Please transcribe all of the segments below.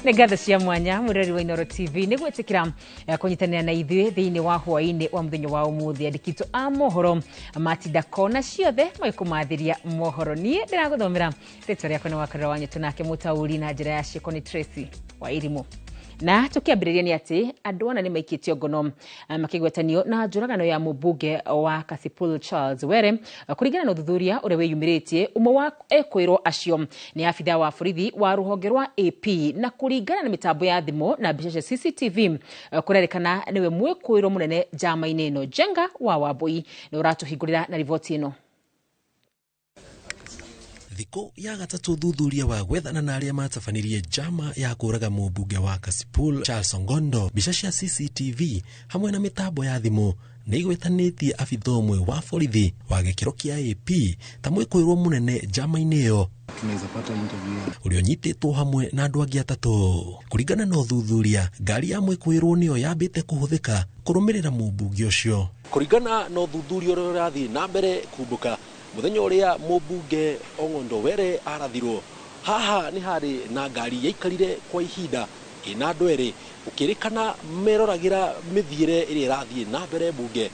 Nĩ ngatho cia mwanya mũrori wa Inooro TV nĩ gwĩtĩkĩra kũnyitanĩra na ithuĩ thĩinĩ wa hwaĩ-inĩ wa mũthenya wa ũmũthĩ. Andĩki a mohoro matinda kona ciothe magĩkũmathĩria mohoro. Niĩ ndĩragũthomera rĩtwa rĩakwa nĩ Wakarura wa Nyũtũ, nake mũtaũri na njĩra ya ciĩko nĩ Tracy wa Irimũ. Na tũkĩambĩrĩria nĩ atĩ andũ ana nĩ maikĩtio ngono makĩgwetanio na njũragano ya mũmbunge wa Kasipul Charles Were. Kũringana na ũthuthuria ũrĩa wĩyumĩrĩtie, ũmwe wa ekwĩrwo acio nĩ abithaa wa borithi wa rũhonge rwa AP, na kũringana na mĩtambo ya thimũ na mbica cia CCTV, kũrerĩkana nĩwe mwĩkũĩrwo mũnene njama-inĩ ĩno. Njenga wa Wambui nĩ ũratũhingũrĩra na riboti ĩno. Thikũ ya gatatũ thuthuria wa gwethana na arĩa matabanirie njama ya kũraga mũmbunge wa Kasipul Charles Ongondo. Mbica cia CCTV hamwe na mĩtambo ya thimũ nĩ igwetanĩtie abithaa ũmwe wa borithi wa gĩkĩro kĩa AP ta mwĩkũĩrwo mũnene njama-inĩ ĩyo, ũrĩa ũnyitĩtwo hamwe na andũ angĩ atatũ. Kũringana na ũthuthuria, ngari ya mwĩkũĩrwo nĩyo yambĩte kũhũthĩka kũrũmĩrĩra mũmbunge ũcio. Kũringana na ũthuthuria ũrĩa ũrathiĩ na mbere kumbũka, mũthenya ũrĩa mũmbunge Ong'ondo Were arathirwo, haha nĩ harĩ na ngari yaikarire kwa ihinda ĩna andũ erĩ, gũkĩrĩkana meroragĩra mĩthiĩre ĩrĩa ĩrathiĩ na mbere mbunge,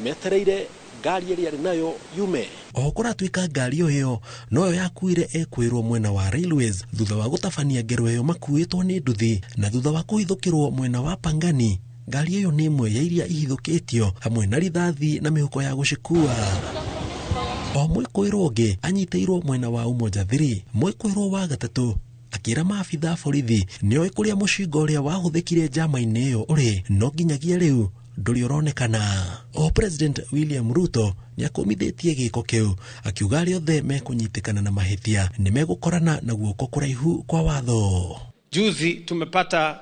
metereire ngari ĩrĩa arĩ nayo yume. Oho kũratuĩka ngari o ĩyo noyo yakuire ekwĩrwo mwena wa Railways thutha wa gũtabania ngero ĩyo makuĩtwo nĩ nduthi, na thutha wa kũhithũkĩrwo mwena wa Pangani. Ngari ĩyo nĩ ĩmwe ya iria ihithũkĩtio hamwe na rithathi na mĩhuko ya gũcikua. O mwĩkũĩrwo ũngĩ anyitĩirwo mwena wa Umoja 3. Mwĩkũĩrwo wa gatatũ akĩra maabitha borithi nĩoĩ kũrĩa mũcinga ũrĩa wahũthĩkire njama-inĩ ĩyo ũrĩ, no nginyagia rĩu ndũrĩ ũronekana. O President William Ruto nĩ akũmithĩtie gĩko kĩu, akiuga arĩa othe mekũnyitĩkana na mahĩtia nĩ megũkorana na guoko kũraihu kwa watho. Juzi tumepata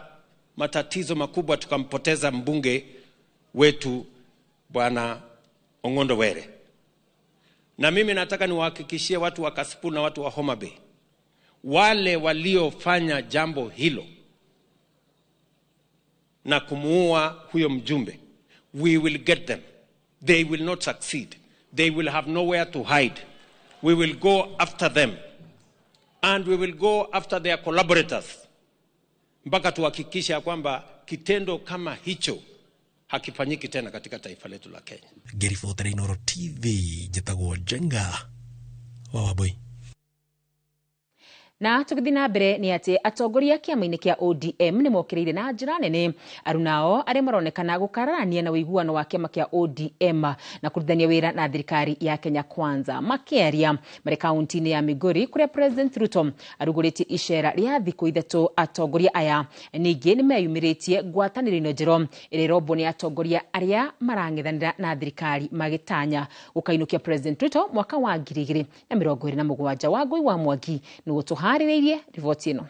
matatizo makubwa, tukampoteza mbunge wetu Bwana Ong'ondo Were. Na mimi nataka niwahakikishie watu wa Kasipul na watu wa Homa Bay, wale waliofanya jambo hilo na kumuua huyo mjumbe, we will get them. They will not succeed. They will have nowhere to hide. We will go after them and we will go after their collaborators mpaka tuhakikishe ya kwamba kitendo kama hicho hakifanyiki tena katika taifa letu la Kenya. Ngĩribotera Inooro TV, njĩtagwo Njenga wa Wambui. Na tũgĩthiĩ na mbere nĩ atĩ atongoria kĩama-inĩ kĩa ODM nĩ mokĩrĩire na njĩra nene arunao arĩa maronekana gũkararania na ũiguano wa kĩama kĩa ODM na kũrutithania wĩra na thirikari ya Kenya Kwanza. Makĩaria marĩ kaunti-inĩ ya Migori kũrĩa President Ruto arugũrĩtie icera rĩa thikũ ithatũ, atongoria aya ningĩ nĩ meyumĩrĩtie ngwatanĩro-inĩ njerũ ĩrĩa ĩrombwo nĩ atongoria arĩa marang'ethanĩra na thirikari magĩtanya gũkainũkia President Ruto mwaka wa 2027. Wangũi wa Mwangi nĩguo tũharĩrĩirie riboti ĩno.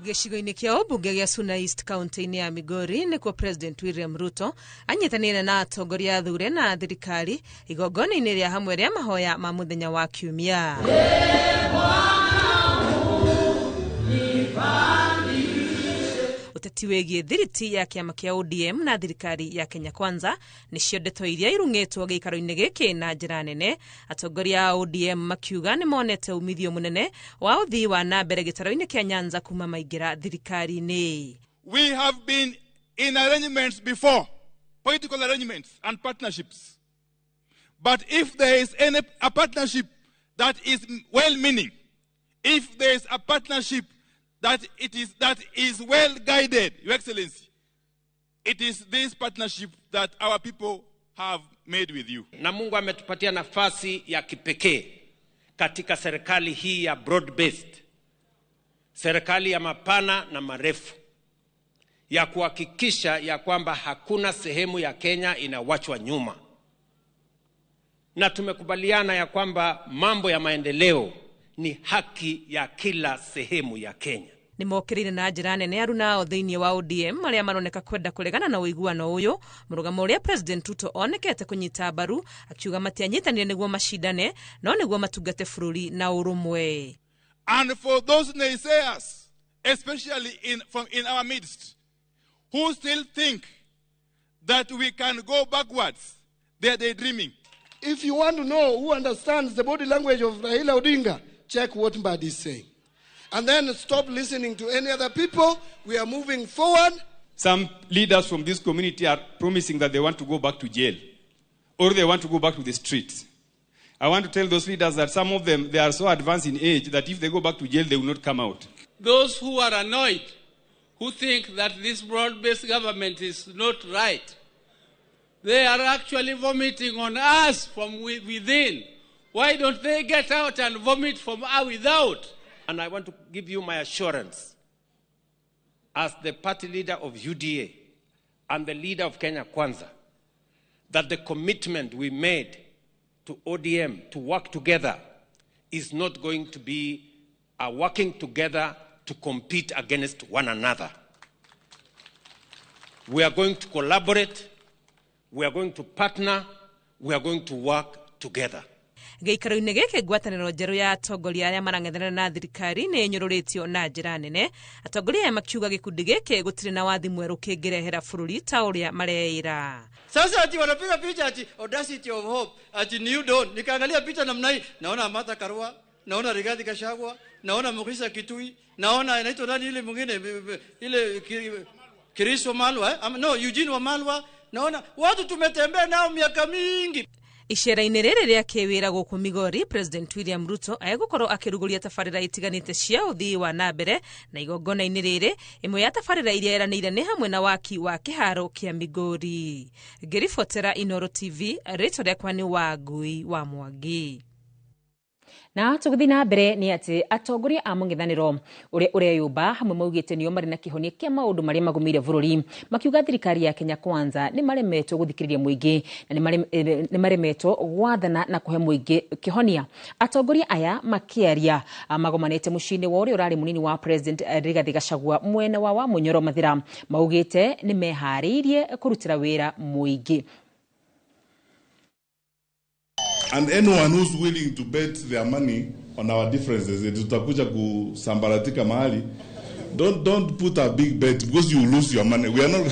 Gĩcigo-inĩ kĩa ũmbunge gĩa Suna East kaunti-inĩ ya Migori nĩkuo President William Ruto anyitanĩire na atongoria athure na thirikari igongona-inĩ rĩa hamwe rĩa mahoya ma mũthenya wa Kiumia. Ũteti wĩgiĩ thiriti ya kĩama kĩa ODM na thirikari ya Kenya Kwanza nĩcio ndeto iria irung'ĩtwo gĩikaro-inĩ gĩkĩ na njĩra nene. Atongoria a ODM makiuga nĩ monete umithio mũnene wa ũthii wa na mbere gĩtaro-inĩ kĩa Nyanza kuma maingĩra thirikari-inĩ. We have been in arrangements before, political arrangements and partnerships. But if there is any a partnership that is well-meaning, if there is a partnership that it is that is well guided, Your Excellency, it is this partnership that our people have made with you. Na Mungu ametupatia nafasi ya kipekee katika serikali hii ya broad based, serikali ya mapana na marefu, ya kuhakikisha ya kwamba hakuna sehemu ya Kenya inawachwa nyuma. Na tumekubaliana ya kwamba mambo ya maendeleo ni haki ya kila sehemu ya Kenya. Nĩ mokĩrĩire na njĩra nene arunao thĩinĩ wa ODM arĩa maroneka kwenda kũregana na ũiguano ũyũ, mũrũgamo ũrĩa President Ruto onekete kũnyita mbaru, akiuga matianyitanire nĩguo macindane no nĩguo matungate bũrũri na ũrũmwe. And for those naysayers, especially in our midst, who still think that we can go backwards, they are daydreaming. If you want to know who understands the body language of Raila Odinga, Check what Mbadi is saying. And then stop listening to any other people. We are moving forward. Some leaders from this community are promising that they want to go back to jail or they want to go back to the streets. I want to tell those leaders that some of them, they are so advanced in age that if they go back to jail, they will not come out. Those who are annoyed, who think that this broad-based government is not right, they are actually vomiting on us from within. Why don't they get out and vomit from without? And I want to give you my assurance as the party leader of UDA and the leader of Kenya Kwanza that the commitment we made to ODM to work together is not going to be a working together to compete against one another. We are going to collaborate, we are going to partner, we are going to work together. Gĩikaro-inĩ gĩkĩ ngwatanĩro njerũ ya atongoria arĩa marang'ethanĩra na thirikari nĩ ĩnyũrũrĩtio na njĩra nene. Atongoria aya makiuga gĩkundi gĩkĩ gũtirĩ na wathi mwerũ kĩngĩrehera bũrũri ta ũrĩa mareĩra. Sasa ati wanapiga picha ati audacity of hope ati new dawn. Nikaangalia picha namna hii, naona Martha Karua, naona Rigathi Gachagua, naona Mukhisa Kitui, naona inaitwa nani ile mwingine ile Chris Wamalwa, no Eugene Wamalwa, naona watu tumetembea nao miaka mingi. Icera-inĩ rĩrĩ rĩa kĩwĩra gũkũ Migori, President William Ruto egũkorwo akĩrugũria tabarĩra itiganĩte cia ũthii wa na mbere, na igongona-inĩ rĩrĩ ĩmwe ya tabarĩra iria ĩranĩire nĩ hamwe na waki wa kĩharo kĩa Migori. Ngĩribotera Inooro TV, rĩtwa rĩakwa nĩ Wangui wa Mwangi. Na tũgĩthiĩ na mbere nĩ atĩ atongoria a mũng'ethanĩro ũrĩa ũreyũmba hamwe maugĩte nĩo marĩ na kĩhonia kĩa maũndũ marĩa magũmĩire bũrũri, makiuga thirikari ya Kenya Kwanza nĩ maremetwo gũthikĩrĩria mũingĩ na nĩ maremetwo gwathana na kũhe mũingĩ kĩhonia. Atongoria aya makĩaria magomanĩte mũciĩ-inĩ wa ũrĩa ũrarĩ mũnini wa President Rigathi Gachagua mwena wa Wamunyoro Mathira, maugĩte nĩ meharĩirie kũrutĩra wĩra mũingĩ. And anyone who's willing to bet their money on our differences, tutakuja kusambaratika mahali, don't put a big bet because you lose your money. We are not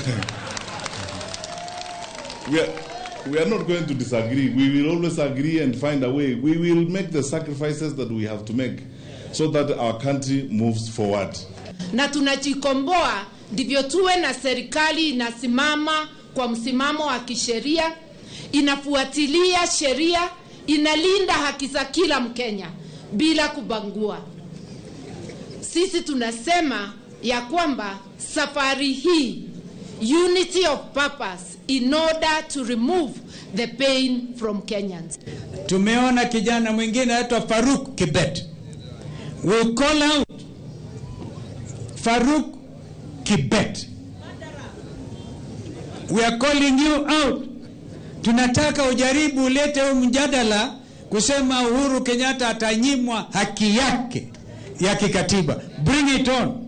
we are not going to disagree. We will always agree and find a way. We will make the sacrifices that we have to make so that our country moves forward. Na tunajikomboa ndivyo tuwe na serikali inasimama kwa msimamo wa kisheria, inafuatilia sheria, inalinda haki za kila Mkenya bila kubangua. Sisi tunasema ya kwamba safari hii unity of purpose in order to remove the pain from Kenyans. Tumeona kijana mwingine anaitwa Farouk Kibet. We call out Farouk Kibet. We are calling you out. Tunataka ujaribu ulete huu mjadala kusema Uhuru Kenyatta atanyimwa haki yake ya kikatiba. Bring it on.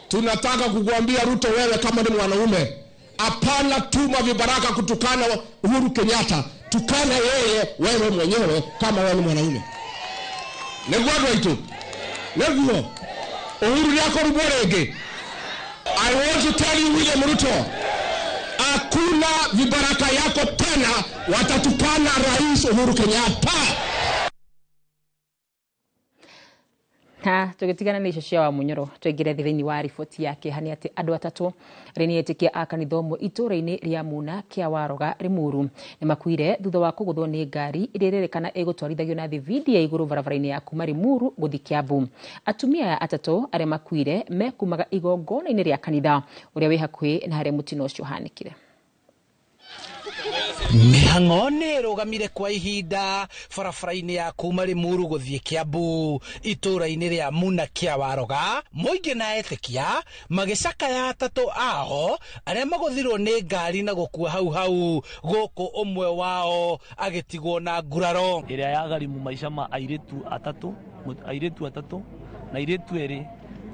Tunataka kukuambia Ruto, wewe kama ni mwanaume, hapana tuma vibaraka kutukana Uhuru Kenyatta. Tukana yeye wewe mwenyewe kama wewe ni mwanaume. Negwado itu. Neguo. Uhuru yako ruborege. I want to tell you William Ruto, hakuna vibaraka yako tena watatukana Rais Uhuru Kenyatta. Na tũgĩtigana na icio cia Wamunyoro tũingĩre thĩinĩ wa riboti yake hani atĩ andũ atatũ arĩa nĩ etĩkia a kanitha ũmwe itũũra-inĩ rĩa Muna kĩa Waroga Limuru nĩ makuire thutha wa kũgũthwo nĩ ngari ĩrĩa ĩrerĩkana ĩgũtwarithagio na thibindi ya igũrũ barabara-inĩ ya kuma Limuru gũthiĩ Kiambu. Atumia aya atatũ arĩa makuire mekumaga igongona-inĩ rĩa kanitha ũrĩa wĩ hakuhĩ na harĩa mũtino ũcio ũhanĩkire. Mĩhang'o nĩ ĩrũgamire kwa ihinda barabara-inĩ ya kuma Limuru gũthiĩ Kiambu itũũra-inĩ rĩa Muna kĩa Waroga, mũingĩ na etĩkia magĩcakaya atatũ ao arĩa magũthirwo nĩ ngari na gũkua hau hau, gũkũ ũmwe wao agĩtigwo na nguraro. Ĩrĩa yagharimu maica ma airĩtu atatũ na airĩtu erĩ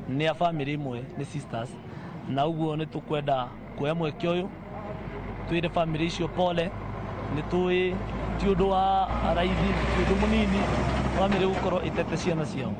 nĩ a bamĩrĩ ĩmwe, nĩ sisters, na ũguo nĩ tũkwenda kuoya mweke ũyũ twĩre bamĩrĩ icio pole. Nĩ tũĩ ti ũndũ wa raithi, ti ũndũ mũnini bamĩrĩ gũkorwo ĩtete ciana ciao.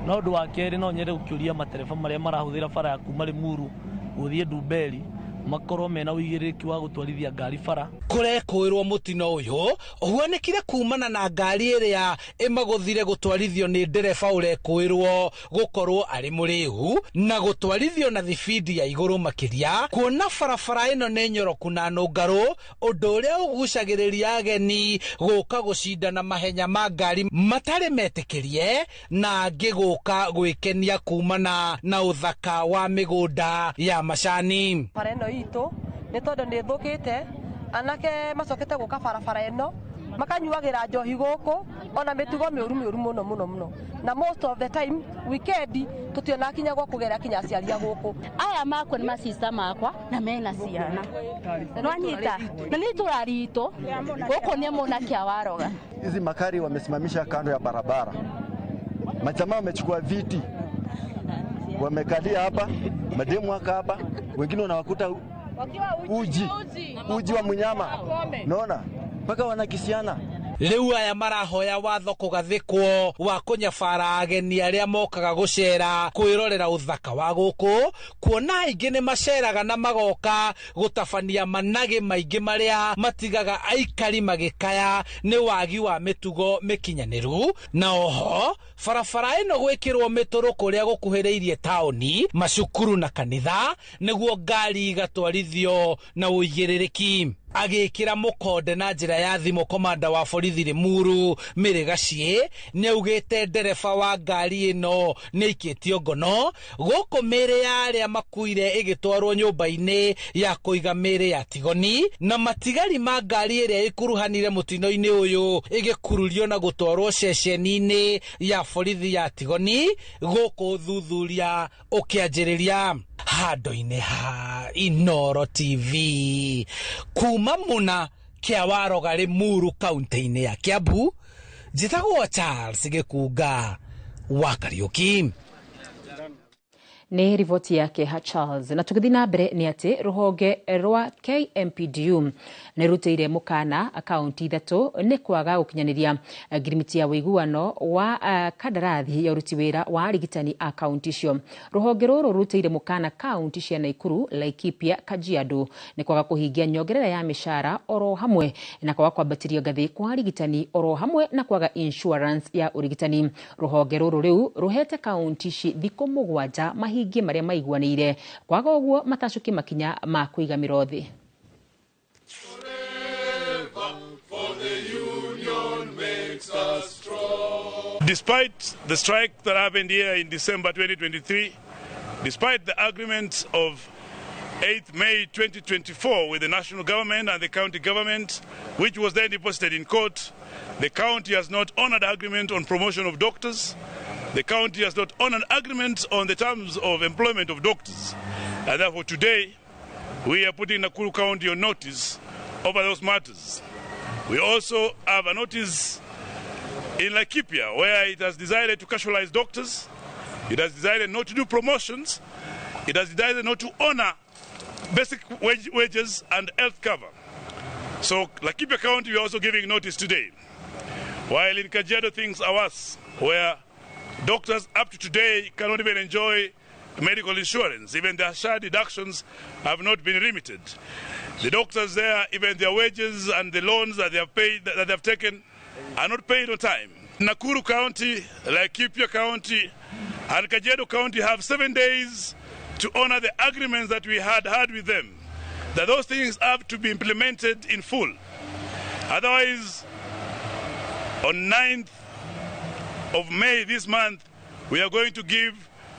Na ũndũ wa kerĩ, no nyende gũkĩũria matereba marĩa marahũthĩra bara ya kuma Limuru gũthiĩ Ndumberi Makorwo mena ũigĩrĩrĩki wa gũtwarithia ngari bara. Kũrekũĩrwo mũtino ũyũ ũhuanĩkire kumana na ngari ĩrĩa ĩmagũthire gũtwarithio nĩ ndereba ũrekũĩrwo gũkorwo arĩ mũrĩu na gũtwarithio na thibindi ya igũrũ makĩria, kuona barabara ĩno nĩ nyoroku na nũngarũ, ũndũ ũrĩa ũgucagĩrĩria ageni gũka gũcindana mahenya ma ngari matarĩ metĩkĩrie na angĩ gũka gwĩkenia kumana na ũthaka wa mĩgũnda ya macani. Bara ĩno itũ nĩ tondũ nĩ ĩthũkĩte, anake macokete gũka barabara ĩno makanyuagĩra njohi gũkũ ona mĩtugo mĩũru mĩũru mũno mũno mũno, na most of the time weekend tũtiona kinya gwa kũgera kinya aciari a gũkũ. Aya makwa nĩ macista makwa na mena ciana nwanyita na nĩ itũra ritũ gũkũ nĩ mũna kĩa Waroga. Hizi makari wamesimamisha kando ya barabara, majamaa wamechukua viti wamekalia hapa, mademu waka hapa, wengine wanawakuta uji uji wa mnyama, naona mpaka wanakisiana. Rĩu aya marahoya watho kũgathĩkwo wa kũnyabara ageni arĩa mokaga gũcera kwĩrorera ũthaka wa gũkũ, kuona aingĩ nĩ maceraga na magoka gũtabania managĩ maingĩ marĩa matigaga aikari magĩkaya nĩ wagi wa mĩtugo mĩkinyanĩru. Na oho barabara ĩno gwĩkĩrwo mĩtũrũ kũrĩa gũkuhĩrĩirie taũni, macukuru na kanitha nĩguo ngari igatwarithio na ũigĩrĩrĩki. Agĩkĩra mũkonde na njĩra ya thimũ komanda wa borithi Limuru Mary Gaciĩ nĩaugĩte ndereba wa ngari ĩno nĩaikĩtio ngono gũkũ mĩĩrĩ ya arĩa makuire ĩgĩtwarwo nyũmba-inĩ ya kũiga mĩĩrĩ ya Tigoni, na matigari ma ngari ĩrĩa ĩkuruhanire mũtino-inĩ ũyũ ĩgĩkururio na gũtwarwo ceceni-inĩ ya borithi ya Tigoni gũkũ ũthuthuria ũkĩanjĩrĩria. Handũ-inĩ ha Inooro TV kuma Muna kĩa Waroga Limuru kaunti-inĩ ya Kiambu, njĩtagwo Charles Gĩkunga wa Kariũki. Nĩ riboti yake ha Charles. Na tũgĩthiĩ na mbere nĩ atĩ rũhonge rwa KMPDU nĩ rũteire mũkana akaunti ithatũ nĩ kwaga gũkinyanĩria ngirimiti ya ũiguano wa kandarathi ya ũruti wĩra wa arigitani a kaunti icio. Rũhonge rũrũ rũteire mũkana kaunti cia Nakuru, Laikipia, Kajiado nĩ kwaga kũhingia nyongerera ya mĩcara oro hamwe na kwaga kwambatĩrio ngathĩ kwa arigitani oro hamwe na kwaga insurance ya ũrigitani. Rũhonge rũrũ rĩu rũhete kaunti ici thikũ 7 mahingie maria maiguanĩire, kwaga ũguo matacukie makinya ma kũiga mĩro thĩ. Despite the strike that happened here in December 2023, despite the agreement of 8th May 2024 with the national government and the county government, which was then deposited in court, the county has not honored agreement on promotion of doctors. The county has not honored agreement on the terms of employment of doctors. And therefore today, we are putting Nakuru County on notice over those matters. We also have a notice in Laikipia, where it has decided to casualize doctors, it has decided not to do promotions, it has decided not to honor basic wages and health cover. So Laikipia County, we are also giving notice today. While in Kajiado things are worse, where doctors up to today cannot even enjoy medical insurance. Even their share deductions have not been remitted. The doctors there, even their wages and the loans that they have paid, that they have taken, are not paid on time. Nakuru County, Laikipia County, and Kajiado County have 7 days to honor the agreements that we had had with them, that those things have to be implemented in full. Otherwise, on 9th of May this month, we are going to give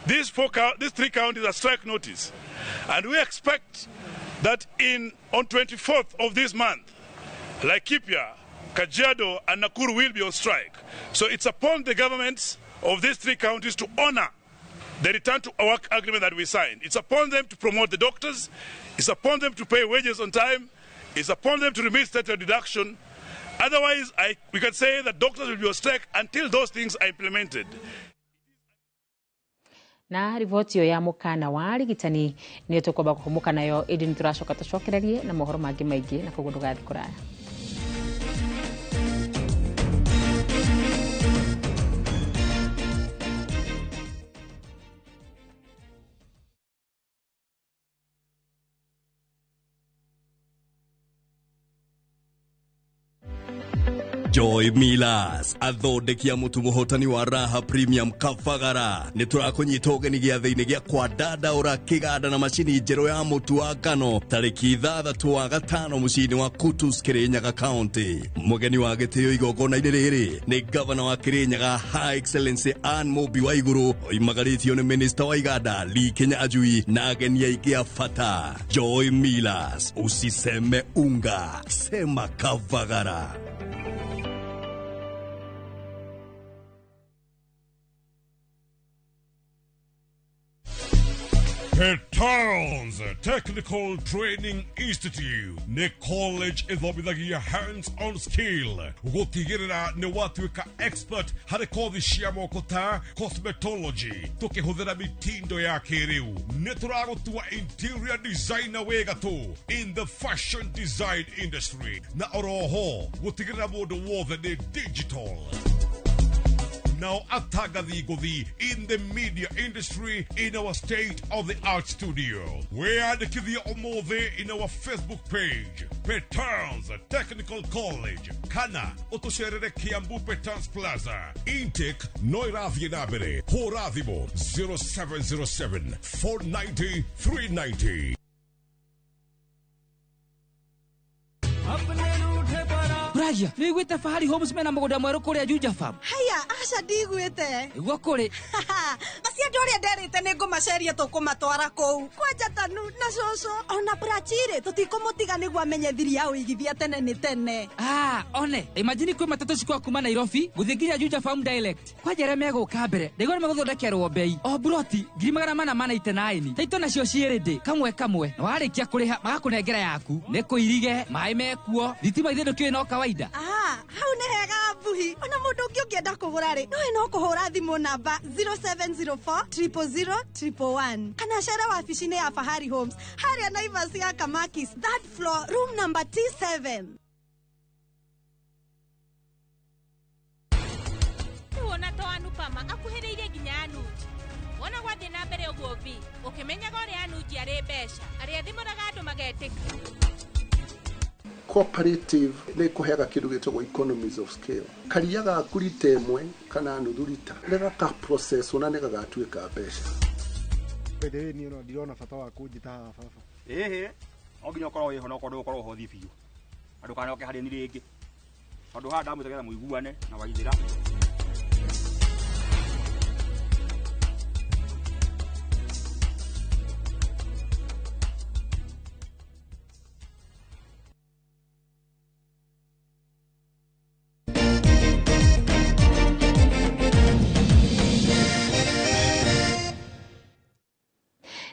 these three counties a strike notice. And we expect that on 24th of this month, Laikipia, Kajiado, and Nakuru will be on strike. So it's upon the governments of these three counties to honor the return to work agreement that we signed. It's upon them to promote the doctors. It's upon them to pay wages on time. It's upon them to remit state deduction. Otherwise, we can say that doctors will be on strike until those things are implemented. Na riboti ĩyo ya mũkana wa arigitani nĩyo tũkwamba kũhũmũka nayo, ĩndĩ nĩ tũracoka tũcokererie na mohoro mangĩ maingĩ, na koguo ndũgathiĩ kũraya. Joy Millers athondeki a mũtu mũhotani wa Raha Premium Kabagara nĩ tũrakũnyita ũgeni gĩathĩ-inĩ gĩa kwa Dandaũra kĩganda na macini njerũ ya mũtu wa ngano tarĩki 6 wa gatano mũciĩ-inĩ wa Kutus Kirinyaga County. Mũgeni wa gĩtĩo igongona-inĩ rĩrĩ nĩ gavana wa Kirinyaga High Excellency Ann Mũmbi wa Igũrũ oimagarĩtio nĩ Minister wa Iganda Lee Kinyanjui na ageni aingĩ a bata. Joy Millers, usiseme unga, sema Kabagara. Petals Technical Training Institute nĩ college ĩthomithagia hands-on skill gũtigĩrĩra nĩ watuĩka expert harĩ kothi cia moko ta cosmetology tũkĩhũthĩra mitindo ya kĩrĩu. Nĩ tũragũtua interior designer wĩ gatũ in the fashion design industry na oroho gũtigĩrĩra mũndũ wothe nĩ digital. Now atangathi ngũthi in the media industry in our state-of-the-art studio. Wĩyandĩkithie ũmũthĩ in our Facebook page, Petals Technical College, kana ũtũcerere Kiambu Petals Plaza. Intake no ĩrathiĩ na mbere. Hũra thimũ 0707 490 390. Ragia, nĩ wiguĩte Fahari Homes mena mũgũnda mwerũ kũrĩa Juja Farm? Haya, aca ndiguĩte. Nĩguo kũrĩ. Acio andũ arĩa nderĩte nĩ ngũmaceria tũkũmatwara kũu. Kwanja Tanu na cũcũ ona Prachire tũtikũmũtiga nĩguo amenye thiri ya ũigithia tene nĩ tene. Ah, one, imagine kwĩ matatũ cikwa kuma Nairobi gũthiĩ nginya Juja Farm direct. Kwanja arĩa megũka mbere, ndaigua nĩ megũthondekerwo bei. O buroti 489. Taito nacio ciĩ ready kamwe kamwe. Na warĩkia kũrĩha magakũnengera yaku. Nĩ kũirige, maĩ mekuo, thitima ithe ndũkĩũĩ no kawaida. Ah, hau nĩ hega mbuhi. Ona mũndũ ũngĩ ũngĩenda kũgũra rĩ, nowe no kũhũra thimũ namba 0704 000 111 kana cere wabici-inĩ ya Fahari Homes harĩa Naivas ya Kamakis, third floor, room number T7. Wona to Anupama akuhĩrĩirie nginya Anuji. Wona gwathiĩ na mbere ũguo vi ũkĩmenyaga ũrĩa Anuji arĩ mbeca arĩa thimũraga andũ magetĩka. Cooperative nĩ kũheaga kĩndũ gĩtagwo economies of scale. Karia gaku rita ĩmwe kana nuthu rita nĩ gaka process na nĩ gagatuĩka mbeca. By the way, niĩ no ndirona bata wa kũnjĩta haha baba. Ĩhĩ, no nginya ũkorwo wĩho na ũkorwo ndũgũkorwo hothi biũ. Na ndũkanoke harĩ niĩ rĩngĩ. Tondũ haha ndamwĩta nĩgetha mũiguane na Waithĩra.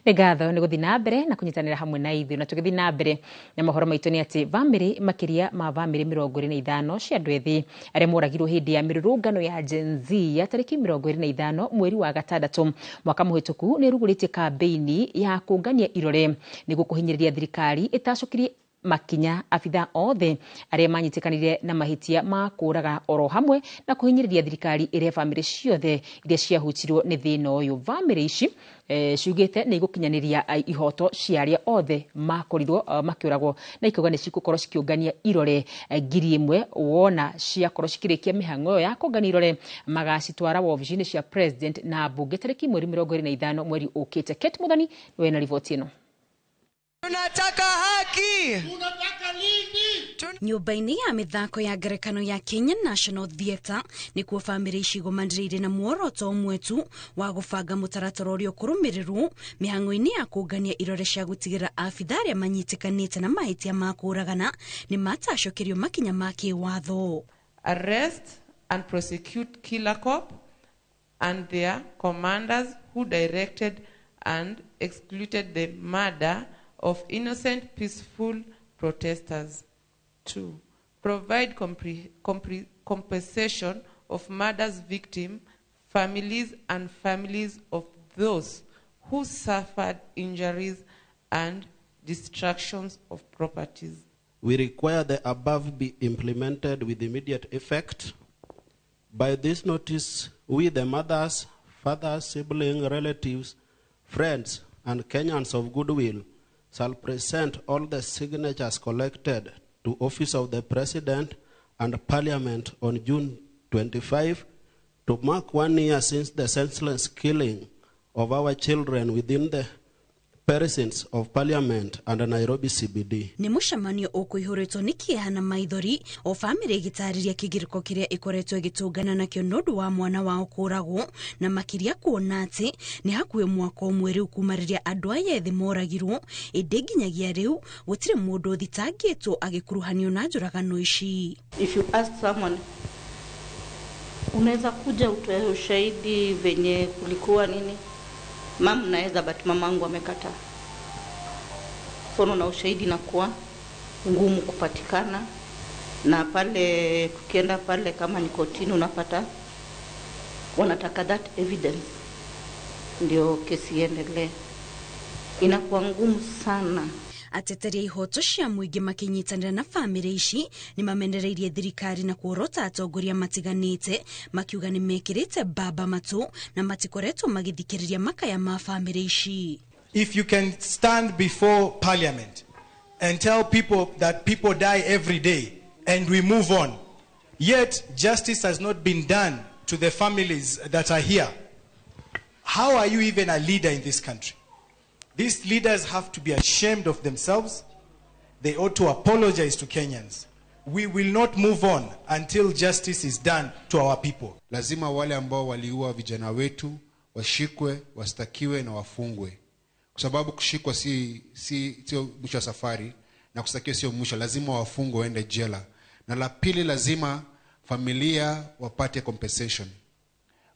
Nĩ ngatho nĩ gũthiĩ na mbere na kũnyitanĩra hamwe na ithuĩ. Na tũgĩthiĩ na mbere na mohoro maitũ nĩ atĩ bamĩrĩ makĩria ma bamĩrĩ 25 cia andũ ethĩ arĩa moragirwo hĩndĩ ya mĩrũrũngano ya Gen Z ya tarĩki 25 mweri wa gatandatũ mwaka mũhĩtũku nĩ ĩrugũrĩtie kambĩini ya kũngania irore nĩguo kũhinyĩrĩria thirikari ĩtacũkĩrie makinya abitha othe arĩa manyitĩkanire na mahĩtia ma kũraga oro hamwe na kũhinyĩrĩria thirikari ĩrĩa bamĩrĩ ciothe iria ciahutirwo nĩ thĩna ũyũ. Bamĩrĩ ici ciugĩte nĩ igũkinyanĩria ihoto cia arĩa othe makorirwo makĩũragwo na ikauga nĩ cigũkorwo cikĩũngania irore 1000 wona ciakorwo cikĩrĩkia mĩhang'o ĩyo ya kũngania irore magacitwara wabici-inĩ cia president na mbunge tarĩki mweri 25 mweri ũkĩte. Kate Muthoni nĩwe na riboti ĩno. Tunataka haki. Tunataka lini? Nyũmba-inĩ ya mĩthako ya ngerekano ya Kenya National Theatre nĩkuo bamĩrĩ ici igomanĩrĩire na muoroto ũmwe tu wa gũbanga mũtaratara ũrĩa ũkũrũmĩrĩrwo mĩhang'o-inĩ ya kũngania irore cia gũtigĩrĩra abitha arĩa manyitĩkanĩte na mahĩtia ma kũũragana nĩ matacũkĩrio makinya ma kĩwatho. Arrest and prosecute killer cop and their commanders who directed and executed the murder of innocent peaceful protesters. 2. Provide compensation of murders victim families and families of those who suffered injuries and destructions of properties. We require the above be implemented with immediate effect. By this notice, we the mothers, fathers, siblings, relatives, friends, and Kenyans of goodwill shall present all the signatures collected to Office of the President and Parliament on June 25 to mark 1 year since the senseless killing of our children within the precincts of Parliament and Nairobi CBD. Nĩ mũcemanio ũkũihũrĩtwo nĩ kĩeha na maithori o bamĩrĩ ĩgĩtarĩria kĩgirĩko kĩrĩa ĩkoretwo ĩgĩtũngana nakĩo nĩ ũndũ wa mwana wao kũragwo, na makĩria kuona atĩ nĩ hakuhĩ mwaka ũmwe rĩu kuma rĩrĩa andũ aya ethĩ moragirwo, ĩndĩ nginyagia rĩu gũtirĩ mũndũ ũthitangĩtwo agĩkuruhanio na njũragano ici. If you ask someone, unaweza kuja utoe ushahidi venye kulikuwa nini? Mama naweza, but mamangu amekataa. So na ushahidi nakuwa ngumu kupatikana, na pale tukienda pale kama ni kotini unapata wanataka that evidence ndio kesi iendelee. Inakuwa ngumu sana. Ateteri a ihoto cia mũingĩ makĩnyitanĩra na bamĩrĩ ici nĩ mamenereirie thirikari na kuorota atongoria matiganĩte, makiuga nĩ mekĩrĩte mbamba matũ na matikoretwo magĩthikĩrĩria makaya ma bamĩrĩ ici. If you can stand before Parliament and tell people that people die every day and we move on, yet justice has not been done to the families that are here, how are you even a leader in this country? These leaders have to be ashamed of themselves. They ought to apologize to Kenyans. We will not move on until justice is done to our people. Lazima wale ambao waliua vijana wetu washikwe, wastakiwe na wafungwe. Kwa sababu kushikwa sio mwisho wa safari na kustakiwa sio mwisho, lazima wafungwe waende jela. Na la pili, lazima familia wapate compensation.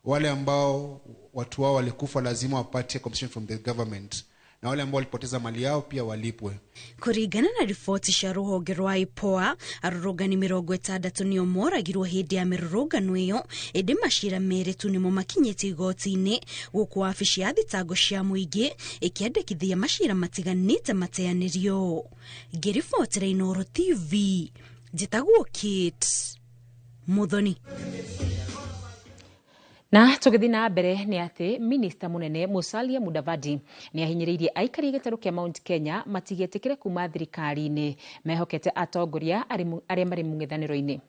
Wale ambao watu wao walikufa lazima wapate compensation from the government. Na wale ambao walipoteza mali yao pia walipwe. Kũringana na riboti cia rũhonge rwa IPOA, arũrũngani 60 nĩo moragirwo hĩndĩ ya mĩrũrũngano ĩyo, ĩndĩ macira merĩ tu nĩmo makinyĩte igoti-inĩ, gũkũ wabici ya thitango cia mũingĩ ĩkĩandĩkithia macira matiganĩte mateanĩrio. Ngĩribotera Inooro TV, njĩtagwo Kate Muthoni. Na tũgĩthiĩ na mbere nĩ atĩ minista mũnene Musalia Mudavadi nĩ ahinyĩrĩirie aikari gĩtarũ kĩa Mount Kenya matigetĩkĩre kuma thirikari-inĩ mehokete atongoria arĩa marĩ mũng'ethanĩro-inĩ.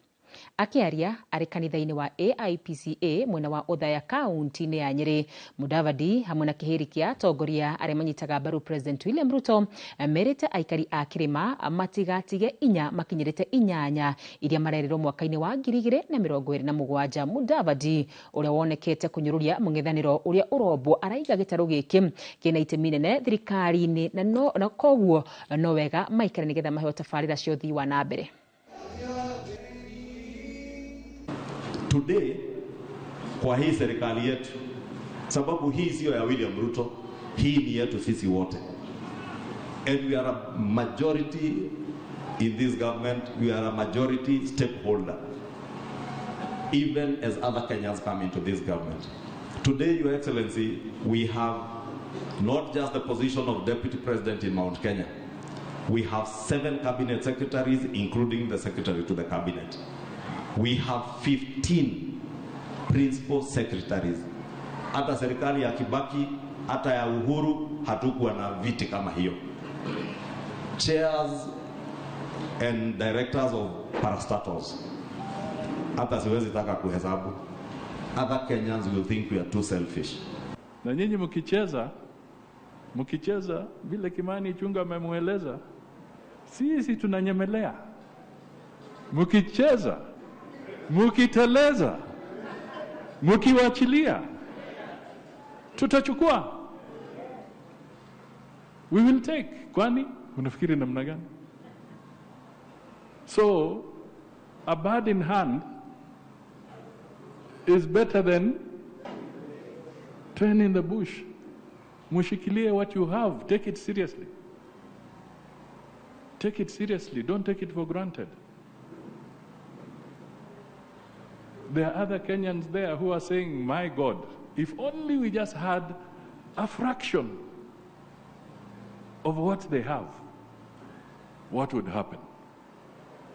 Akĩaria arĩ kanitha-inĩ wa AIPCA mwena wa Othaya kaunti-inĩ ya Nyĩrĩ, Mudavadi hamwe na kĩhĩri kĩa atongoria arĩa manyitaga mbaru President William Ruto merĩte aikari a kĩrĩma matigatige inya makinyĩrĩte 8 iria marerĩrwo mwaka-inĩ wa 2027. Mudavadi ũrĩa wonekete kũnyũrũria mũng'ethanĩro ũrĩa ũrombwo araiga gĩtarũ gĩkĩ kĩna itemi nene thirikari-inĩ na koguo no wega maikare nĩgetha maheo tabarĩra cia ũthii wa na mbere. Today, kwa hii serikali yetu, sababu hii sio ya William Ruto, hii ni yetu sisi wote. And we are a majority in this government, we are a majority stakeholder, even as other Kenyans come into this government. Today, Your Excellency, we have not just the position of Deputy President in Mount Kenya. We have 7 cabinet secretaries, including the secretary to the cabinet. We have 15 principal secretaries. Hata serikali ya Kibaki, hata ya Uhuru, hatukuwa na viti kama hiyo. Chairs and directors of parastatals. Hata siwezi taka kuhesabu. Other Kenyans will think we are too selfish. Na nyinyi mkicheza vile Kimani Ichung'wah amemueleza, sisi tunanyemelea. Mkicheza, mukiteleza, mukiwachilia, tutachukua. We will take. Kwani unafikiri namna gani? So a bird in hand is better than 10 in the bush. Mushikilie what you have. Take it seriously. Take it seriously. Don't take it for granted. There are other Kenyans there who are saying, my God, if only we just had a fraction of what they have, what would happen?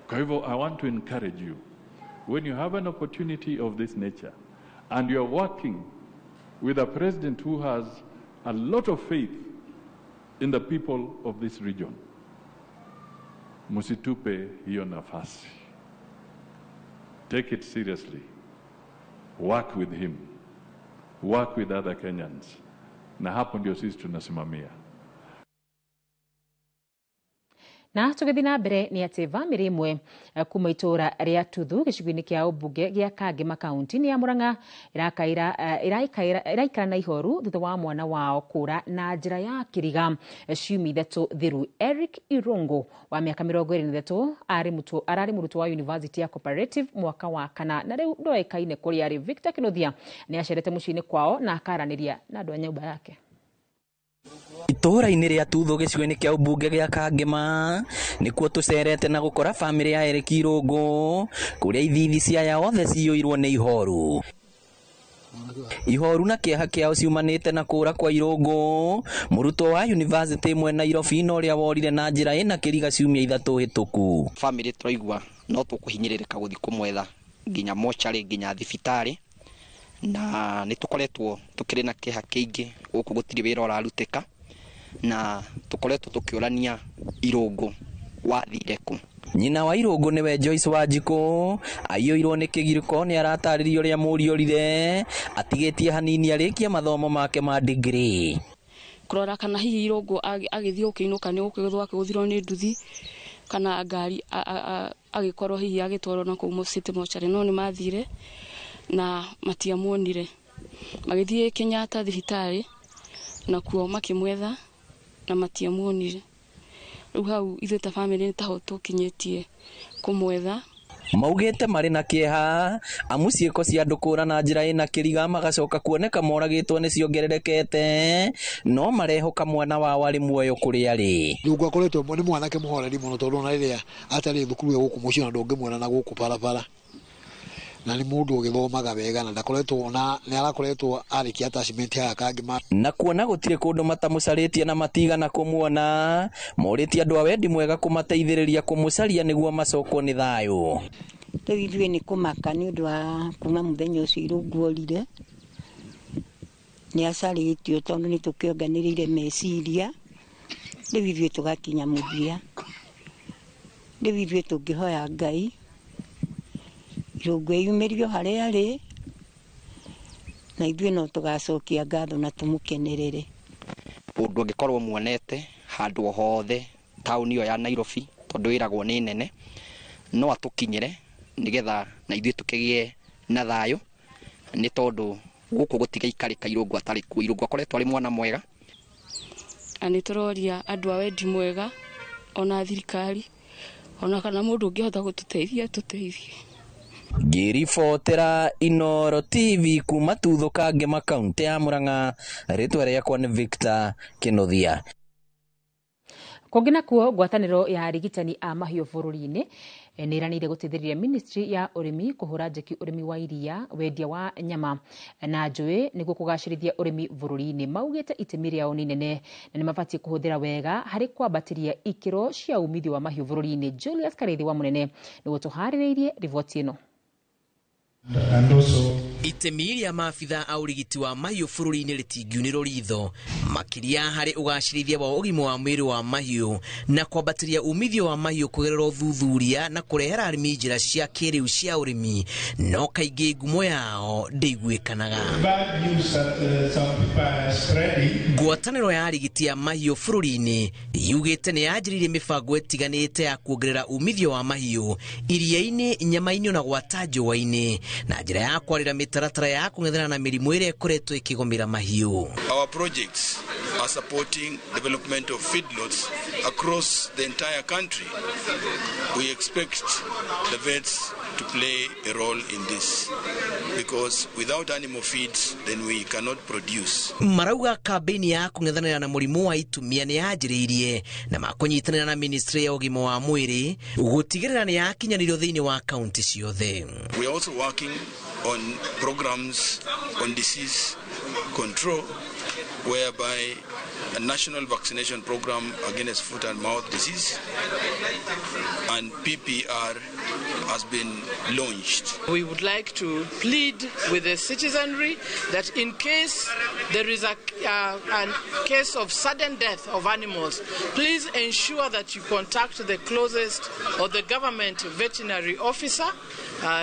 Kwa hivyo, I want to encourage you. When you have an opportunity of this nature and you are working with a president who has a lot of faith in the people of this region, musitupe hiyo nafasi. Take it seriously. Work with him. Work with other Kenyans. Na hapo ndio sisi tunasimamia. Na tũgĩthiĩ na mbere nĩ atĩ bamĩrĩ ĩmwe kuma itũũra rĩa Tuthu gĩcigo-inĩ kĩa ũmbunge gĩa Kangema kaunti-inĩ ya Murang'a ĩraikara na ihoru thutha wa mwana wao kũra na njĩra ya kĩriga ciumia ithatũ thiru. Eric Irungu wa mĩaka 23 ararĩ mũrutwo wa University ya Cooperative mwaka wa kana na rĩu ndoĩkaine kũrĩa arĩ. Victor Kinuthia nĩ acerete mũciĩ-inĩ kwao na akaranĩria na andũ a nyũmba yake. Itũũra-inĩ rĩa Tuthu gĩcigo-inĩ kĩa ũmbunge gĩa Kangema nĩkuo tũcerete na gũkora bamĩrĩ ya Eric Irungu kũrĩa ithithi cia ya othe ciyũirwo nĩ ihoru. Ihoru na kĩeha kĩao ciumanĩte na kũra kwa Irungu mũrutwo wa university ĩmwe Nairobi na ũrĩa worire na njĩra ĩna kĩriga ciumia ithatũ hĩtũku. Bamĩrĩ tũraigua no tũkũhinyĩrĩrĩka gũthiĩ kũmwetha nginya mocarĩ nginya thibitarĩ, na nĩ tũkoretwo tũkĩrĩ na kĩeha kĩingĩ gũkũ gũtirĩ wĩra ũrarutĩka, na tũkoretwo tũkĩũrania Irungu wathire kũ. Nyina wa Irungu nĩwe Joyce Wanjikũ aiyũirwo nĩ kĩgirĩko nĩ aratarĩria ũrĩa mũriũrire atigĩtie hanini arĩkie mathomo make ma degree. Kũrora kana hihi Irungu agĩthiĩ gũkĩinũka nĩ gũkĩgũthwo akĩgũthirwo nĩ nduthi kana ngari agĩkorwo hihi agĩtwarwo na kũu city mortuary, no nĩ mathire na matiamuonire. Magĩthiĩ Kenyatta thibitarĩ nakuo makĩmwetha na matiamuonire. Rĩu hau ithuĩ ta bamĩrĩ nĩ taho tũkinyĩtie kũmwetha. Maugĩte marĩ na kĩeha amu ciĩko cia andũ kũra na njĩra ĩna kĩriga magacoka kuoneka moragĩtwo nĩ ciongererekete, no marehoka mwana wao arĩ muoyo kũrĩa arĩ. Irungu akoretwo nĩ mwanake mũhoreri mũno tondũ ona rĩrĩa atarĩ thukuru ya gũkũ mũciĩ na ndũngĩmuona na gũkũ barabara, na nĩ mũndũ ũgĩthomaga wega na ndakoretwo na nĩ arakoretwo arĩkia attachment ya Kangema. Na kuona gũtirĩ kũndũ matamũcarĩtie na matigana kũmuona, morĩtie andũ a wendi mwega kũmateithĩrĩria kũmũcaria nĩguo macokwo nĩ thayũ. Rĩu ithuĩ nĩ kũmaka nĩ ũndũ wa kuma mũthenya ũcio Irungu orire nĩ acarĩtio tondũ nĩ tũkĩonganĩrĩire meciria, rĩu ithuĩ tũgakinya mũthia. Rĩu ithuĩ tũngĩhoya Ngai Irungu eyumĩrio harĩa arĩ na ithuĩ no tũgacokia ngatho na tũmũkenerere. Ũndũ ũngĩkorwo muonete handũ o hothe taũni ĩyo ya Nairobi tondũ ĩragwo nĩ nene, no atũkinyĩre nĩgetha na ithuĩ tũkĩgĩe na thayũ, nĩ tondũ gũkũ gũtigaikarĩka Irungu atarĩ kuo. Irungu akoretwo arĩ mwana mwega. Na nĩ tũroria andũ a wendi mwega ona thirikari ona kana mũndũ ũngĩhota gũtũteithia tũteithie. Ngĩribotera Inooro TV kuma Tuthu Kangema kaunti ya Murang'a, rĩtwa rĩakwa nĩ Victor Kinuthia. Kũngĩ nakuo ngwatanĩro ya arigitani a mahiũ bũrũri-inĩ nĩ ĩranĩire gũteithĩrĩria ministry ya ũrĩmi kũhũra njeki ũrĩmi wa iria, wendia wa nyama na njũĩ nĩguo kũgacĩrithia ũrĩmi bũrũri-inĩ. Maugĩte itemi rĩao nĩ inene na nĩ mabatiĩ kũhũthĩra wega harĩ kwambatĩria ikĩro cia umithio wa mahiũ bũrũri-inĩ. Julius Karĩthi wa Mũnene nĩguo tũharĩrĩirie riboti ĩno. Itemi rĩa maabitha a ũrigiti wa mahiũ bũrũri-inĩ rĩtingiunĩrwo ritho makĩria harĩ ũgacĩrithia wa ũgima wa mwĩrĩ wa mahiũ na kwambatĩria umithio wa mahiũ kũgerera ũthuthuria na kũrehera arĩmi njĩra cia kĩrĩu cia ũrĩmi, no kaingĩ ngumo yao ndĩiguĩkanaga. Ngwatanĩro ya arigiti a mahiũ bũrũri-inĩ yugĩte nĩ yanjĩrĩirie mĩbango ĩtiganĩte ya kuongerera umithio wa mahiũ iria-inĩ, nyama-inĩ na gwata njũa-inĩ na njĩra ya kwarĩra mĩtaratara ya kũng'ethana na mĩrimũ ĩrĩa ĩkoretwo ĩkĩgũmĩra mahiũ. Our projects are supporting development of feedlots across the entire country. We expect the vets to play a role in this because without animal feeds then we cannot produce. Marauga kambĩini ya kũng'ethanĩra na mũrimũ wa itumia nĩ yanjĩrĩirie na makũnyitanĩra na ministry ya ũgima wa mwĩrĩ gũtigĩrĩra nĩ yakinyanĩrio thĩinĩ wa kaunti ciothe. We are also working on programs on disease control whereby A national vaccination program against foot and mouth disease and PPR has been launched. We would like to plead with the citizenry that in case there is a case of sudden death of animals, please ensure that you contact the closest or the government veterinary officer.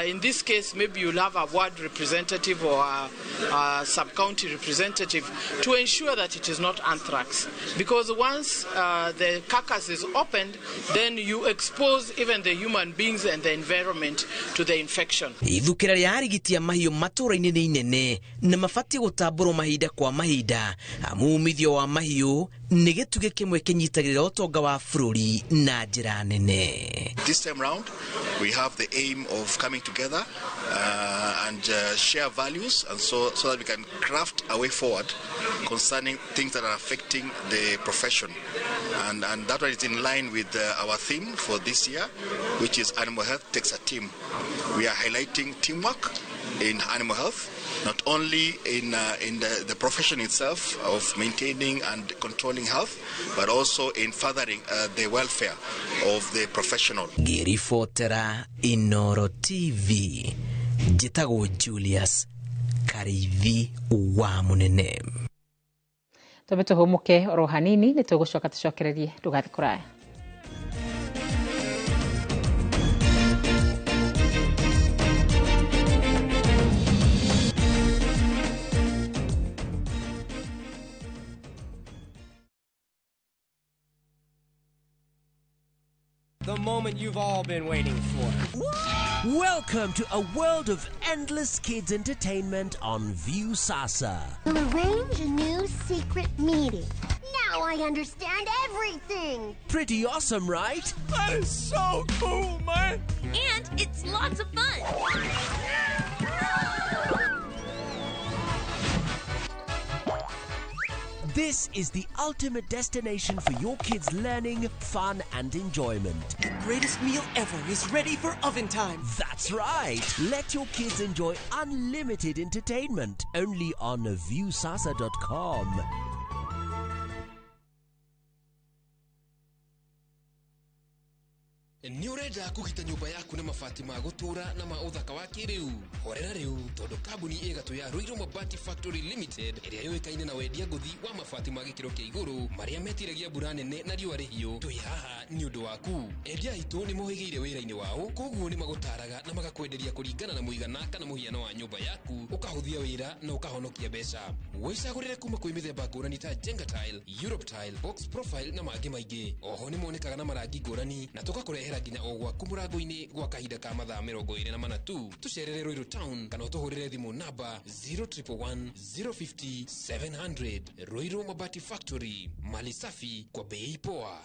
In this case, maybe you'll have a ward representative or a sub-county representative to ensure that it is not anthrax. Because once the carcass is opened, then you expose even the human beings and the environment to the infection. Ithukira rĩa arigiti a mahiũ matũũra-inĩ nĩ inene na mabatiĩ gũtambũrwo mahinda kwa mahinda amu umithio wa mahiũ nĩ gĩtugĩ kĩmwe kĩnyitagĩrĩra ũtonga wa bũrũri na njĩra nene. This time round, we have the aim of coming together and share values, and so that we can craft a way forward concerning things that are affecting the profession. And that one is in line with our theme for this year, which is Animal Health Takes a Team. We are highlighting teamwork in animal health, not only in the profession itself of maintaining and controlling health, but also in furthering the welfare of the professional. Ngĩribotera Inoro TV, njĩtagwo Julius Kariithi wa Munene. Twambe tũhũmũke oro hanini nĩ tũgũcoka tũcokererie ndũgathiĩ kũraya. The moment you've all been waiting for. Welcome to a world of endless kids entertainment on Viusasa. We'll arrange a new secret meeting. Now I understand everything. Pretty awesome, right? That is so cool, man. And it's lots of fun. This is the ultimate destination for your kids' learning, fun, and enjoyment. The greatest meal ever is ready for oven time. That's right. Let your kids enjoy unlimited entertainment only on Viusasa.com. Nĩ ũrenda kũgita nyũmba yaku na mabati ma gũtũũra na ma ũthaka wa kĩrĩu? Horera rĩu tondũ kambuni ĩgatũ ya Ruiru Mabati Factory Limited ĩrĩa yũĩkaine na wendia ngũthi wa mabati ma gĩkĩro kĩa igũrũ marĩa metiragia mbura nene na riũa rĩhiũ, twĩ haha nĩ ũndũ waku. Endia aitũ nĩ mohĩgĩire wĩra-inĩ wao, koguo nĩ magũtaraga na magakwenderia kũringana na mũigana kana mũhiano wa nyũmba yaku, ũkahũthia wĩra na ũkahonokia mbeca. Wĩcagũrĩre kuma kwĩ mĩthemba ngũrani ta Jenga Tile, Europe Tile, Box Profile na mangĩ maingĩ. Oho nĩ monekaga na marangi ngũrani na tũgakũrehera nginya o gwaku mũrango-inĩ gwa kahinda ka mathaa 24 tu. Tũcerere Ruiru Town kana ũtũhũrĩre thimũ namba 0111 050 700. Ruiru Mabati Factory, mali safi kwa bei poa.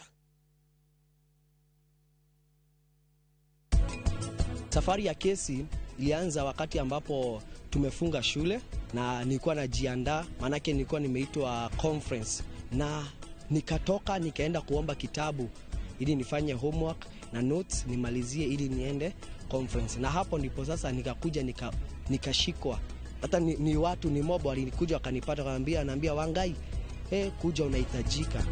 Safari ya kesi ilianza wakati ambapo tumefunga shule na nilikuwa najiandaa, manake nilikuwa nimeitwa conference, na nikatoka nikaenda kuomba kitabu ili nifanye homework na notes nimalizie ili niende conference. Na hapo ndipo sasa nikakuja nikashikwa. Hata ni watu ni mob walikuja wakanipata, wakaniambia, anaambia Wangai, hey, kuja unahitajika.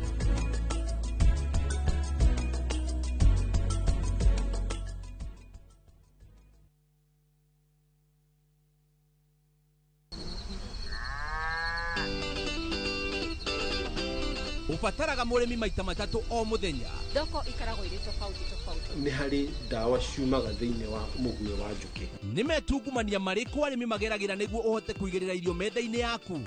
Ubataraga mũrĩmi maita matatũ o mũthenya. Thoko ikaragwo irĩ tofauti tofauti. Nĩ harĩ ndawa ciumaga thĩinĩ wa mũguĩ wa njũkĩ. Nĩ metungumania marĩkũ arĩmi mageragĩra nĩguo ũhote kũigĩrĩra irio metha-inĩ yaku?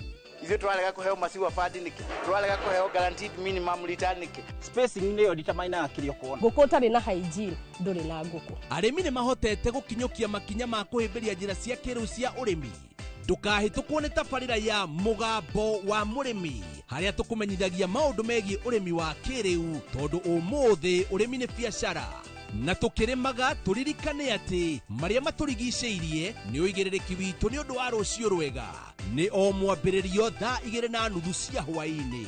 Ithuĩ tũrarega kũheo maciwa fund nĩkĩ? Tũrarega kũheo guaranteed minimum return nĩkĩ? Spacing nĩyo determinaga kĩrĩa ũkuona. Ngũkũ ũtarĩ na hygiene ndũrĩ na ngũkũ. Arĩmi nĩ mahotete gũkinyũkia makinya ma kũhĩmbĩria njĩra cia kĩrĩu cia ũrĩmi. Ndũkahĩtũkwo nĩ tabarĩra ya Mũgambo wa Mũrĩmi harĩa tũkũmenyithagia maũndũ megiĩ ũrĩmi wa kĩrĩu, tondũ ũmũthĩ ũrĩmi nĩ biacara na tũkĩrĩmaga tũririkane atĩ marĩa matũrigicĩirie nĩ ũigĩrĩrĩki witũ nĩ ũndũ wa rũciũ rwega. Nĩ o mwambĩrĩrio thaa 2:30 cia hwaĩ-inĩ.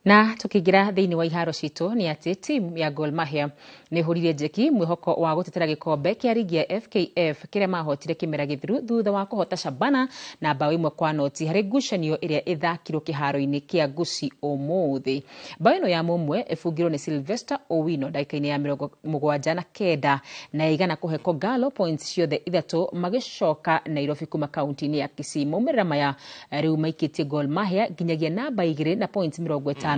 Na tukiingira thiini wa iharo citu ni ati timu ya Gor Mahia ni hurire njeki mwihoko wa gutetera gikombe kia rigi ya FKF kiria mahotire kimera githiru thutha wa kuhota Shabana na bao 1-0 hari ngucanio iria ithakirwo kiharo-ini kia Gusii umuthi. Bao ino ya mumwe ibungirwo ni Sylvester Owino ndagika-ini ya 79 na igana kuhe Kogalo points ciothe 3 magicoka Nairobi kuma kaunti-ini ya Kisii. Maumirira maya riu maikitie Gor Mahia nginyagia namba 2 na points 53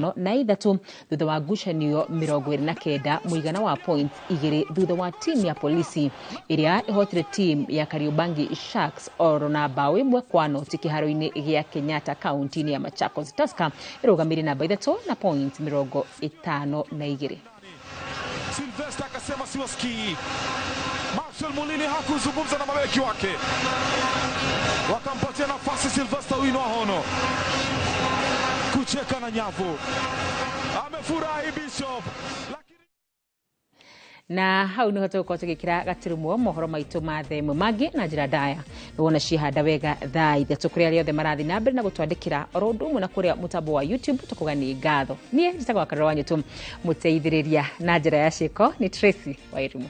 thutha wa ngucanio 29 muigana wa points 2 thutha wa timu ya Polisi iria ihotire timu ya Kariobangi Sharks oro na bao 1-0 kiharo-ini gia Kenyatta kaunti-ini ya Machakos. Tusker irugamire namba 3 na points 52. Sylvester akasema siwasikii. Maxwell Mulini hakuzungumza na mabeki wake, wakampatia nafasi Sylvester Wino Ahono kucheka na nyavu. Amefurahi Bishop. Na hau niho tugukorwo tugikira gatirumo mohoro maitu ma themu mangi na njira ndaya wona cihanda wega thaa 3 kuria aria othe marathi na mbere na gutwandikira oro undu umwe na kuria mutambo wa YouTube tukuga ni ngatho. Nie njitagwo Wakarura wa Nyutu, muteithiriria na njira ya ciiko ni Tracy Wairimu.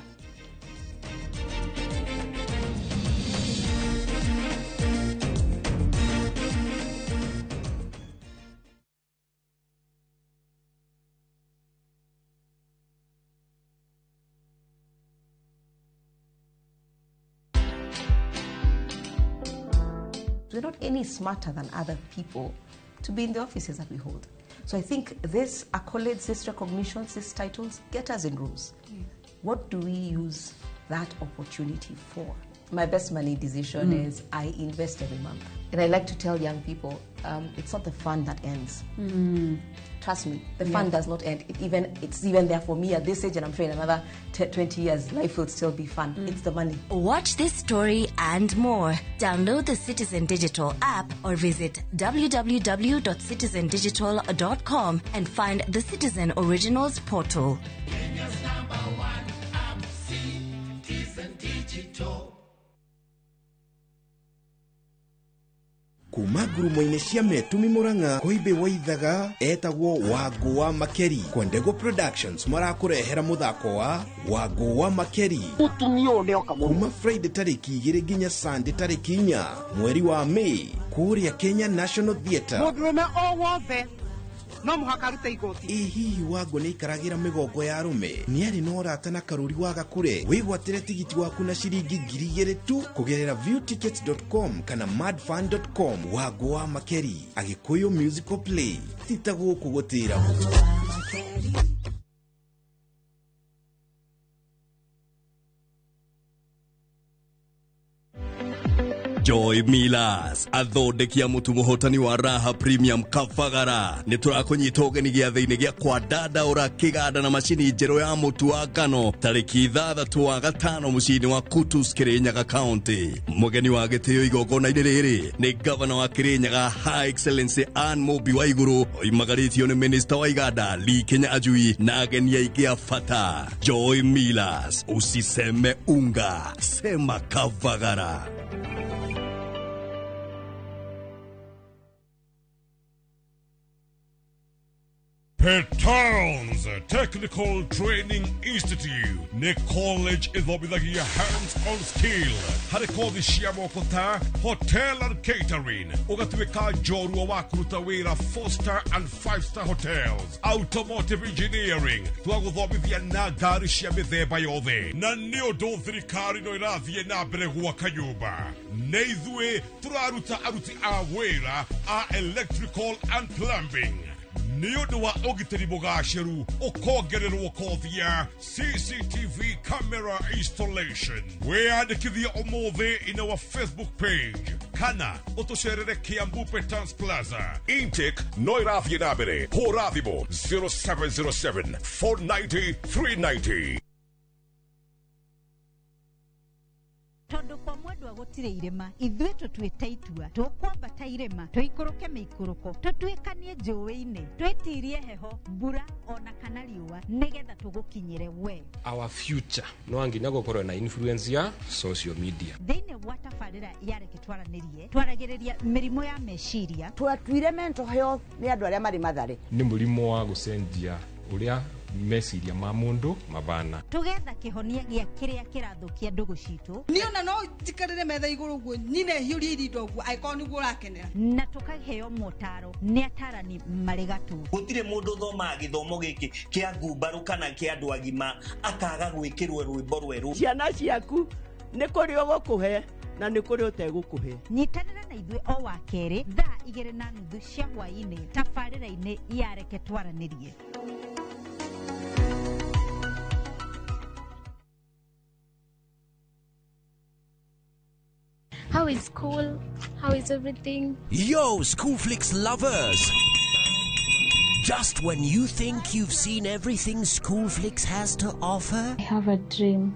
We're not any smarter than other people to be in the offices that we hold. So I think these accolades, these recognitions, these titles get us in rooms. Yeah. What do we use that opportunity for? My best money decision is I invest every month. And I like to tell young people, it's not the fun that ends. Trust me, the fun does not end. It's even there for me at this age, and I'm sure in another 20 years, life will still be fun. It's the money. Watch this story and more. Download the Citizen Digital app or visit www.citizendigital.com and find the Citizen Originals portal. Kenya's #1 app, Citizen Digital. Kuma ngurumo-inĩ cia Metumi Murang'a Koimbi Waithaga etagwo Wangũ wa Makeri. Kwendego Productions marakũrehera mũthako wa Wangũ wa Makeri Mũtumia ũyũ nĩoka mũno. Kuma Friday tarĩki 2 nginya Sunday tarĩki 4 mweri wa May kũrĩa Kenya National Theatre. Mũndũrũme o wothe no mũhaka arute igoti. Ĩ hihi Wangũ nĩaikaragĩra mĩgongo ya arũme? Nĩarĩ na ũrata na Karũri wa Gakure? Wĩgwatĩre tigiti waku na ciringi 2,000 tu kũgerera viewtickets.com kana madfun.com. Wangũ wa Makeri, Agĩkũyũ musical play. Ti ta gũkũ gũtĩragwo. Joy Millers athondeki a mutu muhotani wa Raha Premium Kabagara nĩ tũrakũnyita ũgeni gĩathĩ-inĩ gĩa kwa Dandaũra kĩganda na macini njerũ ya mũtu wa ngano tarĩki 6 wa gatano mũciĩ-inĩ wa Kutus Kirinyaga County. Mũgeni wa gĩtĩo igongona-inĩ rĩrĩ nĩ gavana wa Kirinyaga High Excellency Ann Mũmbi wa Igũrũ oimagarĩtio nĩ Minister wa Iganda Lee Kinyanjui na ageni aingĩ a bata. Joy Millers, usiseme unga, sema Kabagara. Petals Technical Training Institute nĩ college ĩthomithagia hands-on skill harĩ kothi cia moko ta hotel and catering, ũgatuĩka njorua wa kũruta wĩra 4-star and 5-star hotels, automotive engineering twagũthomithia na ngari cia mĩthemba yothe, na nĩ ũndũ thirikari no ĩrathiĩ na mbere gwaka nyũmba. Nĩ ithuĩ tũraruta aruti a wĩra a electrical and plumbing. Nĩ ũndũ wa ũgitĩri mũgacĩru ũkongererwo kothi ya CCTV camera installation. Wĩyandĩkithie ũmũthĩ in our Facebook page kana ũtũcerere Kiambu Petans Plaza. Intake no ĩrathiĩ na mbere. Hũra thimũ 0707 490 390. Tondu kwa mwendwa gutire irima ithuĩ tũtuĩte itua tũkwambata irĩma tũikũrũke mĩikũrũko tũtuĩkanie njũĩ-inĩ twĩtirie heho mbura ona kana riũa nĩgetha tũgũkinyĩre we. Our future no nginya gũkorwo na influence ya social media thĩinĩ wa tabarĩra. Tabarĩra ya Reke Twaranĩrie twaragĩrĩria mĩrimũ ya meciria. Twatuire mental health nĩ andũ arĩa marĩ Mathare. Nĩ mũrimũ wa gũcenjia ũrĩa meciria ma mũndũ mabana. Tũgetha kĩhonia gĩa kĩrĩa kĩrathũkia ndũgũ citũ. Niĩ ona no njikarĩre metha igũrũ ũguo nyine hiũrie irinda ũguo angĩkorwo nĩguo ũrakenera. Na tũkaheo motaro nĩ atarani marĩ gatũ. Gũtirĩ mũndũ ũthomaga gĩthomo gĩkĩ kĩa ngumbarũ kana kĩa andũ agima akaga gwĩkĩrwo rwĩmbo rwerũ. Ciana ciaku nĩ kũrĩ ũgũkũhe na nĩ kũrĩ ũtegũkũhe. Nyitanĩra na ithuĩ o wa kerĩ thaa 2:30 cia hwaĩ-inĩ tabarĩra-inĩ ya Reke Twaranĩrie. How is school? How is everything? Yo, Schoolflix lovers! Just when you think you've seen everything Schoolflix has to offer, I have a dream.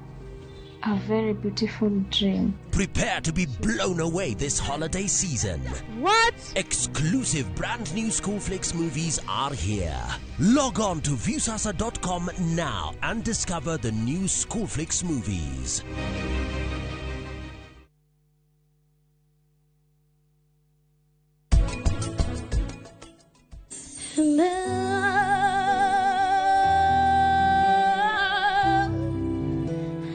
A very beautiful dream. Prepare to be blown away this holiday season. What? Exclusive brand new Schoolflix movies are here. Log on to Viusasa.com now and discover the new Schoolflix movies.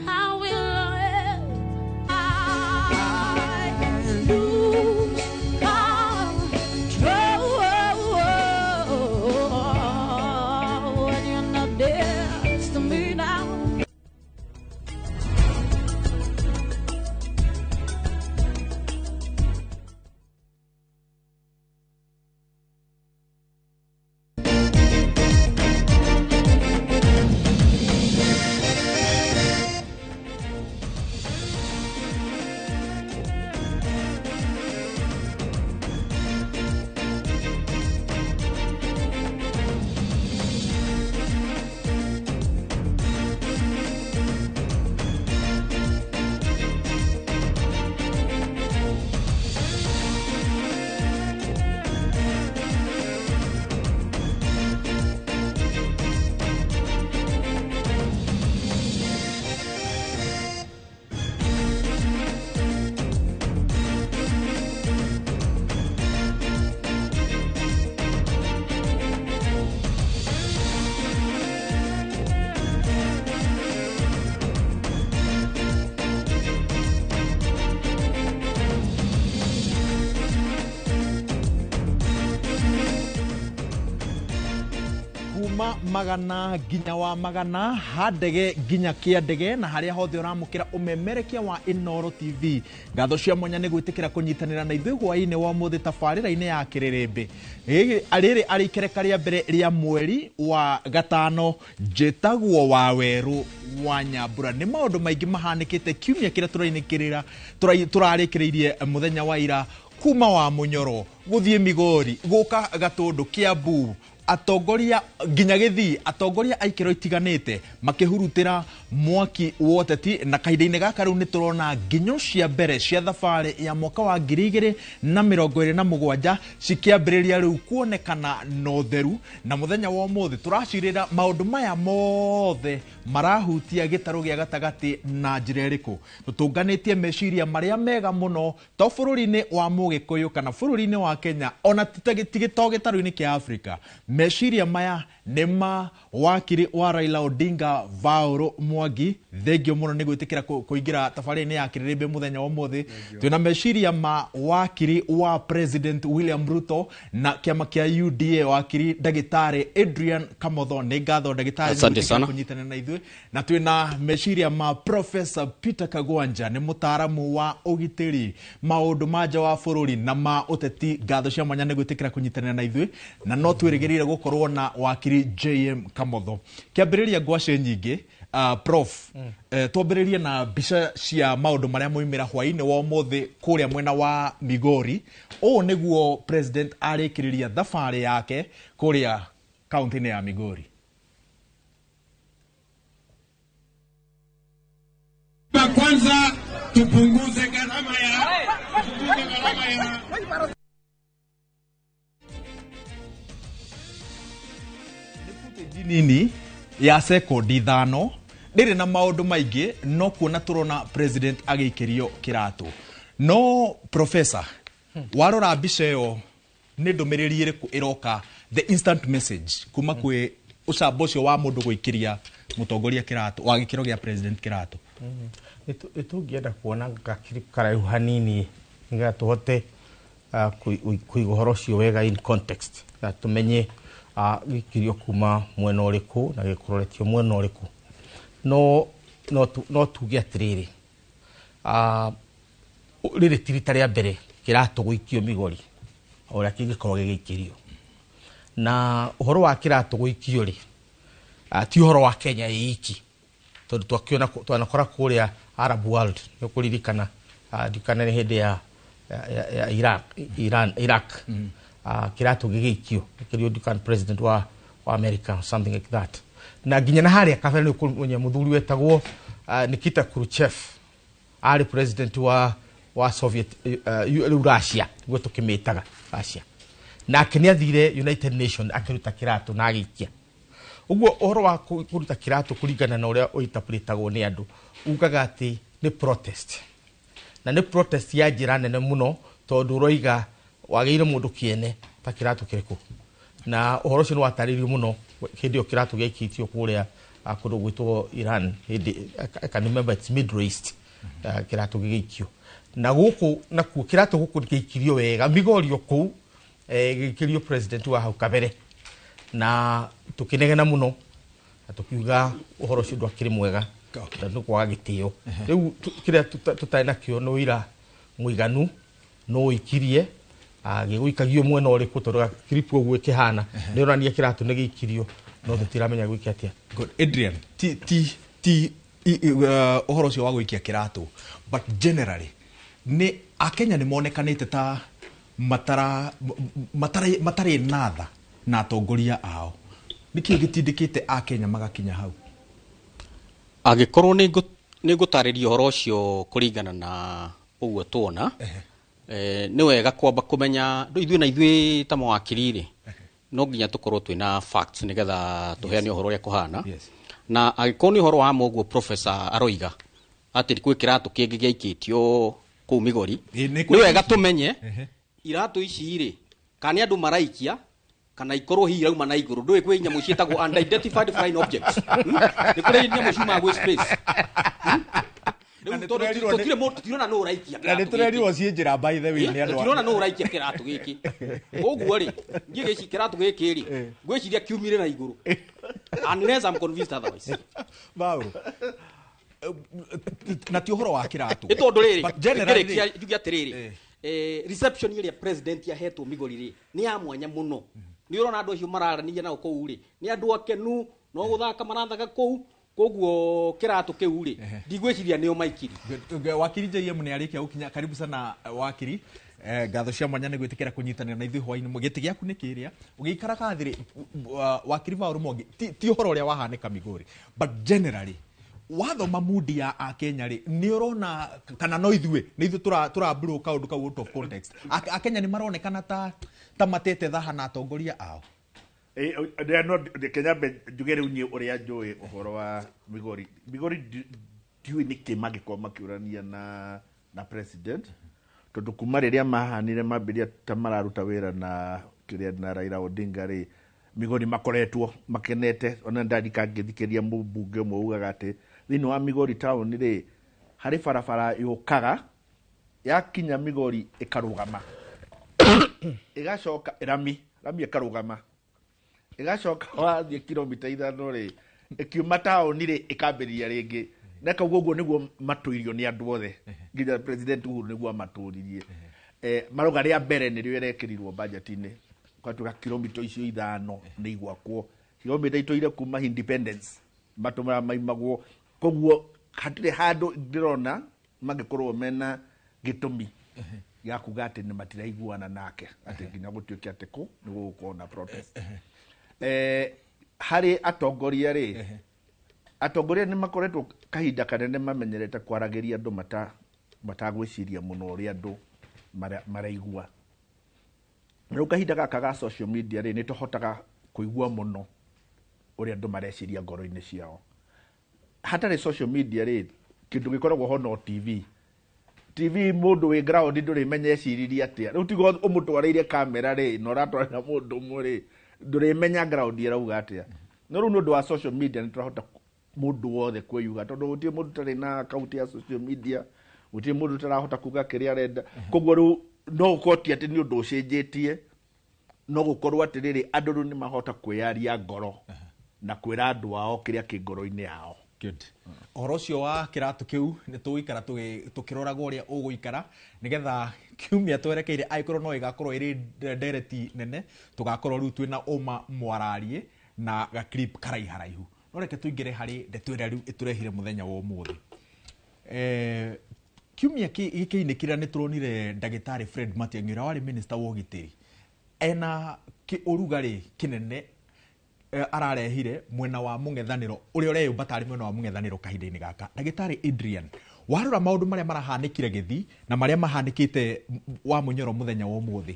How will I lose control when you're not there to me now? Kuma magana nginya wa magana handege nginya kĩandege na harĩa hothe ũramũkĩra ũmemerekia wa Inooro TV. Ngatho cia mwanya nĩ gwĩtĩkĩra kũnyitanĩra na ithuĩ hwaĩ-inĩ wa ũmũthĩ tabarĩra-inĩ ya Kĩrĩrĩmbĩ. Rĩrĩ arĩ ikereka rĩa mbere rĩa mweri wa gatano, njĩtagwo wa Werũ wa Nyambura. Nĩ maũndũ maingĩ mahanĩkĩte kiumia kĩrĩa tũrarĩkĩrĩirie mũthenya wa ira, kuma wa Mũnyoro gũthiĩ Migori gũka Gatũndũ Kiambu, atongoria nginya Gĩthii, atongoria a ikĩro itiganĩte makĩhurutĩra mwaki wa ũteti. Na kahinda-inĩ gaka rĩu nĩ tũrona nginyo cia mbere cia thabarĩ ya mwaka wa 2027 cikĩambĩrĩria rĩu kuonekana na ũtheru. Na mũthenya wa ũmũthĩ tũracirĩra maũndũ maya mothe marahutia gĩtarũ gĩa gatagatĩ na njĩra ĩrĩkũ. Tũtũnganĩtie meciria marĩa mega mũno to bũrũri-inĩ wa Mũgĩkũyũ kana bũrũri-inĩ wa Kenya, ona ti to gĩtarũ-inĩ kĩa Afrika. Meciria maya nĩ ma wakiri wa Raila Odinga Vaũrũ Mwangi. Thengio mũno nĩ gwĩtĩkĩra kũingĩra tabarĩra-inĩ ya Kĩrĩrĩmbĩ mũthenya wa ũmũthĩ. Twĩna meciria ma wakiri wa President William Ruto na kĩama kĩa UDA, wakiri ndagĩtarĩ Adrian Kamotho. Nĩ ngatho ndagĩtarĩ Asante sana. kũnyitanĩra na ithuĩ. Na twĩna meciria ma Professor Peter Kagwanja, nĩ mũtaaramu wa ũgitĩri, maũndũ ma nja wa bũrũri na ma ũteti. Ngatho cia mwanya nĩ gwĩtĩkĩra kũnyitanĩra na ithuĩ, na no twĩrĩgĩrĩire gũkorwo na wakiri JM Kamotho. Kĩambĩrĩria ngwacĩ nyingĩ, Prof, twambĩrĩrie na mbica cia maũndũ marĩa moimĩra hwaĩ-inĩ wa ũmũthĩ kũrĩa mwena wa Migori. Ũũ nĩguo president arĩkĩrĩria thabarĩ yake kũrĩa kaunti-inĩ ya Migori. Kwanza tupunguze gharama ya nini ya sekondi 5 ndĩrĩ na maũndũ maingĩ, no kuona tũrona president agĩikĩrio kĩratũ. No professor, warora mbica ĩyo, nĩ ndũmĩrĩri ĩrĩkũ ĩroka, the instant message kuma kwĩ ũcamba ũcio wa mũndũ gũikĩria mũtongoria kĩratũ wa gĩkĩro gĩa president kĩratũ? Nĩ tũngĩenda kuona gakiri karaihu hanini nĩgetha tũhote kũiga ũhoro ũcio wega in context, na tũmenye gĩkirio kuma mwena ũrĩkũ na gĩkũroretio mwena ũrĩkũ. No tuge atĩrĩrĩ, rĩrĩ ti rita rĩa mbere kĩratũ gũikio Migori o ũrĩa kĩngĩkorwo gĩgĩikĩrio. Na ũhoro wa kĩratũ gũikio rĩ, ti ũhoro wa Kenya ĩ iki, tondũ twakĩona twanakora kũrĩa Arab world, nĩ ũkũririkana, ndikana nĩ hĩndĩ ya Iraq, Iran, Iraq, kĩratũ gĩgĩikio gĩkĩrio ndikana president wa America, something like that. Na nginya na harĩa kabere nĩ ũkũmenya mũthuri wetagwo Nikita Khrushchev, arĩ president wa Soviet, rĩu Russia nĩguo tũkĩmĩtaga Russia, nake nĩ athire United Nation akĩruta kĩratũ na agĩikia. Ũguo ũhoro wa kũruta kĩratũ kũringana na ũrĩa ũinterpretagwo nĩ andũ ugaga atĩ nĩ protest, na nĩ protest ya njĩra nene mũno, tondũ ũroiga wagĩire mũndũ kĩene ta kĩratũ kĩrĩkũ. Na ũhoro ũcio nĩ watarĩirio mũno hĩndĩ ĩyo kĩratũ gĩaikĩtio kũrĩa kũndũ gwĩtwo Iran, hĩndĩ I can remember it's Middle East, kĩratũ gĩgĩikio. Na gũkũ nakuo kĩratũ gũkũ gĩikirio wega Migorio kũu, gĩikĩrio president wa hau kabere, na tũkĩnegena mũno na tũkiuga ũhoro ũcio ndwakĩrĩ mwega tondũ nĩ kwaga gĩtĩo. Rĩu kĩrĩa tũtarĩ nakĩo nĩ ũira mũiganu no ũikirie, gĩgũikagio mwena ũrĩkũ, tondũ clip ũguo ĩkĩhana nĩ ũrania kĩratũ nĩ gĩikirio, no tũtiramenya gwĩke atĩa. Good. Adrian, ti ũhoro ũcio wa gũikia kĩratũ, but generally nĩ akenya nĩ monekanĩte ta matara matarĩ matarĩ na tha na atongoria ao. Nĩkĩ gĩtindĩkĩte akenya magakinya hau? Angĩkorwo nĩ ngũtarĩria ũhoro ũcio kũringana na ũguo tuona, nĩ wega kwamba kũmenya ithuĩ na ithuĩ ta mawakiri rĩ, no nginya tũkorwo twĩna facts nĩgetha tũheane ũhoro ũrĩa kũhana. Na angĩkorwo nĩ ũhoro wa ma ũguo professor aroiga atĩ kwĩ kĩratũ kĩngĩ gĩaikĩtio kũu Migori, nĩ wega tũmenye iratũ ici rĩ, kana nĩ andũ maraikia kana ikorwo hihi irauma na igũrũ. Ndũĩ kwĩ nyamũ ciĩtagwo unidentified flying objects. Nĩ kũrĩ nyamũ ciumaga gwĩ space. Rĩu tondũ tũtirĩ mũndũ, tũtirona nũ ũraikia Na kĩratũ nĩ gĩkĩ. tũrerirwo ciĩ njĩra, by the way, nĩ andũ Tũtirona nũ ũraikia kĩratũ gĩkĩ. Koguo rĩ, niĩ gĩci kĩratũ gĩkĩ rĩ, ngwĩciria kiumire na igũrũ, unless I'm convinced otherwise. Baũrũ, na ti ũhoro wa kĩratũ. Nĩ tondũ rĩrĩ, But generally ngĩrĩkia njuge atĩrĩrĩ, reception ĩrĩa president ahetwo Migori rĩ, nĩ ya mwanya mũno. Nĩ ũrona andũ acio mararanĩria nao kũu rĩ, nĩ andũ akenu, no gũthaka marathaka kũu. Koguo kĩratũ kĩu rĩ, ndigwĩciria nĩo maikiri. Wakiri JM nĩ arĩkia gũkinya. Karibu sana wakiri. Ngatho cia mwanya nĩ gwĩtĩkĩra kũnyitanĩra na ithuĩ hwainĩ. Gĩtĩ gĩaku nĩ kĩrĩa ũgĩikaraga thĩ rĩ, wakiri Paul Mwangi, ti ũhoro ũrĩa wahanĩka Migori, but generally wathoma mudi ya akenya rĩ, nĩ ũrona kana no ithuĩ nĩ ithuĩ tũra blow kaũndũ kau out of context? Akenya nĩ maronekana ta matete thaha na atongoria ao. No reke nyambe njuge rĩu niĩ ũrĩa njũĩ ũhoro wa Migori. Migori ndiũĩ nĩkĩ mangĩkorwo makĩũrania na president, tondũ kuma rĩrĩa mahanire mambĩrĩria ta mararuta wĩra na kĩrĩa na Raila Odinga rĩ, Migori makoretwo makenete. Ona ndarika ngĩthikĩria mũmbunge ũmwe ugaga atĩ thĩinĩ wa Migori town rĩ, harĩ barabara yũkaga yakinya Migori ĩkarũgama, ĩgacoka rami ĩkarũgama, ĩgacoka wathiĩ kilomita 5 rĩ, ĩkiuma taũni rĩ, ĩkambĩrĩria rĩngĩ. Na kauga ũguo nĩguo matũirio nĩ andũ othe, nginya president Uhuru nĩguo amatũririe. Marauga rĩa mbere nĩrĩo ĩrekĩrirwo budget-inĩ, kwatuĩka kilomita icio 5 nĩ igwakwo, kilomita itũire kuma independence matũmara maimagwo. Koguo hatirĩ handũ ndĩrona mangĩkorwo mena gĩtũmi gĩa kuga atĩ nĩ matiraiguana nake, atĩ nginya gũtuĩke atĩ kũ nĩ gũgũkorwo na protest. Harĩ atongoria rĩ, atongoria nĩ makoretwo kahinda kanene mamenyerete kwaragĩria andũ matagwĩciria mũno ũrĩa andũ maraigua. Rĩu kahinda gaka ga social media rĩ, nĩ tũhotaga kũigua mũno ũrĩa andũ mareciria ngoro-inĩ ciao. Hatarĩ social media rĩ, kĩndũ gĩkoragwo ho no TV. TV mũndũ wĩ ground ndũrĩmenya eciririe atĩa. Rĩu tiga ũmũtwarĩire kamera rĩ, na ũratwarĩra mũndũ ũmwe rĩ, ndũrĩmenya ground ĩrauga atĩa. No rĩu nĩ ũndũ wa social media nĩ tũrahota mũndũ wothe kwĩyuga, tondũ gũtirĩ mũndũ ũtarĩ na account ya social media, gũtirĩ mũndũ ũtarahota kuga kĩrĩa arenda. Koguo rĩu no gũkorwo ti atĩ nĩ ũndũ ũcenjetie, no gũkorwo atĩrĩrĩ, andũ rĩu nĩ mahota kwĩyaria ngoro na kwĩra andũ ao kĩrĩa kĩ ngoro-inĩ yao. Good. Ũhoro ũcio wa kĩratũ kĩu nĩ tũgũikara tũkĩroraga ũrĩa ũgũikara nĩgetha kiumia twerekeire, angĩkorwo no ĩgakorwo ĩrĩ ndereti nene, tũgakorwo rĩu twĩna ũma mwarariĩ na ga clip karaiharaihu. No reke tũingĩre harĩ ndeto ĩrĩa rĩu ĩtũrehire mũthenya wa ũmũthĩ. Kiumia gĩkĩ-inĩ kĩrĩa nĩ tũronire ndagĩtarĩ Fred Matiang'i ũrĩa warĩ minister wa ũgitĩri ena ũrugarĩ kĩnene ararehire mwena wa mũng'ethanĩro ũrĩa ũreyũmba tarĩ mwena wa mũng'ethanĩro kahinda-inĩ gaka. Ndagĩtarĩ Adrian, warora maũndũ marĩa marahanĩkire Gĩthii na marĩa mahanĩkĩte wa Mũnyoro mũthenya wa ũmũthĩ,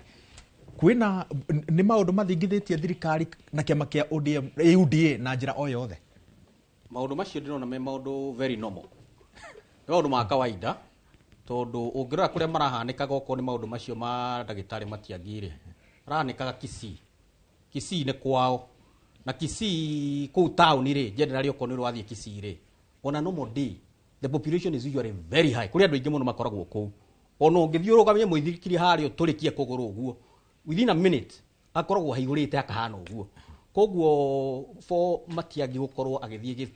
kwĩna nĩ maũndũ mathingithĩtie thirikari na kĩama kĩa ODM, UDA na njĩra o yothe? Maũndũ macio ndĩrona me maũndũ very normal, nĩ maũndũ ma kawaida, tondũ ũngĩrora kũrĩa marahanĩkaga, okorwo nĩ maũndũ macio ma ndagĩtarĩ Matiang'i rĩ, marahanĩkaga Kisii. Kisii nĩ kwao, na Kisii kũu taũni rĩ, generally okorwo nĩ ũrathiĩ Kisii rĩ, on a normal day the population is usually very high. Kũrĩ andũ aingĩ mũno makoragwo kũu. Ona ũngĩthiĩ ũrũgamie mũithikiri harĩa ũtũrĩkie kũgũrũ ũguo, within a minute akoragwo haihũrĩte akahana ũguo. Koguo for Matiang'i gũkorwo agĩthiĩ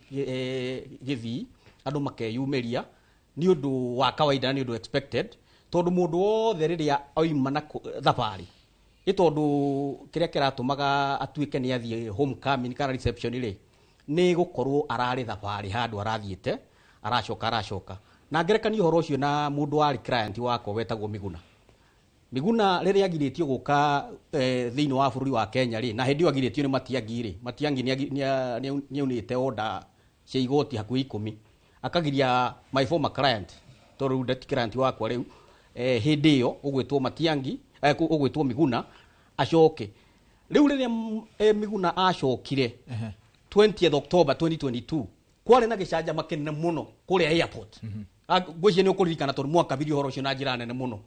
Gĩthii andũ makeyumĩria nĩ ũndũ wa kawaida na nĩ ũndũ expected, tondũ mũndũ wothe rĩrĩa oima na thabarĩ, ĩ tondũ kĩrĩa kĩratũmaga atuĩke nĩ athiĩ homecoming kana reception rĩ, nĩ gũkorwo ararĩ thabarĩ handũ arathiĩte, aracoka. Na ngerekanie ũhoro ũcio na mũndũ warĩ client wakwa wetagwo Miguna. Miguna rĩrĩa agirĩtio gũka thĩinĩ wa bũrũri wa Kenya rĩ, na hĩndĩ ĩyo agirĩtio nĩ Matiang'i rĩ, Matiang'i nĩ aunĩte order cia igoti hakuhĩ 10, akagiria my former client, tondũ rĩu ndeti client wakwa rĩu, hĩndĩ ĩyo ũgwĩtwo Matiang'i, ũgwĩtwo Miguna acoke. Rĩu rĩrĩa Miguna acokire 20th October 2022, kwarĩ na gĩcanjama kĩnene mũno kũrĩa airport. Ngwĩciria nĩ ũkũririkana tondũ mwakabirie ũhoro ũcio na njĩra nene mũno.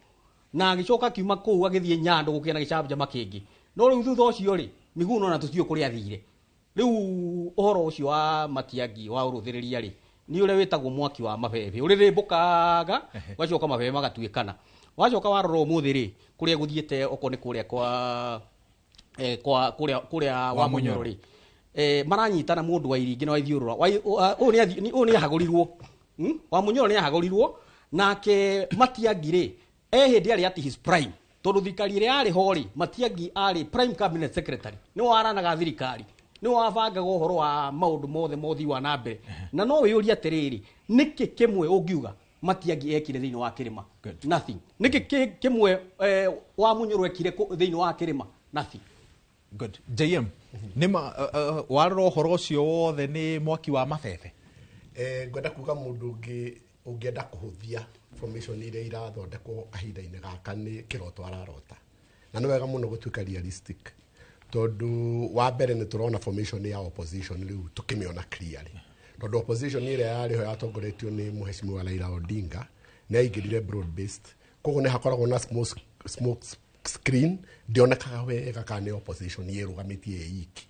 Na agĩcoka akiuma kũu agĩthiĩ Nyando gũkĩgĩa na gĩcanjama kĩngĩ. No rĩu thutha ũcio rĩ, Miguna ona tũtiũĩ kũrĩa athire. Rĩu ũhoro ũcio wa Matiang'i wa ũrũthĩrĩria rĩ, nĩ ũrĩa wĩtagwo mwaki wa mabebe, ũrĩrĩmbũkaga ũgacoka mabebe magatuĩkana. Wacoka warora ũmũthĩ rĩ, kũrĩa gũthiĩte okorwo nĩ kũrĩa kwa kwa kũrĩa wa Mũnyoro rĩ, maranyitana mũndũ wa Iringi na wa Ithiũrũra. Ũyũ nĩ ahagũrirwo, wa Mũnyoro nĩ ahagũrirwo, nake Matiang'i rĩ, hĩndĩ arĩ at his prime, tondũ thirikari ĩrĩa yarĩ ho rĩ, Matiang'i arĩ prime cabinet secretary, nĩwe waranaga thirikari, nĩwe wabangaga ũhoro wa maũndũ mothe ma ũthii wa na mbere. Na no wĩyũrie atĩrĩrĩ, nĩkĩ kĩmwe ũngiuga Matiang'i ekire thĩinĩ wa kĩrĩma? Nothing. Nĩkĩ kĩmwe wa Mũnyoro ekire thĩinĩ wa kĩrĩma? Nothing. Good. JM, nĩma warora ũhoro ũcio wothe nĩ mwaki wa mabebe? Ngwenda kuga mũndũ ũngĩ ũngĩenda kũhũthia formation iria irathondekwo kahinda-inĩ gaka nĩ kĩroto ararota, na nĩ wega mũno gũtuĩka realistic, tondũ wa mbere nĩ tũrona formation ya opposition rĩu tũkĩmĩona clearly, tondũ opposition ĩrĩa yarĩ ho yatongoretio nĩ Mheshimiwa Raila Odinga nĩ aingĩrire broad based, koguo nĩ hakoragwo na smoke screen, ndĩonekaga wega kana nĩ opposition ĩrũgamĩtie ĩ iki.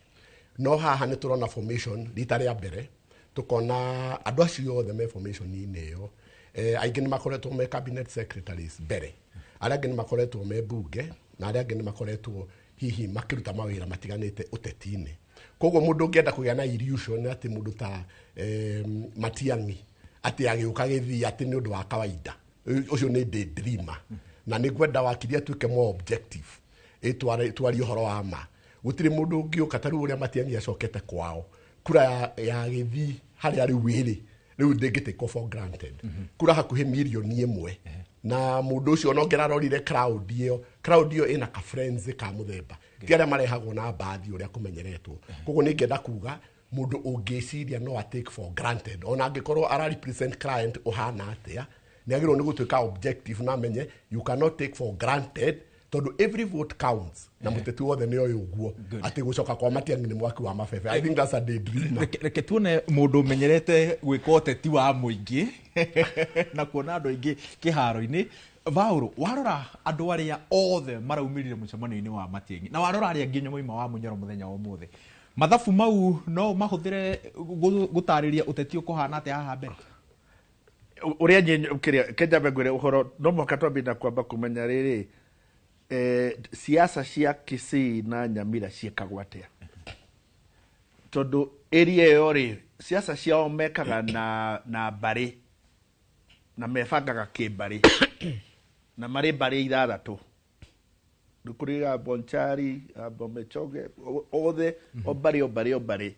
No haha nĩ tũrona formation rita rĩa mbere, tukona andũ acio othe me formation-inĩ ĩyo, aingĩ nĩ makoretwo me cabinet secretaries mbere, arĩa angĩ nĩ makoretwo me bunge, na arĩa angĩ nĩ makoretwo hihi makĩruta mawĩra matiganĩte ũteti-inĩ. Koguo mũndũ ũngĩenda kũgĩa na illusion atĩ mũndũ ta Matiang'i atĩ agĩũka gĩthii atĩ nĩ ũndũ wa kawaida, ũcio nĩ daydreamer. Na nĩ ngwenda wakiri atuĩke more objective, twarie ũhoro wa ma. Gũtirĩ mũndũ ũngĩũka ta rĩu ũrĩa Matiang'i acokete kwao, kura ya Gĩthii harĩa rĩu ĩrĩ rĩu ndĩngĩtĩkwo for granted, kura hakuhĩ 1 mirioni na mũndũ ũcio ona ũngĩrarorire crowd ĩyo, crowd ĩyo ĩna ka frenzy ka mũthemba, ti arĩa marehagwo na mbathi ũrĩa kũmenyeretwo. Koguo nĩ ngĩenda kuga mũndũ ũngĩciria no a take for granted, ona angĩkorwo ara represent client ũhana atĩa, nĩ agĩrĩirwo nĩ gũtuĩka objective na amenye you cannot take for granted, tondũ Tondũ every vote counts na mũteti wothe nĩ oĩ ũguo atĩ gũcoka kwa Matiang'i nĩ mwaki wa mabebe. I think that's a daydreamer. Reke tuone mũndũ ũmenyerete gwĩka ũteti wa mũingĩ na kuona andũ aingĩ kĩharo-inĩ. Vaũrũ, warora andũ arĩa othe maraumĩrire mũcemanio-inĩ wa Matiang'i na warora arĩa nginya moima wa Munyoro mũthenya wa ũmũthĩ, mathabu mau no mahũthĩre gũtarĩria ũteti ũkũhana atĩa haha mbere? Ũrĩa kĩrĩa kenjambe ngwĩre ũhoro, no mũhaka twambie na kwamba kũmenya rĩrĩ, siasa cia Kisii na Nyamira ciĩkagwo atĩa, tondũ area ĩyo rĩ, siasa ciao mekaga na mbarĩ na mebangaga kĩmbarĩ na marĩ mbarĩ ithathatũ. Nĩ kũrĩ a Bonchari, a Bomachoge, othe o mbarĩ o mbarĩ o mbarĩ,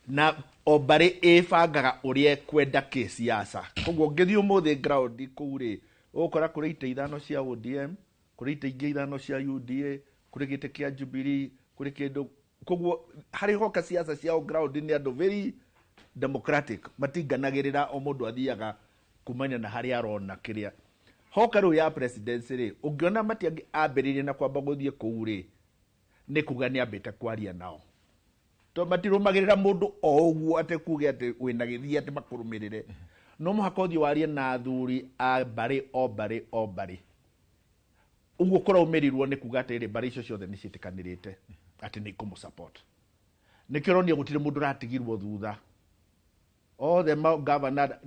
na o mbarĩ ĩbangaga ũrĩa ĩkwenda kĩsiasa. Koguo ũngĩthiĩ ũmũthĩ ground kũu rĩ, ũgũkora kũrĩ itĩ 5 cia ODM, kũrĩ itĩ ingĩ 5 cia UDA, kũrĩ gĩtĩ kĩa Jubilee, kũrĩ kĩndũ. Koguo harĩ hoka siasa ciao ground nĩ andũ very democratic, matinganagĩrĩra, o mũndũ athiaga kumania na harĩa arona kĩrĩa. Hoka rĩu ya presidency rĩ, ũngĩona Matiang'i ambĩrĩirie na kwamba gũthiĩ kũu rĩ, nĩ kuga nĩ ambĩte kwaria nao, tondũ matirũmagĩrĩra mũndũ o ũguo atĩ kuge atĩ wĩna gĩthiĩ atĩ makũrũmĩrĩre. No mũhaka ũthiĩ warie na athuri a mbarĩ o mbarĩ o mbarĩ. Ũguo kũraumĩrirwo nĩ kuga atĩrĩ, mbarĩ icio ciothe nĩ ciĩtĩkanĩrĩte atĩ nĩ ikũmũ support. Nĩkĩo ũronire gũtirĩ mũndũ ũratigirwo thutha, othe gavana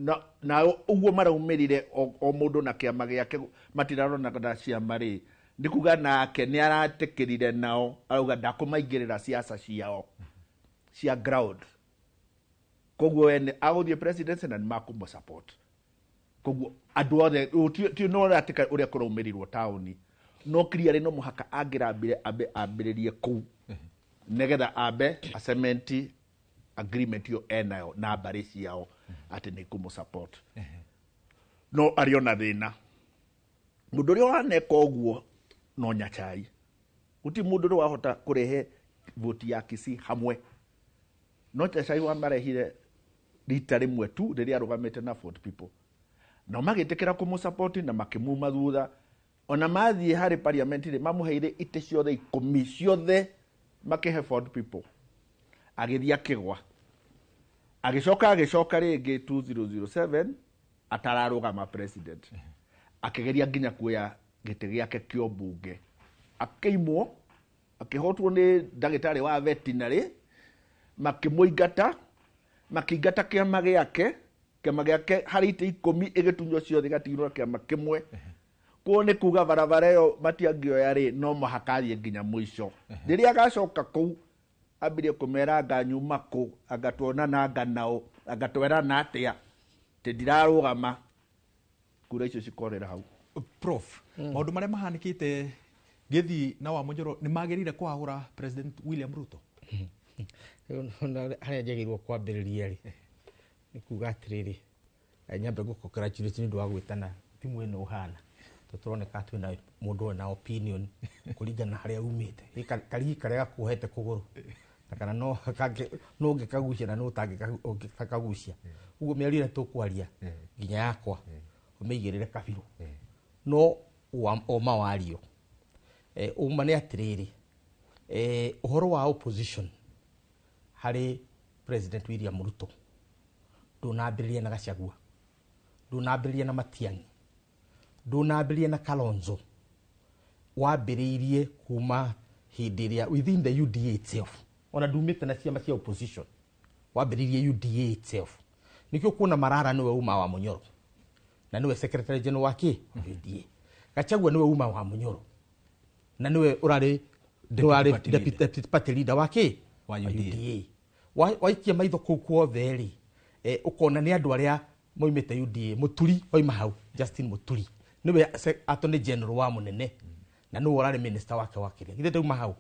na ũguo maraumĩrire o mũndũ na kĩama gĩake, matirarona na ciama rĩ, nĩ kuga nake nĩ aratĩkĩrire nao, arauga ndakũmaingĩrĩra siasa ciao cia ground. Koguo we nĩ agũthiĩ presidency na nĩ makũmũ support. Koguo andũ othe ti no ũratĩka ũrĩa kũraumĩrirwo taũni, no clearly no mũhaka angĩrambire ambe ambĩrĩrie kũu nĩgetha ambe acementi agreement ĩyo enayo na mbarĩ ciao atĩ nĩ ikũmũ support. No arĩ ona thĩna, mũndũ ũrĩa waneka ũguo no Nyachai. Gũtirĩ mũndũ ũrĩa wahota kũrehe voti ya Kisii hamwe, no Nyachai wamarehire rita rĩmwe tu rĩrĩa arũgamĩte na Ford People, nao magĩtĩkĩra kũmũ support na makĩmuma thutha. Ona mathiĩ harĩ parliament rĩ, mamũheire itĩ ciothe 10 ciothe makĩhe Ford People, agĩthiĩ akĩgwa, agĩcoka rĩngĩ 2007 atararũgama president, akĩgeria nginya kuoya gĩtĩ gĩake kĩa ũmbunge, akĩimwo, akĩhotwo nĩ ndagĩtarĩ wa veterinary, makĩmũingata, makĩingata kĩama gĩake, kĩama gĩake harĩ itĩ 10 ĩgĩtunywo ciothe igatigirwo kĩama kĩmwe. Koguo nĩ kuga barabara ĩyo matiangĩoya rĩ, no mũhaka athiĩ nginya mũico. Rĩrĩa agacoka kũu ambirie kũmera anga nyuma kũ, anga tuonana anga nao, anga twerana atĩa, atĩ ndirarũgama, kura icio cikorera hau. Prof, maũndũ marĩa mahanĩkĩte Gĩthii na Wamunyoro nĩ magĩrĩire kũhagũra President William Ruto? Harĩa njagĩrĩirwo kwambĩrĩria rĩ, nĩ kuga atĩrĩrĩ, nyambe ngũ congratulate nĩ ũndũ wa gwĩtana timu ĩno ũhana, tondũ tũroneka twĩna mũndũ wĩna opinion kũringana na harĩa umĩte. Karigi karĩa gakuohete kũgũrũ na kana no ũngĩkagucia na no ũtangĩkagucia. Ũguo mĩario ĩrĩa tũkwaria nginya yakwa ũmĩigĩrĩre kabirũ, no ũma wario. Ũma nĩ atĩrĩrĩ, ũhoro wa opposition harĩ President William Ruto ndũnambĩrĩria na Gachagua, ndũnambĩrĩria na Matiang'i, ndũnambĩrĩria na Kalonzo, wambĩrĩirie kuma hĩndĩ ĩrĩa within the UDA itself, ona ndumĩte na ciama cia opposition, wambĩrĩirie UDA itself. Nĩkĩo kuona Marara nĩwe uma wa Munyoro na nĩwe secretary general wa kĩ UDA, Gachagua nĩwe uma wa Munyoro na nĩwe ũrarĩ deputy party leader wa kĩ wa UDA. Waikia maitho kũu kuothe rĩ, ũkona nĩ andũ arĩa moimĩte UDA. Mũturi oima hau, Justin Mũturi nĩwe attorney general wa mũnene na nĩwe ũrarĩ minister wake wa kĩrĩa githĩ ndauma hau.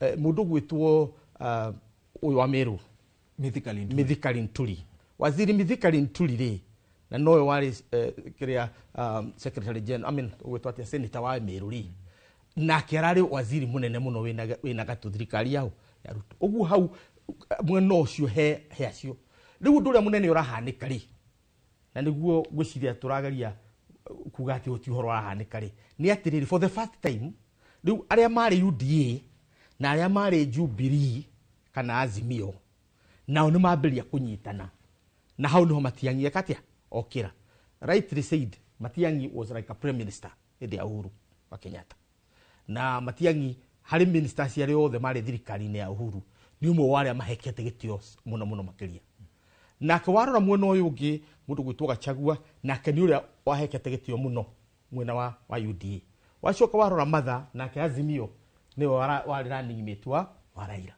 Mũndũ gwĩtwo ũyũ wa Meru, Mithika Linturi, waziri Mithika Linturi rĩ, na nowe warĩ kĩrĩa secretary general, I mean ũgwĩtwo atĩa, senator wa Meru rĩ, nake ararĩ waziri mũnene mũno wĩna gatũ thirikari yao ya Ruto. Ũguo hau mwena ũcio he acio. Rĩu ũndũ ũrĩa mũnene ũrahanĩka rĩ, na nĩguo ngwĩciria tũrageria kuga atĩ ti ũhoro ũrahanĩka rĩ, nĩ atĩrĩrĩ, for the first time Rĩu arĩa marĩ UDA na arĩa marĩ Jubilee kana Azimio nao nĩ mambĩrĩria kũnyitana, na hau nĩho Matiang'i ekatia okĩra. Rightly said, Matiang'i was like a prime minister hĩndĩ ya Uhuru wa Kenyatta, na Matiang'i harĩ ministers arĩa othe marĩ thirikari-inĩ ya Uhuru nĩ ũmwe wa arĩa mahekete gĩtĩo mũno mũno makĩria. Nake warora mwena ũyũ ũngĩ, mũndũ gwĩtwo Gachagua nake nĩ ũrĩa wahekete gĩtĩo mũno mwena wa UDA. Wacoka warora Matha, nake Azimio nĩwe warĩ running mate wa Raila.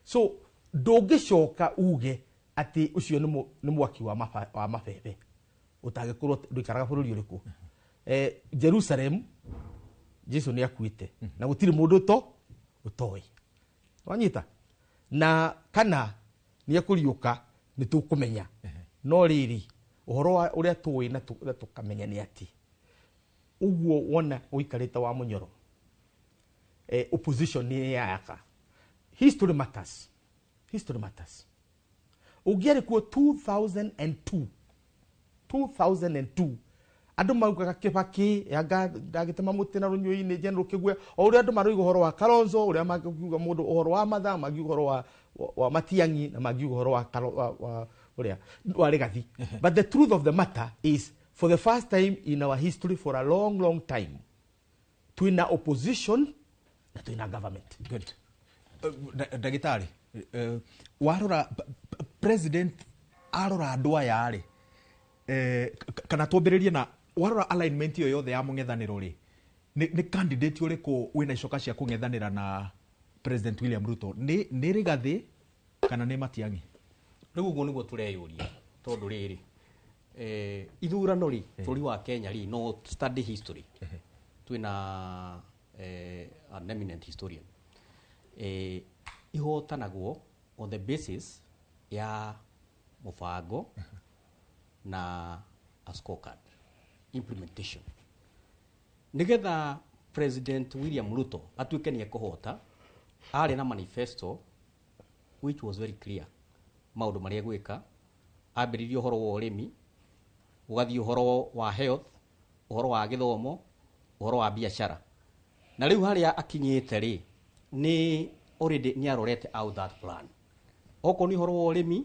So ndũngĩcoka uge atĩ ũcio nĩ mwaki wa mabebe ũtangĩkorwo ndũikaraga bũrũri ũrĩkũ. Jerusalem Jesu nĩ akuĩte na gũtirĩ mũndũ ũtoĩ, wanyita, na kana nĩ ekũriũka nĩ tũkũmenya. No rĩrĩ, ũhoro wa ũrĩa tũĩ na tũkamenya nĩ atĩ ũguo wona ũikarĩte wa mũnyoro, opposition nĩ yayaka. History matters, history matters. Ũngĩarĩ kuo 2002, 2002 andũ maugaga Kibaki yanga ndagĩtema mũtĩ na rũnyũi-inĩ, General Kĩgwe, o ũrĩa andũ maroiga ũhoro wa Kalonzo, ũrĩa mangiuga mũndũ ũhoro wa Matha, mangiuga ũhoro wa Matiang'i, na mangiuga ũhoro wa ũrĩa wa Rigathi. But the truth of the matter is, for the first time in our history, for a long long time, twina opposition na twina government. Good. Ndagĩtarĩ, warora president arora andũ aya rĩ, kana twambĩrĩrie na warora alignment ĩyo yothe ya mũng'ethanĩro rĩ, nĩ candidate ũrĩkũ wĩna icoka cia kũng'ethanĩra na President William Ruto? Nĩ Rigathi kana nĩ Matiang'i? Rĩu ũguo nĩguo tũreyũria, tondũ rĩrĩ, ithurano rĩ, bũrũri wa Kenya rĩ, no study history, twĩna an eminent historian, ihotanagwo on the basis ya mũbango na a scorecard implementation. Nigetha President William Ruto atuĩke nĩ ekũhota, arĩ na manifesto which was very clear maũndũ marĩa egwĩka. Ambĩrĩrie ũhoro wa ũrĩmi, ũgathiĩ ũhoro wa health, ũhoro wa gĩthomo, ũhoro wa biacara, na rĩu harĩa akinyĩte rĩ, nĩ already nĩ arorete out that plan. Okorwo nĩ ũhoro wa ũrĩmi,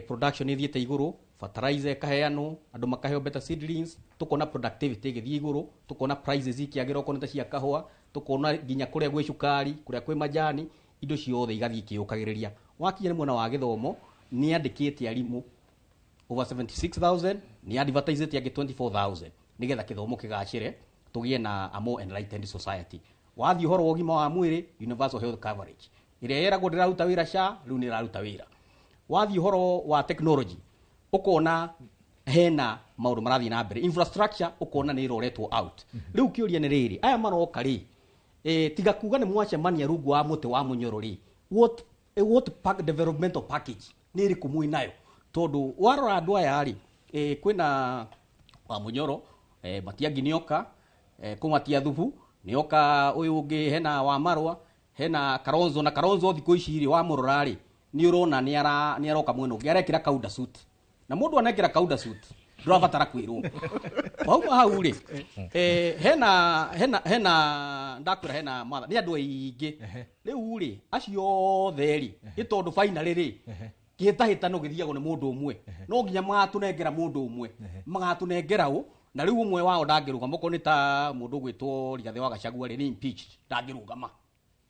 production ĩthiĩte igũrũ, fertilizer ĩkaheanwo, andũ makaheo better seedlings, tukona productivity ĩgĩthiĩ igũrũ, tukona prices ikĩagĩra okorwo nĩ ta cia kahũa, tukona nginya kũrĩa gwĩ cukari, kũrĩa kwĩ majani, indo ciothe igathiĩ ikĩũkagĩrĩria. Wakinya nĩ mwena wa gĩthomo, nĩ andĩkĩte arimũ over 76,000, nĩ advertisete angĩ 24,000 nĩgetha gĩthomo kĩgacĩre, tũgĩe na a more enlightened society. Wathiĩ ũhoro wa ũgima wa mwĩrĩ, universal health coverage ĩrĩa yeragwo ndĩraruta wĩra SHA, rĩu nĩ ĩraruta wĩra. Wathiĩ ũhoro wa technology, ũkona hena maũndũ marathiĩ na mbere. Infrastructure ũkona nĩ ĩroretwo out. Rĩu kĩũria nĩ rĩrĩ, aya maroka rĩ, tiga kuga nĩ mwacemania rungu wa mũtĩ wa mũnyoro rĩ, what developmental package nĩ ĩrĩkũ mwĩ nayo? Tondũ warora andũ aya rĩ, kwĩna wa mũnyoro, Matiang'i nĩoka, kũmatia thubu nĩoka, ũyũ ũngĩ hena wa Marwa, hena Kalonzo, na Kalonzo thikũ ici rĩ, wamũrora rĩ, nĩ ũrona nĩ aroka mwena ũngĩ, arekĩra kaunda suit, na mũndũ anekĩra kaunda suit ndũrabatara kwĩrwo. Wauma hau rĩ, hena ndakwĩra hena Martha, nĩ andũ aingĩ. Rĩu rĩ, acio othe rĩ, nĩ tondũ finally rĩ, kĩhĩtahĩtano gĩthiagwo nĩ mũndũ ũmwe, no nginya magatũnengera mũndũ ũmwe, magatũnengera ũ, na rĩu ũmwe wao ndangĩrũgama, okorwo nĩ ta mũndũ ũgwĩtwo Rigathĩ wa Gachagua rĩ, nĩ impeached, ndangĩrũgama,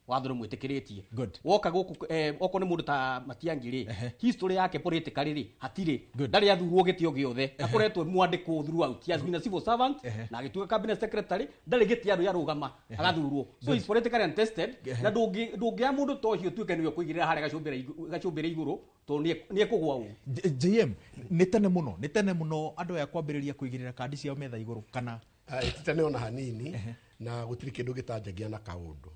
watho nĩ mwĩtĩkĩrĩtie. Woka gũkũ, okorwo nĩ mũndũ ta Matiang'i rĩ, history yake politically rĩ, hatirĩ, ndarĩ athurwo gĩtĩo gĩothe, akoretwo mwandĩkwo throughout, he has been a civil servant na agĩtuĩka cabinet secretary, ndarĩ gĩtĩ arĩ arũgama agathurwo, so he's politically untested. Na ndũngĩoya mũndũ ta ũcio ũtuĩke nĩwe ũkũigĩrĩra harĩa gacumbĩra igũrũ, tondũ nĩ ekũgũa ũũ. JM, nĩ tene mũno, nĩ tene mũno andũ aya kwambĩrĩria kũigĩrĩra kandi ciao metha igũrũ kana? Ti tene ona hanini, na gũtirĩ kĩndũ gĩtanjagia na kaũndũ.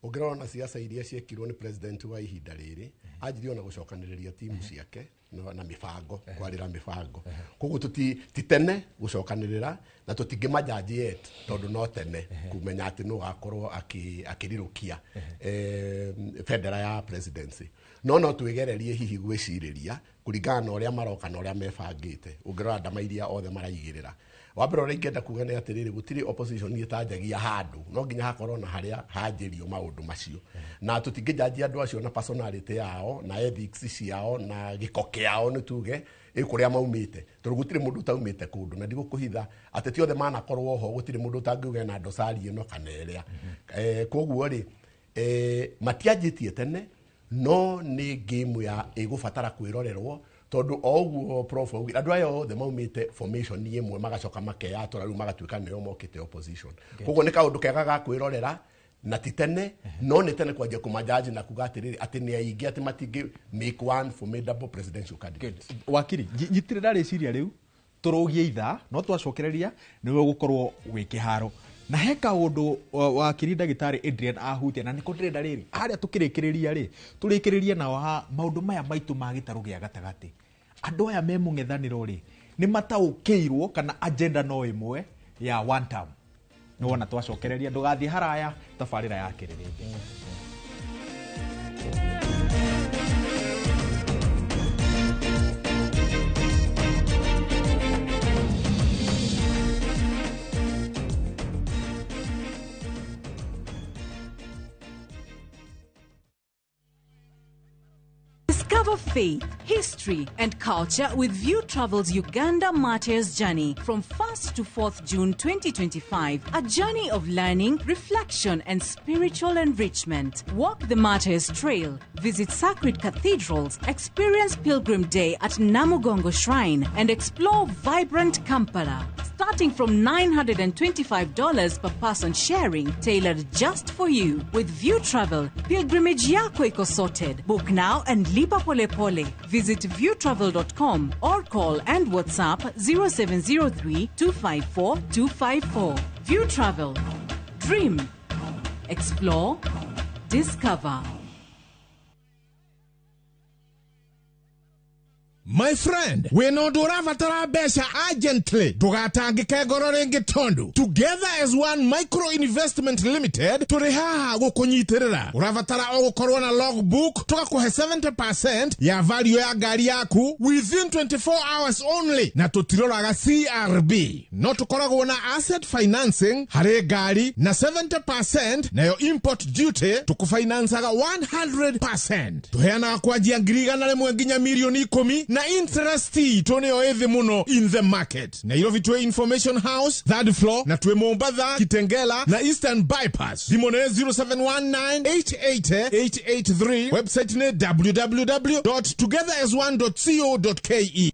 Ũngĩrora na siasa iria ciekirwo nĩ president wa ihinda rĩrĩ, anjirie ona gũcokanĩrĩria timu ciake. na mĩbango, kwarĩra mĩbango. Koguo ti tene gũcokanĩrĩra na tũtingĩmanjanji yet, tondũ no tene kũmenya atĩ nũ gakorwo akĩrirũkia bendera ya presidency. No twĩgererie hihi gwĩcirĩria kũringana na ũrĩa maroka na ũrĩa mebangĩte. Ũngĩrora ndama iria othe maraigĩrĩra, wa mbere ũrĩa ingĩenda kuga nĩ atĩrĩrĩ, gũtirĩ opposition ĩtanjagia handũ, no nginya hakorwo na harĩa hanjĩrio maũndũ macio, na tũtingĩnjanjia andũ acio na personality yao na ethics ciao na gĩko kĩao, nĩ tuge ĩ kũrĩa maumĩte, tondũ gũtirĩ mũndũ ũtaumĩte kũndũ, na ndigũkũhitha atĩ ti othe manakorwo ho, gũtirĩ mũndũ ũtangiuga ena ndosari ĩno kana ĩrĩa. Koguo rĩ, matianjĩtie tene, no nĩ game ya ĩgũbatara kwĩrorerwo, tondũ o ũguo prof augire, andũ aya othe maumĩte formation ĩmwe, magacoka makeyatũra rĩu magatuĩka nĩo mokĩte opposition. Koguo nĩ kaũndũ kega ga kwĩrorera, na ti tene, no nĩ tene kwanjia kũmanjanji na kuga atĩrĩrĩ atĩ nĩ aingĩ atĩ matingĩ make one formidable presidential candidate. Wakiri, nyitĩrĩra rĩciria rĩu, tũrũgie ithaa no twacokereria nĩwe gũkorwo wĩ kĩharo. Na he kaũndũ wakiri ndagĩtarĩ Adrian ahutia, na nĩko ndĩrenda rĩrĩ harĩa tũkĩrĩkĩrĩria rĩ, tũrĩkĩrĩrie nao ha maũndũ maya maitũ ma gĩtarũ gĩa gatagatĩ. Andũ aya me mũng'ethanĩro rĩ, nĩ mataũkĩirwo kana agenda no ĩmwe ya one term. Nĩ wona twacokereria, ndũgathiĩ haraya, tabarĩra ya kĩrĩrĩmbĩ. Discover faith, history, and culture with View Travel's Uganda Martyrs Journey from 1st to 4th June 2025. A journey of learning, reflection, and spiritual enrichment. Walk the Martyrs Trail, visit sacred cathedrals, experience Pilgrim Day at Namugongo Shrine, and explore vibrant Kampala. Starting from $925 per person sharing, tailored just for you. With View Travel, pilgrimage yako iko sorted. Book now and lipa pole pole. Visit viewtravel.com or call and WhatsApp 0703 254 254. View Travel. Dream. Explore. Discover. My friend, wĩna ũndũ ũrabatara mbeca urgently, ndũgatangĩke ngoro rĩngĩ, tondũ Together as One Micro Investment Limited tũrĩ haha gũkũnyitĩrĩra. Ũrabatara o gũkorwo na logbook, tũgakũhe 70% ya value ya ngari yaku within 24 hours only, na tũtiroraga CRB. No tũkoragwo na asset financing harĩ ngari na 70%, nayo import duty tũkũfinancaga 100%. Tũheanaga kwanjia 100,000 nginya 10,000,000, na interest itũ nĩyo ĩthĩ mũno in the market. Nairobi twĩ Information House third floor, na twĩ Mombatha, Kitengela na Eastern Bypass. Thimũ nĩ 0719 880 883, website nĩ www.togetherasone.co.ke.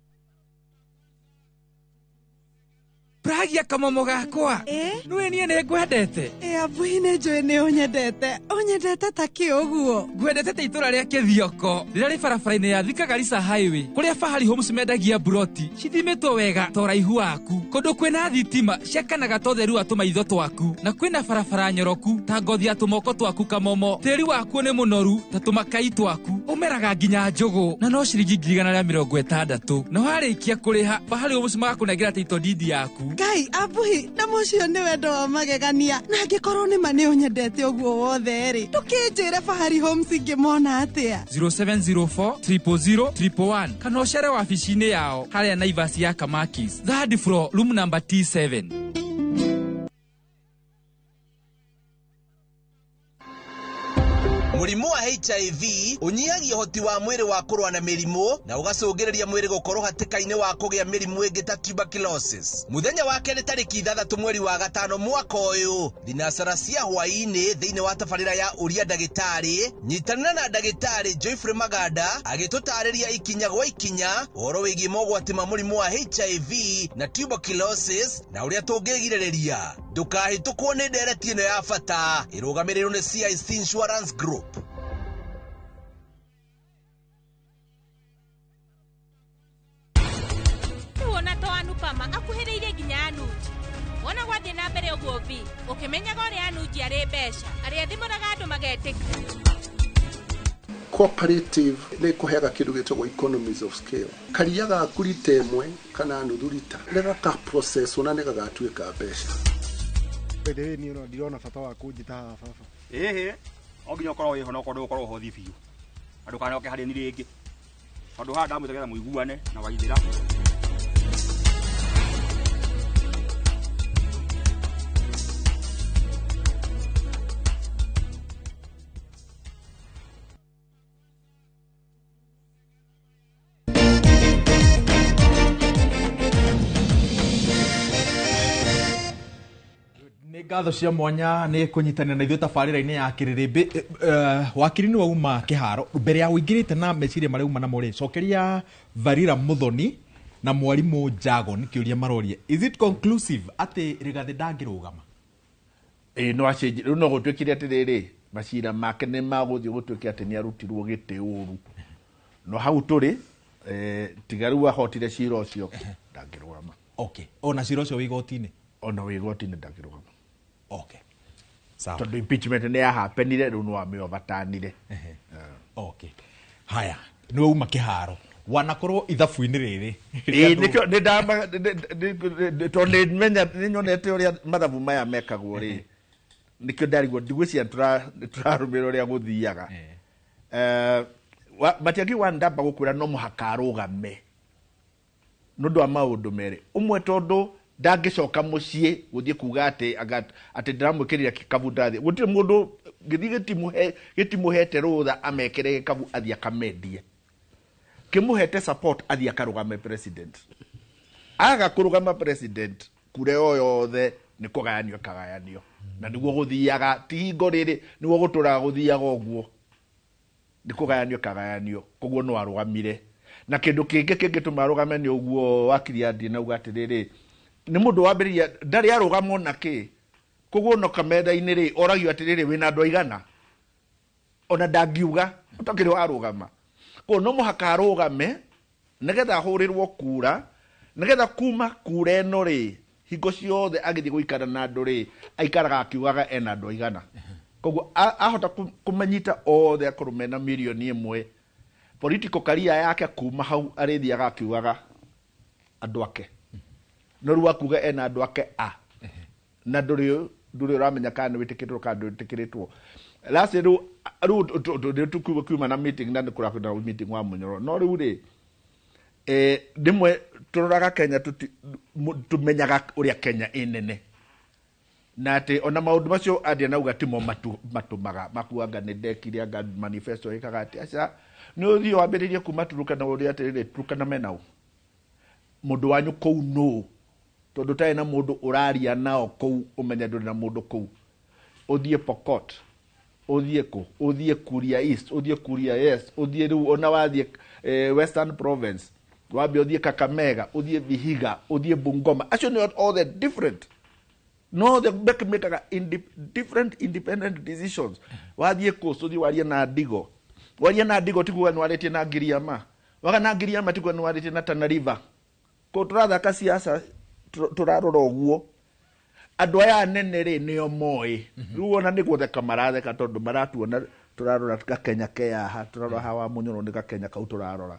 Pragia kamomo gakwa, nĩwe niĩ nĩ ngwendete. Ĩ abuhi, nĩ njũĩ nĩ ũnyendete. Ũnyendete ta kĩ ũguo? Ngwendete ta itũra rĩa Kĩthioko rĩrĩa rĩ barabara-inĩ ya Thika Garissa Highway, kũrĩa Fahari Homes mendagia buroti cithimĩtwo wega ta ũraihu waku, kũndũ kwĩna thitima ciakanaga ta ũtheru wa tũmaitho twaku, na kwĩna barabara nyoroku ta ngothi ya tũmoko twaku kamomo. Tĩri wakuo nĩ mũnoru ta tũmakai twaku, ũmeraga nginya njũgũ, na no ciringi 160,000, na warĩkia kũrĩha Fahari Homes magakũnengera title deed yaku. Ngai abuhi, na mũcio nĩ wendo wa magegania. Na angĩkorwo nĩ ma nĩ ũnyendete ũguo wothe rĩ, ndũkĩnjĩre Fahari Homes ingĩmona atĩa? 0704 000 111, kana ũcere wabici-inĩ yao harĩa Naivas ya Kamakis, third floor, room number T7. Mũrimũ wa HIV ũnyihagia ũhoti wa mwĩrĩ wa kũrũa na mĩrimũ na ũgacũngĩrĩria mwĩrĩ gũkorwo hatĩka-inĩ wa kũgĩa mĩrimũ ĩngĩ ta tuberculosis. Mũthenya wa kerĩ tarĩki 6 mweri wa 5 mwaka ũyũ, thinacara cia hwaĩ-inĩ thĩinĩ wa tabarĩra ya Ũria Ndagĩtarĩ, nyitanĩra na ndagĩtarĩ Joyfrey Maganda agĩtũtarĩria ikinya gwa ikinya ũhoro wĩgiĩ mogwati ma mũrimũ wa HIV na tuberculosis na ũrĩa tũngĩgirĩrĩria. Ndũkahĩtũkwo nĩ ndereti ĩno ya bata ĩrũgamĩrĩirwo nĩ CIC Insurance Group. Wona to Anupama akuhĩrĩirie nginya Anuj. Wona gwathiĩ na mbere ũguo vi, ũkĩmenyaga ũrĩa Anuj arĩ mbeca, arĩa thimũraga andũ magetĩka. Cooperative nĩ kũheaga kĩndũ gĩtagwo economies of scale. Karia gaku rita ĩmwe kana nuthu rita nĩ process na nĩ gagatuĩka mbeca. By the way, niĩ ona ndirona bata wa kũnjĩta haha baba. Ĩhĩ, no nginya ũkorwo wĩho na ũkorwo ndũgũkorwo hothi biũ na ndũkanoke harĩ ni rĩngĩ tondũ haha ndamwĩta getha mũiguane na Waithĩra. Nĩ ngatho cia mwanya nĩ kũnyitanĩra na ithuĩ tabarĩra-inĩ ya kĩrĩrĩmbĩ. Wakiri nĩ wauma kĩharo mbere ya ũingĩrĩte na meciria marĩa uma namo rĩ, cokeria Varira Muthoni na mwarimũ Jago nĩ kĩũria maroria, is it conclusive atĩ Rigathĩ ndangĩrũgama? Ĩĩ no acenjie rĩu, no gũtuĩkire atĩrĩrĩ, macira make nĩ magũthiĩ gũtuĩke atĩ nĩ arutirwo gĩtĩ ũru, no hau tũrĩ tiga rĩu ahotire cira ũcio ndangĩrũgama. Okay, ona cira ũcio wĩ igoti-inĩ? Ona wĩ igoti-inĩ ndangĩrũgama. Okay, sawa. Tondũ impeachment nĩ yahapenire, rĩu no amĩovatanire. Okay, haya, nĩ wauma kĩharo wanakorwo ithabu-inĩ rĩrĩ. Ĩĩ nĩkĩo nĩ ndama tondũ nĩ menya nĩ nyonete ũrĩa mathabu maya mekagwo rĩ, nĩkĩo ndarigwo ndigwĩciria tũrarũmĩrĩra ũrĩa gũthiaga. Matiangĩ wa ndamba gũkwĩra no mũhaka arũgame nĩ ũndũ wa maũndũ merĩ. Ũmwe, tondũ ndangĩcoka mũciĩ gũthiĩ kuga atĩ atĩ ndĩramwĩkĩrĩra gĩkabu ndathiĩ, gũtirĩ mũndũ gĩthiĩ gĩtimũhete rũtha amekĩre gĩkabu athiĩ akamendie, kĩmũhete support athiĩ akarũgame president. Aga kũrũgama president, kura o yothe nĩ kũgayanio ĩkagayanio, na nĩguo gũthiaga, ti hingo rĩrĩ nĩguo gũtũraga gũthiaga ũguo, nĩ kũgayanio ĩkagayanio. Koguo no arũgamire. Na kĩndũ kĩngĩ kĩngĩtũma arũgame nĩ ũguo wakiri Andy nauga atĩrĩrĩ, nĩ mũndũ wambĩrĩria ndarĩ arũgama ona kĩ, koguo no kametha-inĩ rĩ oragio atĩrĩrĩ, wĩna andũ aigana, ona ndangiuga ũtakĩrĩ warũgama. Koguo no mũhaka arũgame nĩgetha ahũrĩrwo kura, nĩgetha kuma kura ĩno rĩ, hingo ciothe agĩthiĩ gũikara na andũ rĩ, aikaraga akiugaga ena andũ aigana. Koguo ahota kũmanyita othe akorwo mena 1 million, political career yake kuma hau arĩthiaga akiugaga andũ ake, no rĩu akuga ena andũ ake a na ndũrĩ ũramenya kana nĩ wĩtĩkĩrĩtwo kana ndwĩtĩkĩrĩtwo. Last rĩu rĩu kiuma na meeting na nĩ kũrakwĩna meeting wa Munyoro, no rĩu rĩ rĩmwe tũroraga Kenya tũmenyaga ũrĩa Kenya ĩ nene, na atĩ ona maũndũ macio Andy anauga timo matũmaga makuanga nĩ ndekire anga manifesto ĩkaga atĩ aca nĩ ũthiĩ wambĩrĩrie kuma Turukana ũrĩa atĩrĩrĩ, Turukana mena ũ mũndũ wanyu kũu nũ, tondũ ũtarĩ na mũndũ ũraria nao kũu ũmenye ndũrĩ na mũndũ kũu. Ũthiĩ Pokot, ũthiĩ kũ, ũthiĩ Kuria East, ũthiĩ Kuria West, ũthiĩ rĩu ona wathiĩ Western Province, wambe ũthiĩ Kakamega, ũthiĩ Vihiga, ũthiĩ Bungoma, acio nĩ othe different, no the mekaga different independent decisions. Wathiĩ Coast ũthiĩ warie na Ndigo, warie na Ndigo ti kuga nĩ warĩtie na Ngiriama, waga na Ngiriama ti kuga nĩ warĩtie na Tana River. Ko tũrathaka siasa tũrarora ũguo, andũ aya anene rĩ nĩo moĩ. Rĩu ona nĩ gũtheka maratheka tondũ maratuona tũrarora gakenya ke haha, tũrarora hawa Munyoro nĩ gakenya kau tũrarora.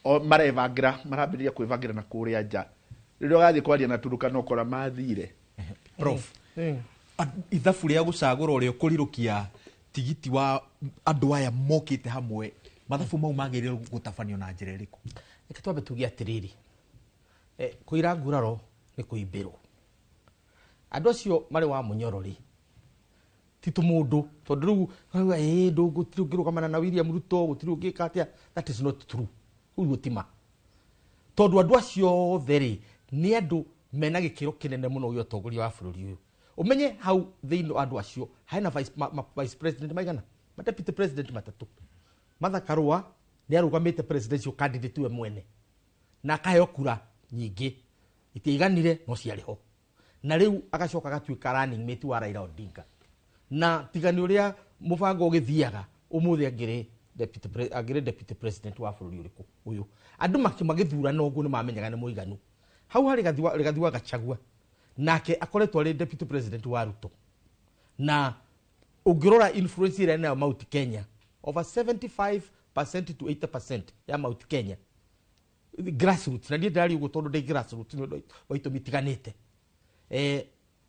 O marebangĩra, marambĩrĩria kwĩbangĩra na kũrĩa nja, rĩrĩa ũgathiĩ kwaria na Turukana ũkora mathire. Prof, ithabu rĩa gũcagũra ũrĩa ũkũrirũkia tigiti wa andũ aya mokĩte hamwe, mathabu mau magĩrĩirwo gũtabanio na njĩra ĩrĩkũ? Reke twambe tuge atĩrĩrĩ, kũira nguraro nĩ kũimbĩrwo. Andũ acio marĩ wa Munyoro rĩ, ti tũmũndũ, tondũ rĩu rauga ĩĩ gũtirĩ ũngĩrũgamana na William Ruto, gũtirĩ ũngĩka atĩa. That is not true. Ũguo ti ma, tondũ andũ acio othe rĩ nĩ andũ mena gĩkĩro kĩnene mũno gĩa ũtongoria wa bũrũri ũyũ. Ũmenye hau thĩinĩ wa andũ acio hena vice president maigana, ma deputy president matatũ. Martha Karua nĩ arũgamĩte presidential candidate we mwene na akaheo kura nyingĩ, itiaiganire no ciarĩ ho, na rĩu agacoka agatuĩka running mate wa Raila Odinga. Na tiga nĩ ũrĩa mũbango ũgĩthiaga ũmũthĩ angĩrĩ deputy president wa bũrũri ũrĩkũ ũyũ. Andũ magĩthurana ũguo nĩ mamenyaga nĩ mũiganu. Hau harĩ Rigathi wa Gachagua, nake akoretwo arĩ deputy president wa Ruto, na ũngĩrora influence ĩrĩa nayo Mount Kenya Over 75% to 80% ya Mount Kenya grassroots, na niĩ ndĩraria ũguo tondũ ndĩ grassroots nĩ ũndũ wa itũmi itiganĩte,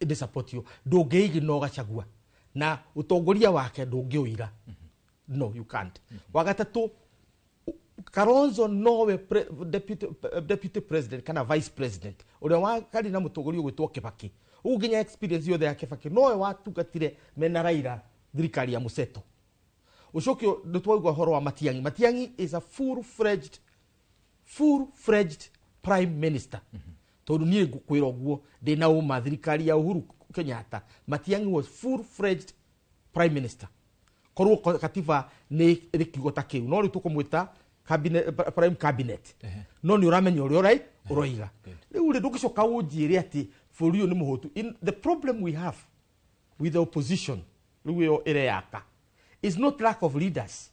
ndĩ support you. Ndũngĩignore Gachagua na ũtongoria wake, ndũngĩũira. No, you can't. Wa gatatũ, Kalonzo nowe deputy president kana vice president ũrĩa wakari na mũtongoria ũgwĩtwo Kibaki. Ũguo nginya experience yothe ya Kibaki, nowe watungatire mena Raila thirikari ya Museto. Ũcoke nĩ twaigua ũhoro wa Matiang'i. Matiang'i is a full fledged prime minister, tondũ niĩ ngũkwĩra ũguo ndĩna ũma, thirikari ya Uhuru Kenyatta, Matiang'i was full fledged prime minister, korwo katiba nĩ ĩrĩ kiugo ta kĩu. No rĩu tũkũmwĩta cabinet, prime cabinet, no nĩ ũramenya ũrĩa ũroiga. Rĩu rĩ, ndũngĩcoka ũnjĩre atĩ bũrũri ũyũ nĩ mũhũtu. The problem we have with the opposition rĩu ĩyo ĩreyaka is not lack of leaders,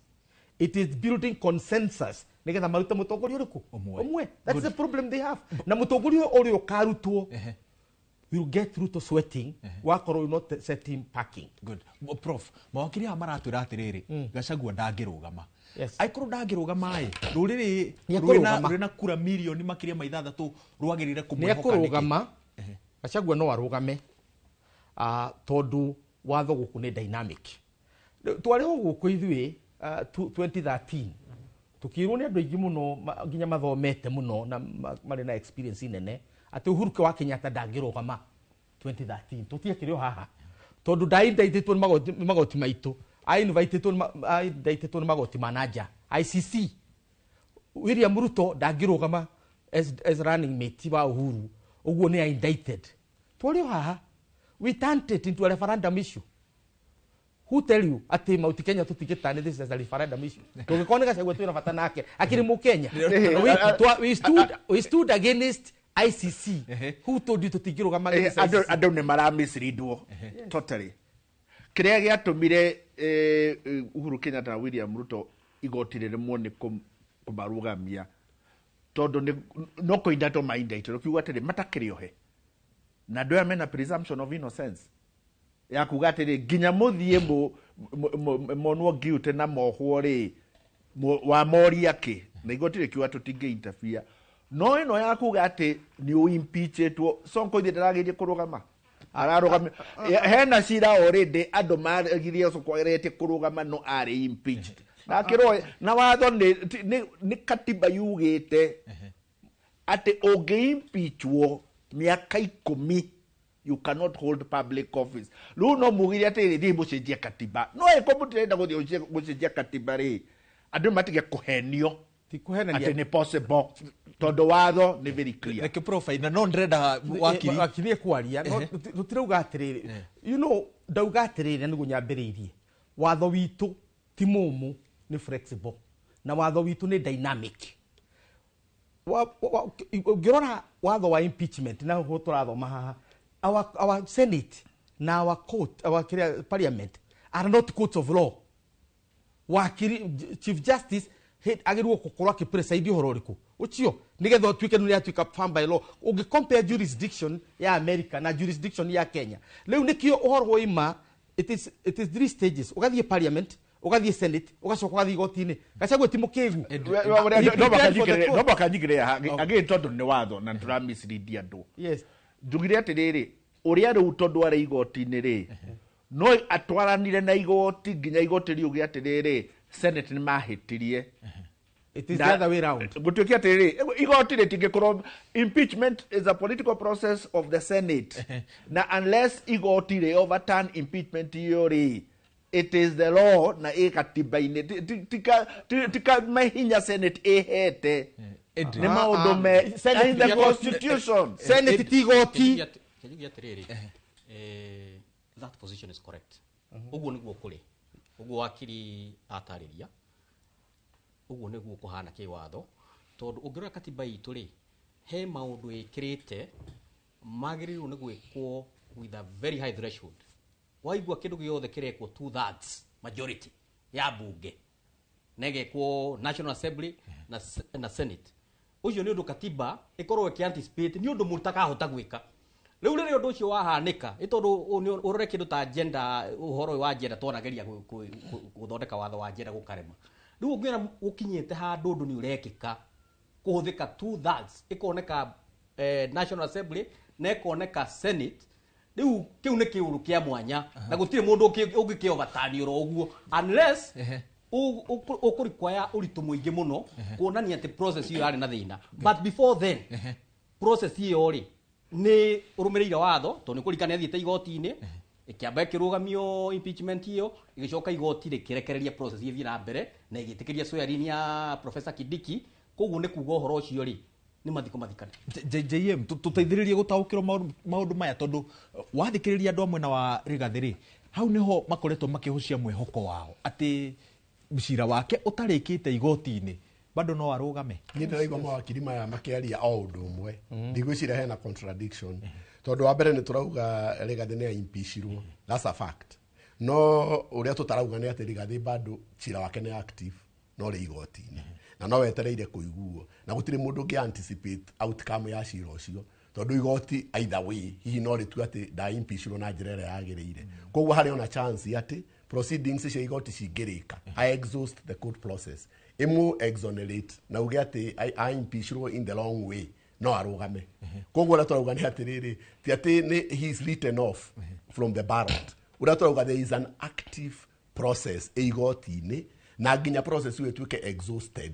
it is building consensus nĩgetha marute mũtongoria ũrĩkũ ũmwe. That's the problem they have. Na mũtongoria ũrĩa ũkarutwo will get Ruto sweating, wakorwo you not set him packing. Good. Prof, mawakiri aya maratwĩra atĩrĩrĩ, Gachagua ndangĩrũgama. Yes. Angĩkorwo ndangĩrũgama ĩ, rũrĩrĩ Nĩekũrũgama. rwĩna kura mirioni makĩria ma 6 rwagĩrĩire Nĩ kũmwĩhoka nĩkĩ? ekũrũgama. Gachagua no arũgame, tondũ watho gũkũ nĩ dynamic. Rĩu twarĩ o gũkũ ithuĩ 2013, tukĩrwo nĩ andũ aingĩ mũno, nginya mathomete mũno na marĩ na experience nene, atĩ Uhuru wa Kenyatta ndangĩrũgama 2013. Tũtiakĩrĩ o haha tondũ ndaindaitĩtwo nĩ magoti maitũ, aindaitĩtwo nĩ magoti ma nanja, ICC. William Ruto ndangĩrũgama as running mate wa Uhuru, ũguo nĩ indicted. Twarĩ o haha, we turned it into a referendum issue. Who tell you atĩ Mount Kenya tũtingĩtani this as a referendum issue? Tũngĩkorwo nĩ Gachagua twĩna bata nake akĩrĩ mũkenya, we stood against ICC. Who told you tũtingĩrũgama against ICC? Andũ nĩ maramisleadwo totally. Kĩrĩa gĩatũmire Uhuru Kenyatta na William Ruto igoti rĩremwo nĩ kũmarũgamia, tondũ no kũindatwo maindaitwo, kiuga atĩrĩ matakĩrĩ ohe, na andũ aya mena presumption of innocence ya kuga atĩrĩ nginya mũthiĩ monwo guilty na mohwo rĩ, wamoria kĩ, na igoti rĩkiuga tũtingĩ interfere. No ĩno ya kuga atĩ nĩ ũimpeachetwo, Sonko ithe ndaragerie kũrũgama, ararũgama hena cira already, andũ maregirie Sonko ageretie kũrũgama no arĩ impeached na akĩrwo na watho nĩ katiba yugĩte atĩ ũngĩ-impeachwo mĩaka 10 you cannot hold public office. Rĩu no mugire atĩrĩ, thiĩ mũcenjie katiba, no ĩko mũtirenda gũthiĩ gũcenjia katiba rĩ, andũ matige kũhenio Ti kũhenania. atĩ nĩ possible, tondũ watho nĩ very clear. Reke prof, na no ndĩrenda wakiri. Wakiri ekwaria, no tũtirauga atĩrĩrĩ, ndauga atĩrĩrĩ, na nĩguo nyambĩrĩirie, watho witũ ti mũmũ, nĩ flexible, na watho witũ nĩ dynamic. Ũngĩrora watho wa impeachment na ũguo tũrathoma haha, our senate na our court, our kĩrĩa, parliament are not courts of law. Wakiri, chief justice agĩrĩirwo gũkorwo akĩpreside ũhoro ũrĩkũ ũcio nĩgetha ũtuĩke nĩ ũratuĩka firm by law. Ũngĩ compare jurisdiction ya America na jurisdiction ya Kenya, rĩu nĩkĩo ũhoro woima, it is three stages: ũgathiĩ parliament, ũgathiĩ senate, ũgacoka ũgathiĩ igoti-inĩ. Gachagua ti mũkĩgu. He prepared for the court. No makanyingĩrĩra agĩ tondũ nĩ watho na tũramislead andũ. Njugire atĩrĩrĩ, ũrĩa rĩu tondũ arĩ igoti-inĩ rĩ, no atwaranire na igoti nginya igoti riuge atĩrĩrĩ, senate nĩ mahĩtirie. It is the other way round. Gũtuĩke atĩrĩrĩ, igoti rĩtingĩkorwo, impeachment is a political process of the senate, na unless igoti rĩ overturn impeachment iyo rĩ, it is the law na ĩ katiba-inĩ. Tika mahinya senate ĩhete nĩ maũndũ me Senate in the ti constitution. Senate ti igoti. Kĩnjuge atĩrĩrĩ, that position is correct. Ũguo nĩguo kũrĩ, ũguo wakiri atarĩria, ũguo nĩguo kũhana kĩwatho, tondũ ũngĩrora katiba itũ rĩ, he maũndũ ĩkĩrĩte magĩrĩirwo nĩ gwĩkwo with a very high threshold. Waigua kĩndũ gĩothe kĩrekwo 2/3 majority ya bunge na ĩgekwo National Assembly na Senate, ũcio nĩ ũndũ katiba ĩkorwo ĩkĩ anticipate nĩ ũndũ mũtakahota gwĩka. Rĩu rĩrĩa ũndũ ũcio wahanĩka, nĩ tondũ ũrore kĩndũ ta agenda, ũhoro ũyũ wa agenda twanageria gũthondeka watho wa agenda gũkarema. Rĩu ũngĩona gũkinyĩte handũ ũndũ nĩ ũrekĩka kũhũthĩka 2/3, ĩkoneka National Assembly na ĩkoneka Senate. Rĩu kĩu nĩ kĩũndũ kĩa mwanya na gũtirĩ mũndũ ũngĩkĩovatani oro ũguo unless ũkũrequire ũritũ mũingĩ mũno kuonania atĩ process ĩyo yarĩ na thĩna. But before then, process ĩyo rĩ nĩ ũrũmĩrĩire watho, tondũ nĩ kũririkana ĩthiĩte igoti-inĩ, ĩkĩamba ĩkĩrũgamio impeachment ĩyo, ĩgĩcoka igoti rĩkĩrekereria process ĩthiĩ na mbere na ĩgĩtĩkĩria swearing ya Professor Kindiki. Koguo nĩ kuga ũhoro ũcio rĩ nĩ mathiko mathikane. JM, tũteithĩrĩrie gũtaũkĩrwo maũndũ maya, tondũ wathikĩrĩria andũ a mwena wa Rigathĩ rĩ, hau nĩho makoretwo makĩhocia mwĩhoko wao atĩ cira wake ũtarĩkĩte igoti-inĩ bado no arũgame. Niĩ ndĩraigua mawakiri maya makĩaria o ũndũ ũmwe, ndigwĩciria hena contradiction, tondũ wa mbere nĩ tũrauga Rigathĩ nĩ aimpeachirwo, that's a fact. No ũrĩa tũtarauga nĩ atĩ Rigathĩ bado cira wake nĩ active, no rĩ igoti-inĩ na no wetereire kũiguo, na gũtirĩ mũndũ ũngĩ anticipate outcome ya cira ũcio, tondũ igoti either way hihi no rĩtue atĩ ndaimpeachirwo na njĩra ĩrĩa yagĩrĩire. Koguo harĩ ona chance atĩ proceedings cia igoti cingĩrĩka, I exhaust the court process, ĩmũ exonerate na uge atĩ I impeachirwo in the wrong way, no arũgame. Koguo ũrĩa tũrauga nĩ atĩrĩrĩ, ti atĩ nĩ he is written off from the ballot. Ũrĩa tũrauga, there is an active process ĩ igoti-inĩ, na nginya process ĩyo ĩtuĩke exhausted,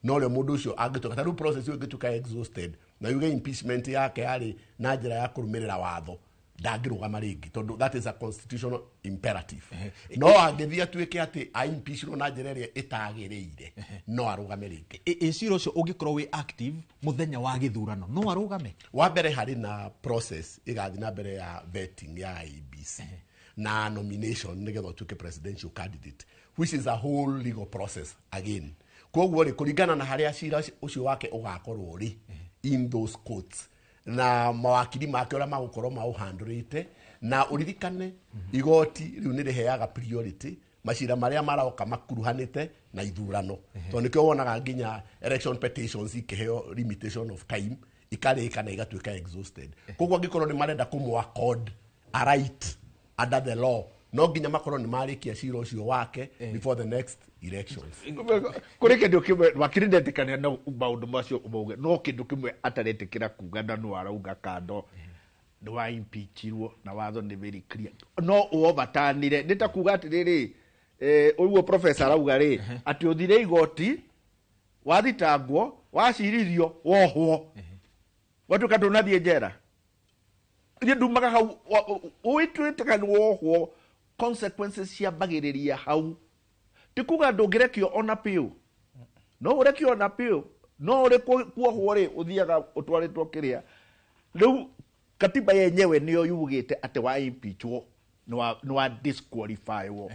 no rĩo mũndũ ũcio angĩtuĩka, ta rĩu process ĩyo ĩngĩtuĩka exhausted na yuge impeachment yake yarĩ na njĩra ya kũrũmĩrĩra watho, ndangĩrũgama rĩngĩ, tondũ that is a constitutional imperative. No angĩthiĩ atuĩke atĩ aimpeachirwo na njĩra ĩrĩa ĩtagĩrĩire, no arũgame rĩngĩ. Ĩ cira ũcio ũngĩkorwo wĩ active mũthenya wa gĩthurano, no arũgame? Wa mbere, harĩ na process ĩgathiĩ na mbere ya vetting ya IEBC na nomination nĩgetha ũtuĩke presidential candidate, which is a whole legal process again. Koguo rĩ, kũringana na harĩa cira ũcio wake ũgakorwo rĩ in those courts na mawakiri make ũrĩa magũkorwo maũhandũrĩte, na ũririkane igoti rĩu nĩ rĩheaga priority macira marĩa maroka makuruhanĩte na ithurano, tondũ nĩkĩo wonaga nginya election petitions ikĩheo limitation of time, ikarĩka na igatuĩka exhausted. Koguo angĩkorwo nĩ marenda kũmũ accord a right under the law, no nginya makorwo nĩ marĩkia cira ũcio wake before the next elections. Kũrĩ kĩndũ kĩmwe wakiri ndetĩkania na maũndũ macio mauge, no kĩndũ kĩmwe ataretĩkĩra kuga na no arauga kando nĩ wa impeachirwo na watho nĩ very clear, no ũovatanire. Nĩ ta kuga atĩrĩrĩ, ũguo professor arauga rĩ, atĩ ũthire igoti, wathitangwo, wacirithio, wohwo, watuĩka ndũnathiĩ njera, ithuĩ ndumaga hau ũĩtuĩte kana wohwo, consequences ciambagĩrĩria hau. Ti kuga ndũngĩrekio ona piũ, no ũrekio ona piũ, no ũrĩ kuohwo rĩ, ũthiaga ũtwarĩtwo kĩrĩa. Rĩu katiba yenyewe nĩyo yugĩte atĩ wa impeachwo nĩ wa disqualifywo.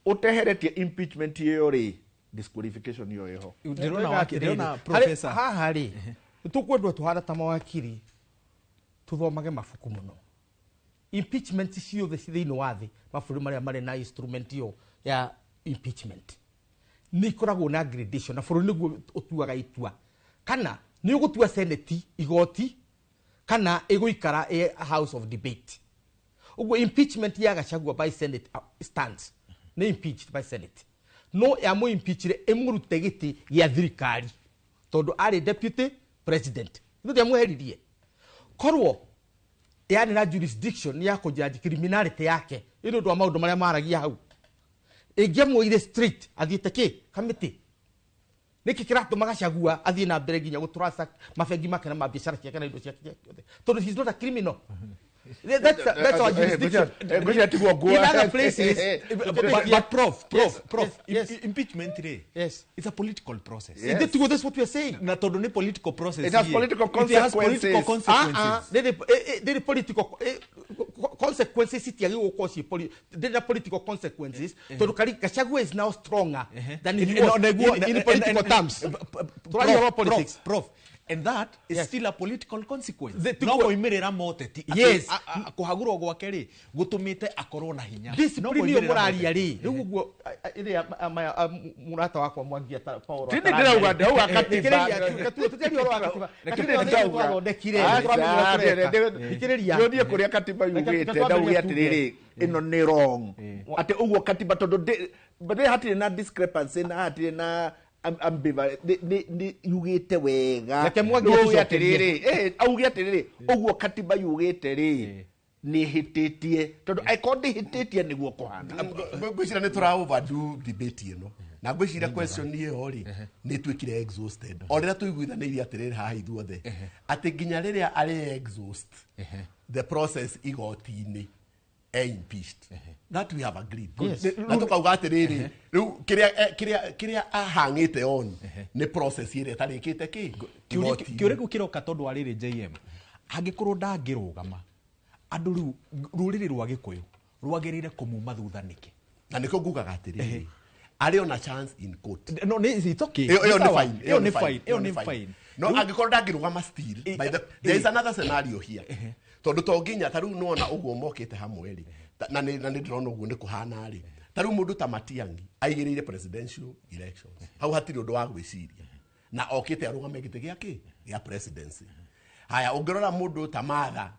Ũteheretie impeachment ĩyo rĩ, disqualification ĩyo ĩho. Ndĩrona waki, ndĩrona professor. Haha rĩ, tũkwendwo tũhana ta mawakiri tũthomage mabuku mũno. Impeachment ciothe ci thĩinĩ wa thĩ, mabũrũri marĩa marĩ na instrument ĩyo ya impeachment nĩ ikoragwo na gradation, na bũrũri nĩguo ũtuaga itua kana nĩ ũgũtua senate igoti kana ĩgũikara ĩ house of debate. Ũguo impeachment ya Gachagua by senate stands, nĩ impeached by senate, no yamũ impeachire ĩmũrute gĩtĩ gĩa thirikari tondũ arĩ deputy president, ithuĩ ndiamũheririe. Korwo yarĩ na jurisdiction ya kũjudge criminality yake nĩ ũndũ wa maũndũ marĩa maragia hau, ĩngĩamwoire straight athiĩte kĩ kamĩtĩ. Nĩkĩ kĩratũma Gachagua athiĩ na mbere nginya gũtransact mabengi make na mabiacara ciake na indo ciake ciothe, tondũ he is not a criminal. That's our jurisdiction. Ngwĩciria tiguo nguo. In other places, But prof, Yes, prof, yes. impeachment rĩ, Yes. it's a political process. Yes. That's what we are saying. Na tondũ nĩ political process It has ĩ, political it has political consequences. consequences. Ndĩrĩ political Consequences itiagĩrĩirwo gũkorwo ciĩ ndĩna political consequences, tondũ Gachagua is now stronger than he was in political terms. Tũraria ũhoro wa politics. Prof, and that is still a political consequence. No No moimĩrĩra moteti. Yes. Kũhagũrwo gwake rĩ gũtũmĩte akorwo na hinya. Discipline ĩyo mũraria rĩ, rĩu ũguo ĩrĩa mũrata wakwa Mwangi Paul. Tini ndĩrauga katiba. Tũtiaria ũhoro wa katiba. Reke Katiba nĩ ndĩrauga. twathondekire. Aca, Thikĩrĩria. Thiĩ kũrĩa katiba yugĩte, ndauge atĩrĩrĩ, ĩno nĩ wrong, atĩ ũguo katiba tondũ ndĩ hatirĩ na discrepancy na hatirĩ na ambivalence, nĩ yugĩte wega. Reke Mwangi Rĩu auge atũcokerie. atĩrĩrĩ, auge atĩrĩrĩ, ũguo katiba yugĩte rĩ nĩ hĩtĩtie, tondũ angĩkorwo ndĩhĩtĩtie nĩguo kũhana. Ngwĩciria nĩ tũra overdo debate ĩno, na ngwĩciria question ĩyo rĩ nĩ ĩtuĩkire exhausted o rĩrĩa tũiguithanĩirie atĩrĩrĩ haha ithuothe atĩ nginya rĩrĩa arĩ exhaust the process igoti-inĩ e impeached, that we have agreed. Yes. Na tũkauga atĩrĩrĩ, rĩu kĩrĩa ahang'ĩte on nĩ process ĩrĩa ĩtarĩkĩte kĩ igoti-inĩ. Kĩũria kĩu kĩroka tondũ wa rĩrĩ, JM, angĩkorwo ndangĩrũgama, andũ rĩu rũrĩrĩ rwa Gĩkũyũ rwagĩrĩire kũmuma thutha nĩkĩ? Na nĩkĩo ngugaga atĩrĩrĩ, arĩ ona chance in court. No, it's okay. Ĩyo nĩ Sawa. fine. Ĩyo nĩ fine. Ĩyo nĩ fine. No angĩkorwo ndangĩrũgama still, by the, there is another scenario here, tondũ to nginya ta rĩu nĩwona ũguo mokĩte hamwe rĩ, na nĩ ndĩrona ũguo nĩ kũhana rĩ, ta rĩu mũndũ ta Matiang'i aigĩrĩire presidential elections, hau hatirĩ ũndũ wa gwĩciria, na okĩte arũgame gĩtĩ gĩa kĩ gĩa presidency. Haya, ũngĩrora mũndũ ta Martha,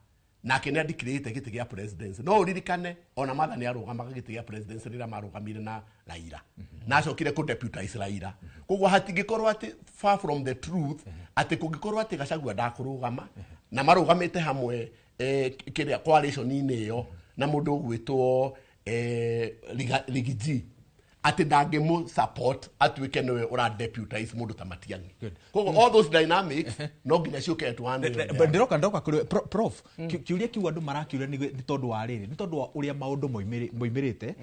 nake nĩ andikirĩte gĩtĩ gĩa presidency. No ũririkane ona Martha nĩ arũgamaga gĩtĩ gĩa presidency rĩrĩa marũgamire na Raila, na acokire kũ deputize Raila. Koguo hatingĩkorwo atĩ far from the truth atĩ kũngĩkorwo atĩ Gachagua ndakũrũgama na marũgamĩte hamwe kĩrĩa coalition-inĩ ĩyo na mũndũ ũgwĩtwo Rigiji, atĩ ndangĩmũ support atuĩke nĩwe ũra deputize mũndũ ta Matiang'i. Koguo all those dynamics no nginya ciũke at one way or the other. Ndĩroka kũrĩ prof. Kĩũria kĩu andũ marakĩũria nĩ tondũ wa rĩrĩ, nĩ tondũ wa ũrĩa maũndũ moimĩrĩte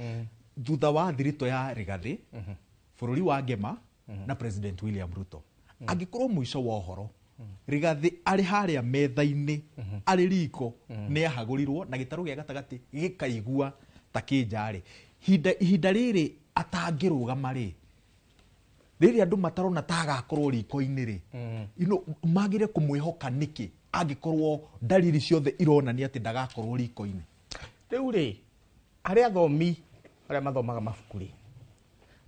thutha wa thiritũ ya Rigathĩ bũrũri wa Ngema na President William Ruto. Angĩkorwo mũico wa ũhoro Rigathĩ arĩ harĩa metha-inĩ arĩ riko nĩ ahagũrirwo na gĩtarũ gĩa gatagatĩ gĩkaigua ta kĩnja-rĩ, ihinda rĩrĩ atangĩrũgama rĩ, rĩrĩ andũ matarona ta agakorwo riko-inĩ rĩ, magĩrĩire kũmwĩhoka nĩkĩ angĩkorwo dalili ciothe ironania atĩ ndagakorwo riko-inĩ? Rĩu rĩ, arĩa athomi arĩa mathomaga mabuku rĩ,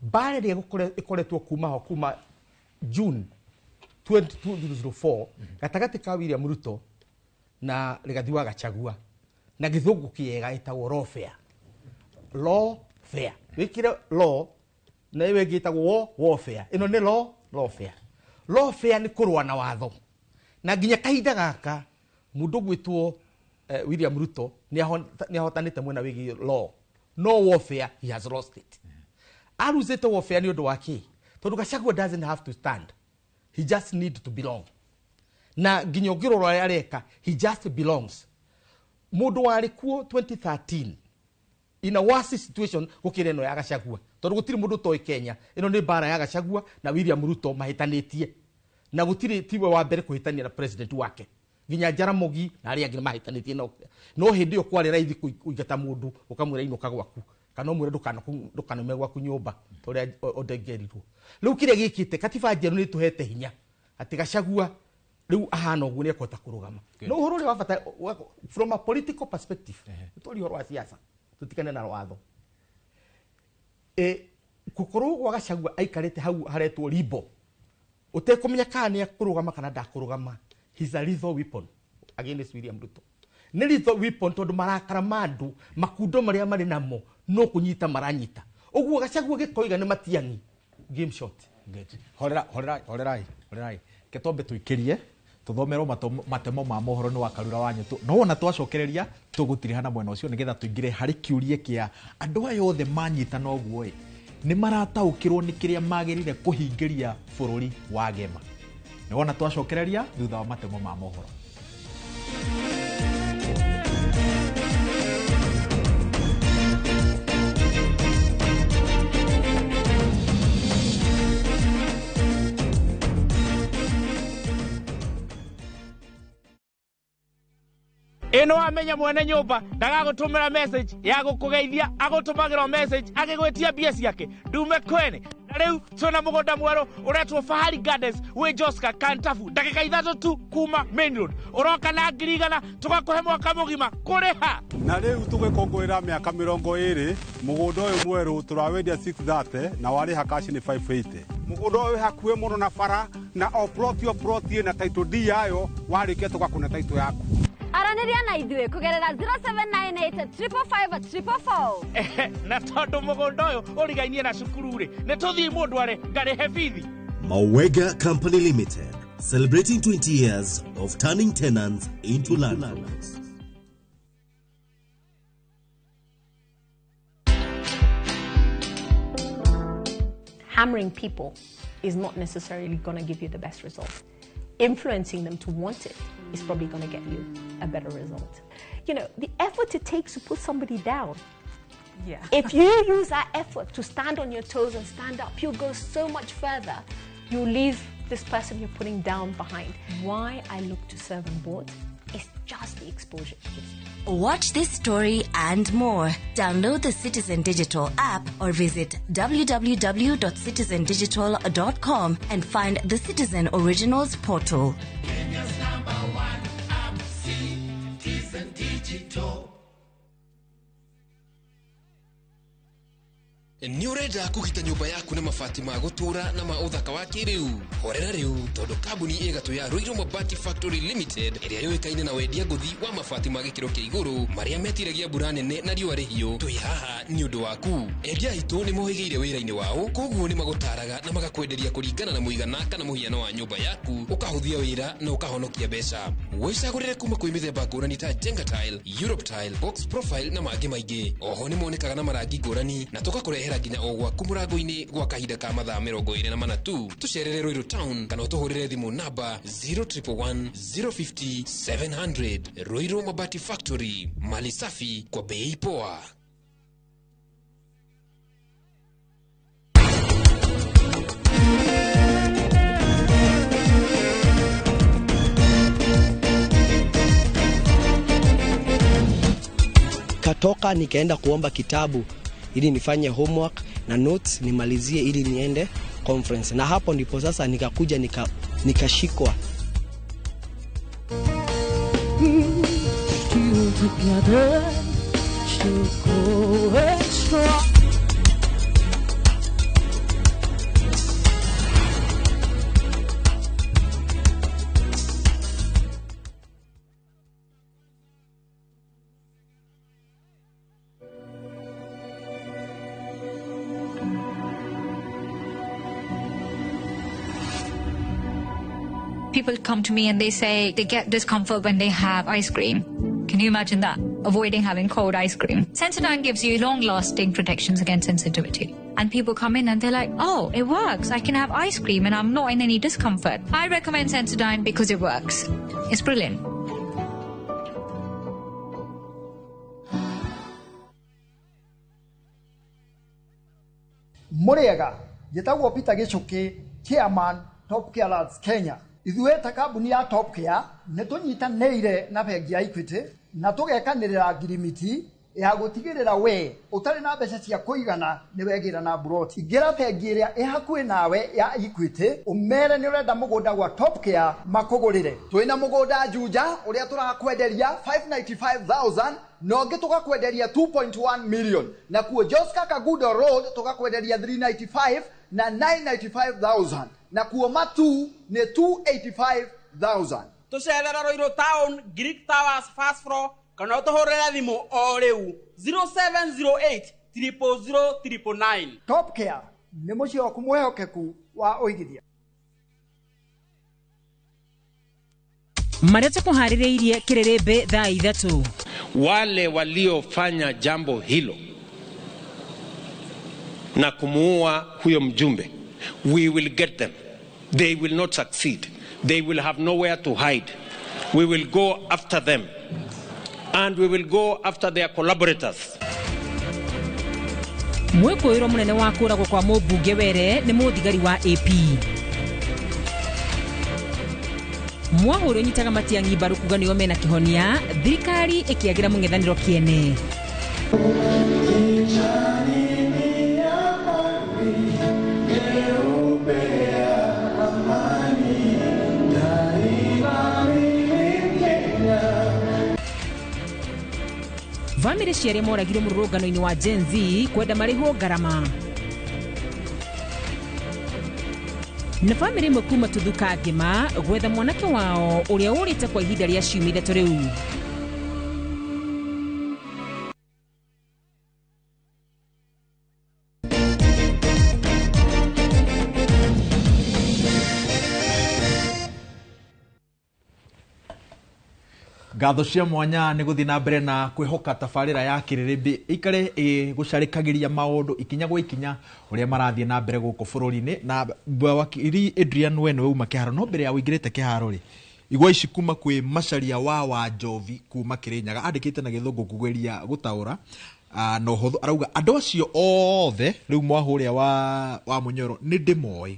mbara ĩrĩa ĩkoretwo kuma ho kuma June 2004 gatagatĩ ka William Ruto na Rigathi wa Gachagua, na gĩthũngũ kĩega ĩtagwo lawfare. Lawfare, wĩkĩre law na ĩyo ĩngĩ ĩtagwo warfare. Ĩno nĩ lawfare. Lawfare nĩ kũrũa na watho, na nginya kahinda gaka mũndũ ũgwĩtwo William Ruto nĩ ahotanĩte mwena wĩgiĩ law, no warfare he has lost it. Aruzĩte warfare nĩ ũndũ wa kĩ? Tondũ Gachagua doesn't have to stand, he just need to belong. Na nginya ũngĩrora ũrĩa areka, he just belongs. Mũndũ warĩ kuo 2013 in a worse situation gũkĩra ĩno ya Gachagua, tondũ gũtirĩ mũndũ ũtoĩ Kenya ĩno nĩ mbara ya Gachagua na William Ruto mahĩtanĩtie, na gũtirĩ tiwe wa mbere kũhĩtania na president wake, nginya Jaramogi na arĩa angĩ mahĩtanĩtie. No hĩndĩ ĩyo kwarĩ raithi kũingata mũndũ ũkamwĩra inũka gwaku, kana ũmwĩre ndũkanaume gwaku nyũmba ta ũrĩa ondengerirwo. Rĩu kĩrĩa gĩkĩte, katiba njerũ nĩ ĩtũhete hinya atĩ Gachagua rĩu ahana ũguo nĩ ekũhota kũrũgama. No ũhoro ũrĩa wa bata from a political perspective, tũtwarie ũhoro wa siasa, tũtigane na watho. Gũkorwo gwa Gachagua aikarĩte hau haretwo limbo, ũtekũmenya kana nĩ ekũrũgama kana ndakũrũgama, he's a lethal weapon against William Ruto. Nĩ lethal weapon tondũ marakara ma andũ, makundo marĩa marĩ namo no kũnyita maranyita. Ũguo Gachagua gĩkoiga nĩ Matiang'i, game shot. Horera, horera, horerai, horerai. Ke twambe tũikĩrie tũthomerwo matemo ma mohoro nĩ wa Karura wa Nyũtũ, no wona twacokereria tũgũtirĩha na mwena ũcio nĩgetha tũingĩre harĩ kĩũria kĩa andũ aya othe manyitana ũguo ĩ, nĩ marataũkĩrwo nĩ kĩrĩa magĩrĩire kũhingĩria bũrũri wa Gema. Nĩ wona twacokereria thutha wa matemo ma mohoro. Ĩno wamenya mwene nyũmba ndagagũtũmĩra message ya gũkũgeithia, agũtũmagĩra message agĩgwĩtia mbia ciake ndume kwene. Na rĩu twĩna mũgũnda mwerũ ũretwo Fahari Gardens wĩ Joska Kantafu, ndagĩka 3 tu kuma main road. Ũroka na 100,000 tũgakũhe mwaka mũgima kũrĩha. Na rĩu tũgĩkũngũĩra mĩaka 20, mũgũnda ũyũ mwerũ tũrawendia 630 na warĩha cash nĩ 580. Mũgũnda ũyũ wĩ hakuhĩ mũno na bara na o plot o plot ĩna title deed yayo, warĩkia tũgakũne title yaku. Aranĩria na ithuĩ kũgerera 0798 555 444. Na tondũ mũgũnda ũyũ ũrigainie na cukuru rĩ, nĩ tũthiĩ mũndũ arĩ ngarĩhe bithi. Mawega Company Limited, celebrating 20 years of turning tenants into landlords. Hammering people is not necessarily going to give you the best result. Influencing them to want it is probably going to get you a better result. You know, the effort it takes to put somebody down. Yeah. If you use that effort to stand on your toes and stand up, you'll go so much further. You leave this person you're putting down behind. Why I look to serve on boards is just the exposure it gives you. Watch this story and more. Download the Citizen Digital app or visit www.citizendigital.com and find the Citizen Originals portal. Kenya's number one app, Citizen Digital. Nĩ ũrenda kũgita nyũmba yaku na mabati ma gũtũũra na ma ũthaka wa kĩrĩu? Horera rĩu, tondũ kambuni ĩgatũ ya Ruiru Mabati Factory Limited ĩrĩa yũĩkaine na wendia ngũthi wa mabati ma gĩkĩro kĩa igũrũ marĩa metiragia mbura nene na riũa rĩhiũ, twĩ haha nĩ ũndũ waku. Endia aitũ nĩ mohĩgĩire wĩra-inĩ wao, koguo nĩ magũtaraga na magakwenderia kũringana na mũigana kana mũhiano wa nyũmba yaku, ũkahũthia wĩra na ũkahonokia mbeca. Wĩcagũrĩre kuma kwĩ mĩthemba ngũrani ta Jenga Tile, Europe Tile, Box Profile na mangĩ maingĩ. Oho nĩ monekaga na marangi ngũrani na tũgakũrehera nginya o gwaku mũrango-inĩ gwa kahinda ka mathaa 24 tu. Tũcerere Ruiru Town kana ũtũhũrĩre thimũ namba 0111 050 700. Ruiru Mabati Factory, mali safi kwa bei poa. Katoka nikaenda kuomba kitabu ili nifanye homework na notes nimalizie ili niende conference. Na hapo ndipo sasa nikakuja nikashikwa. Still together, still going strong. People come to me and they say they get discomfort when they have ice cream. Can you imagine that? Avoiding having cold ice cream. Sensodyne gives you long-lasting protections against sensitivity. And people come in and they're like, oh, it works. I can have ice cream and I'm not in any discomfort. I recommend Sensodyne because it works. It's brilliant. Muriega, njĩtagwo Peter Gichuki, Chairman, Top Care Lads Kenya. Ithuĩ ta kambuni ya Top Care nĩ tũnyitanĩire na bengi ya Equity na tũgekanĩrĩra ngirimiti ya gũtigĩrĩra we ũtarĩ na mbeca cia kũigana nĩ wegĩra na mburoti. Ingĩra bengi ĩrĩa ĩ hakuhĩ nawe ya Equity ũmere nĩ ũrenda mũgũnda gwa Top Care makũgũrĩre. Twĩna mũgũnda Juja ũrĩa tũrakwenderia 595,000 na ũngĩ tũgakwenderia 2.1 million, na kuo Joska Kagudo Road tũgakwenderia 395 na 995,000, na kuo Matu nĩ 285,000. Tũcerera Ruiru Town, Greek Towers first floor, kana ũtũhũrĩre thimũ o rĩu 0708 000 999. Top Care nĩ mũciĩ waku mwĩhokeku wa ũigithia. Marĩa tũkũharĩrĩirie kĩrĩrĩmbĩ thaa 3. Wale waliofanya jambo hilo na kumuua huyo mjumbe, we will get them. They will not succeed. They will have nowhere to hide. We will go after them. And we will go after their collaborators. Mwĩkũĩrwo mũnene wa kũragwo kwa mũmbunge Were nĩ mũthigari wa AP. Mwahũ ũrĩa ũnyitaga Matiang'i mbaru kuga nĩo mena kĩhonia, thirikari ĩkĩagĩra mũng'ethanĩro kĩene. Bamĩrĩ cia arĩa moragirwo mũrũrũngano-inĩ wa Gen Z kwenda marĩhwo ngarama. Na bamĩrĩ ĩmwe kuma Tuthũka ngĩma gwetha mwanake wao ũrĩa ũrĩte kwa ihinda rĩa ciumia 3 rĩu. Ngatho cia mwanya nĩ gũthiĩ na mbere na kwĩhoka tabarĩra ya kĩrĩrĩmbĩ ikare ĩgũcarĩkagĩria maũndũ ikinya gwa ikinya ũrĩa marathiĩ na mbere gũkũ bũrũri-inĩ. Na wakiri Adrian we nĩwe uma kĩharo, no mbere ya ũingĩrĩte kĩharo rĩ, igwa ici kuma kwĩ Macharia wa Njovi kuma Kĩrĩnyaga, andĩkĩte na gĩthũngũ kũgeria gũtaũra na ũhũthũ. Arauga andũ acio othe rĩu mwahũ ũrĩa wa Mũnyoro nĩ ndĩmoĩ,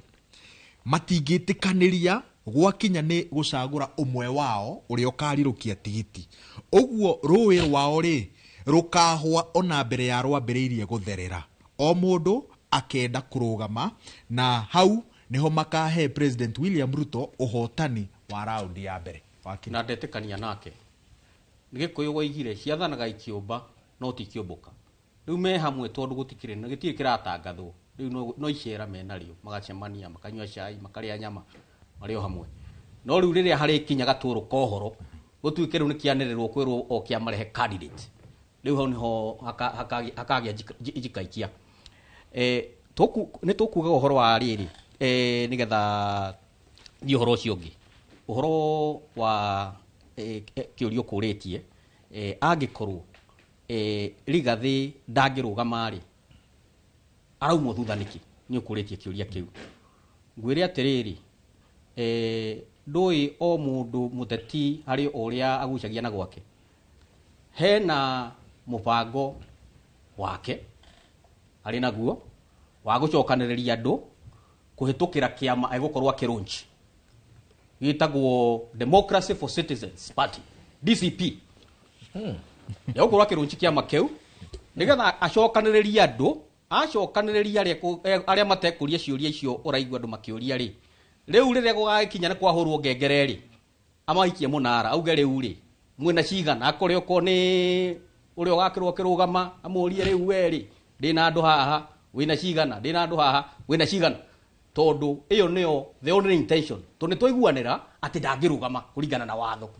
matingĩtĩkanĩria gwakinya nĩ gũcagũra ũmwe wao ũrĩa ũkarirũkia tigiti. Ũguo rũĩ rwao rĩ rũkahũa ona mbere ya rwambĩrĩirie gũtherera, o mũndũ akenda kũrũgama, na hau nĩho makahe President William Ruto ũhotani wa raundi ya mbere. Na ndetĩkania nake. Nĩ Gĩkũyũ woigire ciathanaga ikĩũmba no ti ikĩũmbũka. Rĩu me hamwe tondũ gũtikĩrĩ na gĩtirĩ kĩratangathwo. Rĩu no icera menarĩo, magacemania, makanyua cai, makarĩa nyama, marĩ o hamwe. No rĩu rĩrĩa harĩkinya gatũrũ ka ũhoro gũtuĩke rĩu nĩ kĩanĩrĩrwo kwĩrwo o kĩamarehe candidate, rĩu hau nĩho hakagĩa njikaikia. Nĩ tũkugaga ũhoro wa rĩrĩ nĩgetha thiĩ ũhoro ũcio ũngĩ, ũhoro wa kĩũria ũkũrĩtie. Angĩkorwo Rigathĩ ndangĩrũgama rĩ, araumwo thutha nĩkĩ? Nĩ ũkũrĩtie kĩũria kĩu. Ngwĩre atĩrĩrĩ, ndũĩ o mũndũ mũteti harĩ o ũrĩa agucagia na gwake. Hena mũbango wake arĩ naguo wa gũcokanĩrĩria andũ kũhĩtũkĩra kĩama egũkorwo akĩlaunch gĩtagwo Democracy for Citizens Party, DCP. Egũkorwo akĩlaunch kĩama kĩu nĩgetha acokanĩrĩrie andũ, acokanĩrĩria arĩa matekũria ciũria icio ũraigua andũ makĩũria rĩ, rĩu rĩrĩa gũgagĩkinya nĩ kwahũrwo ngengere rĩ, amaikie mũnara auge rĩu rĩ mwĩna cigana, akore okorwo nĩ ũrĩa ũgakĩrwo akĩrũgama amũrie rĩu we rĩ ndĩna andũ haha wĩna cigana, ndĩna andũ haha wĩna cigana, tondũ ĩyo nĩyo the only intention. Tondũ nĩ twaiguanĩra atĩ ndangĩrũgama kũringana na watho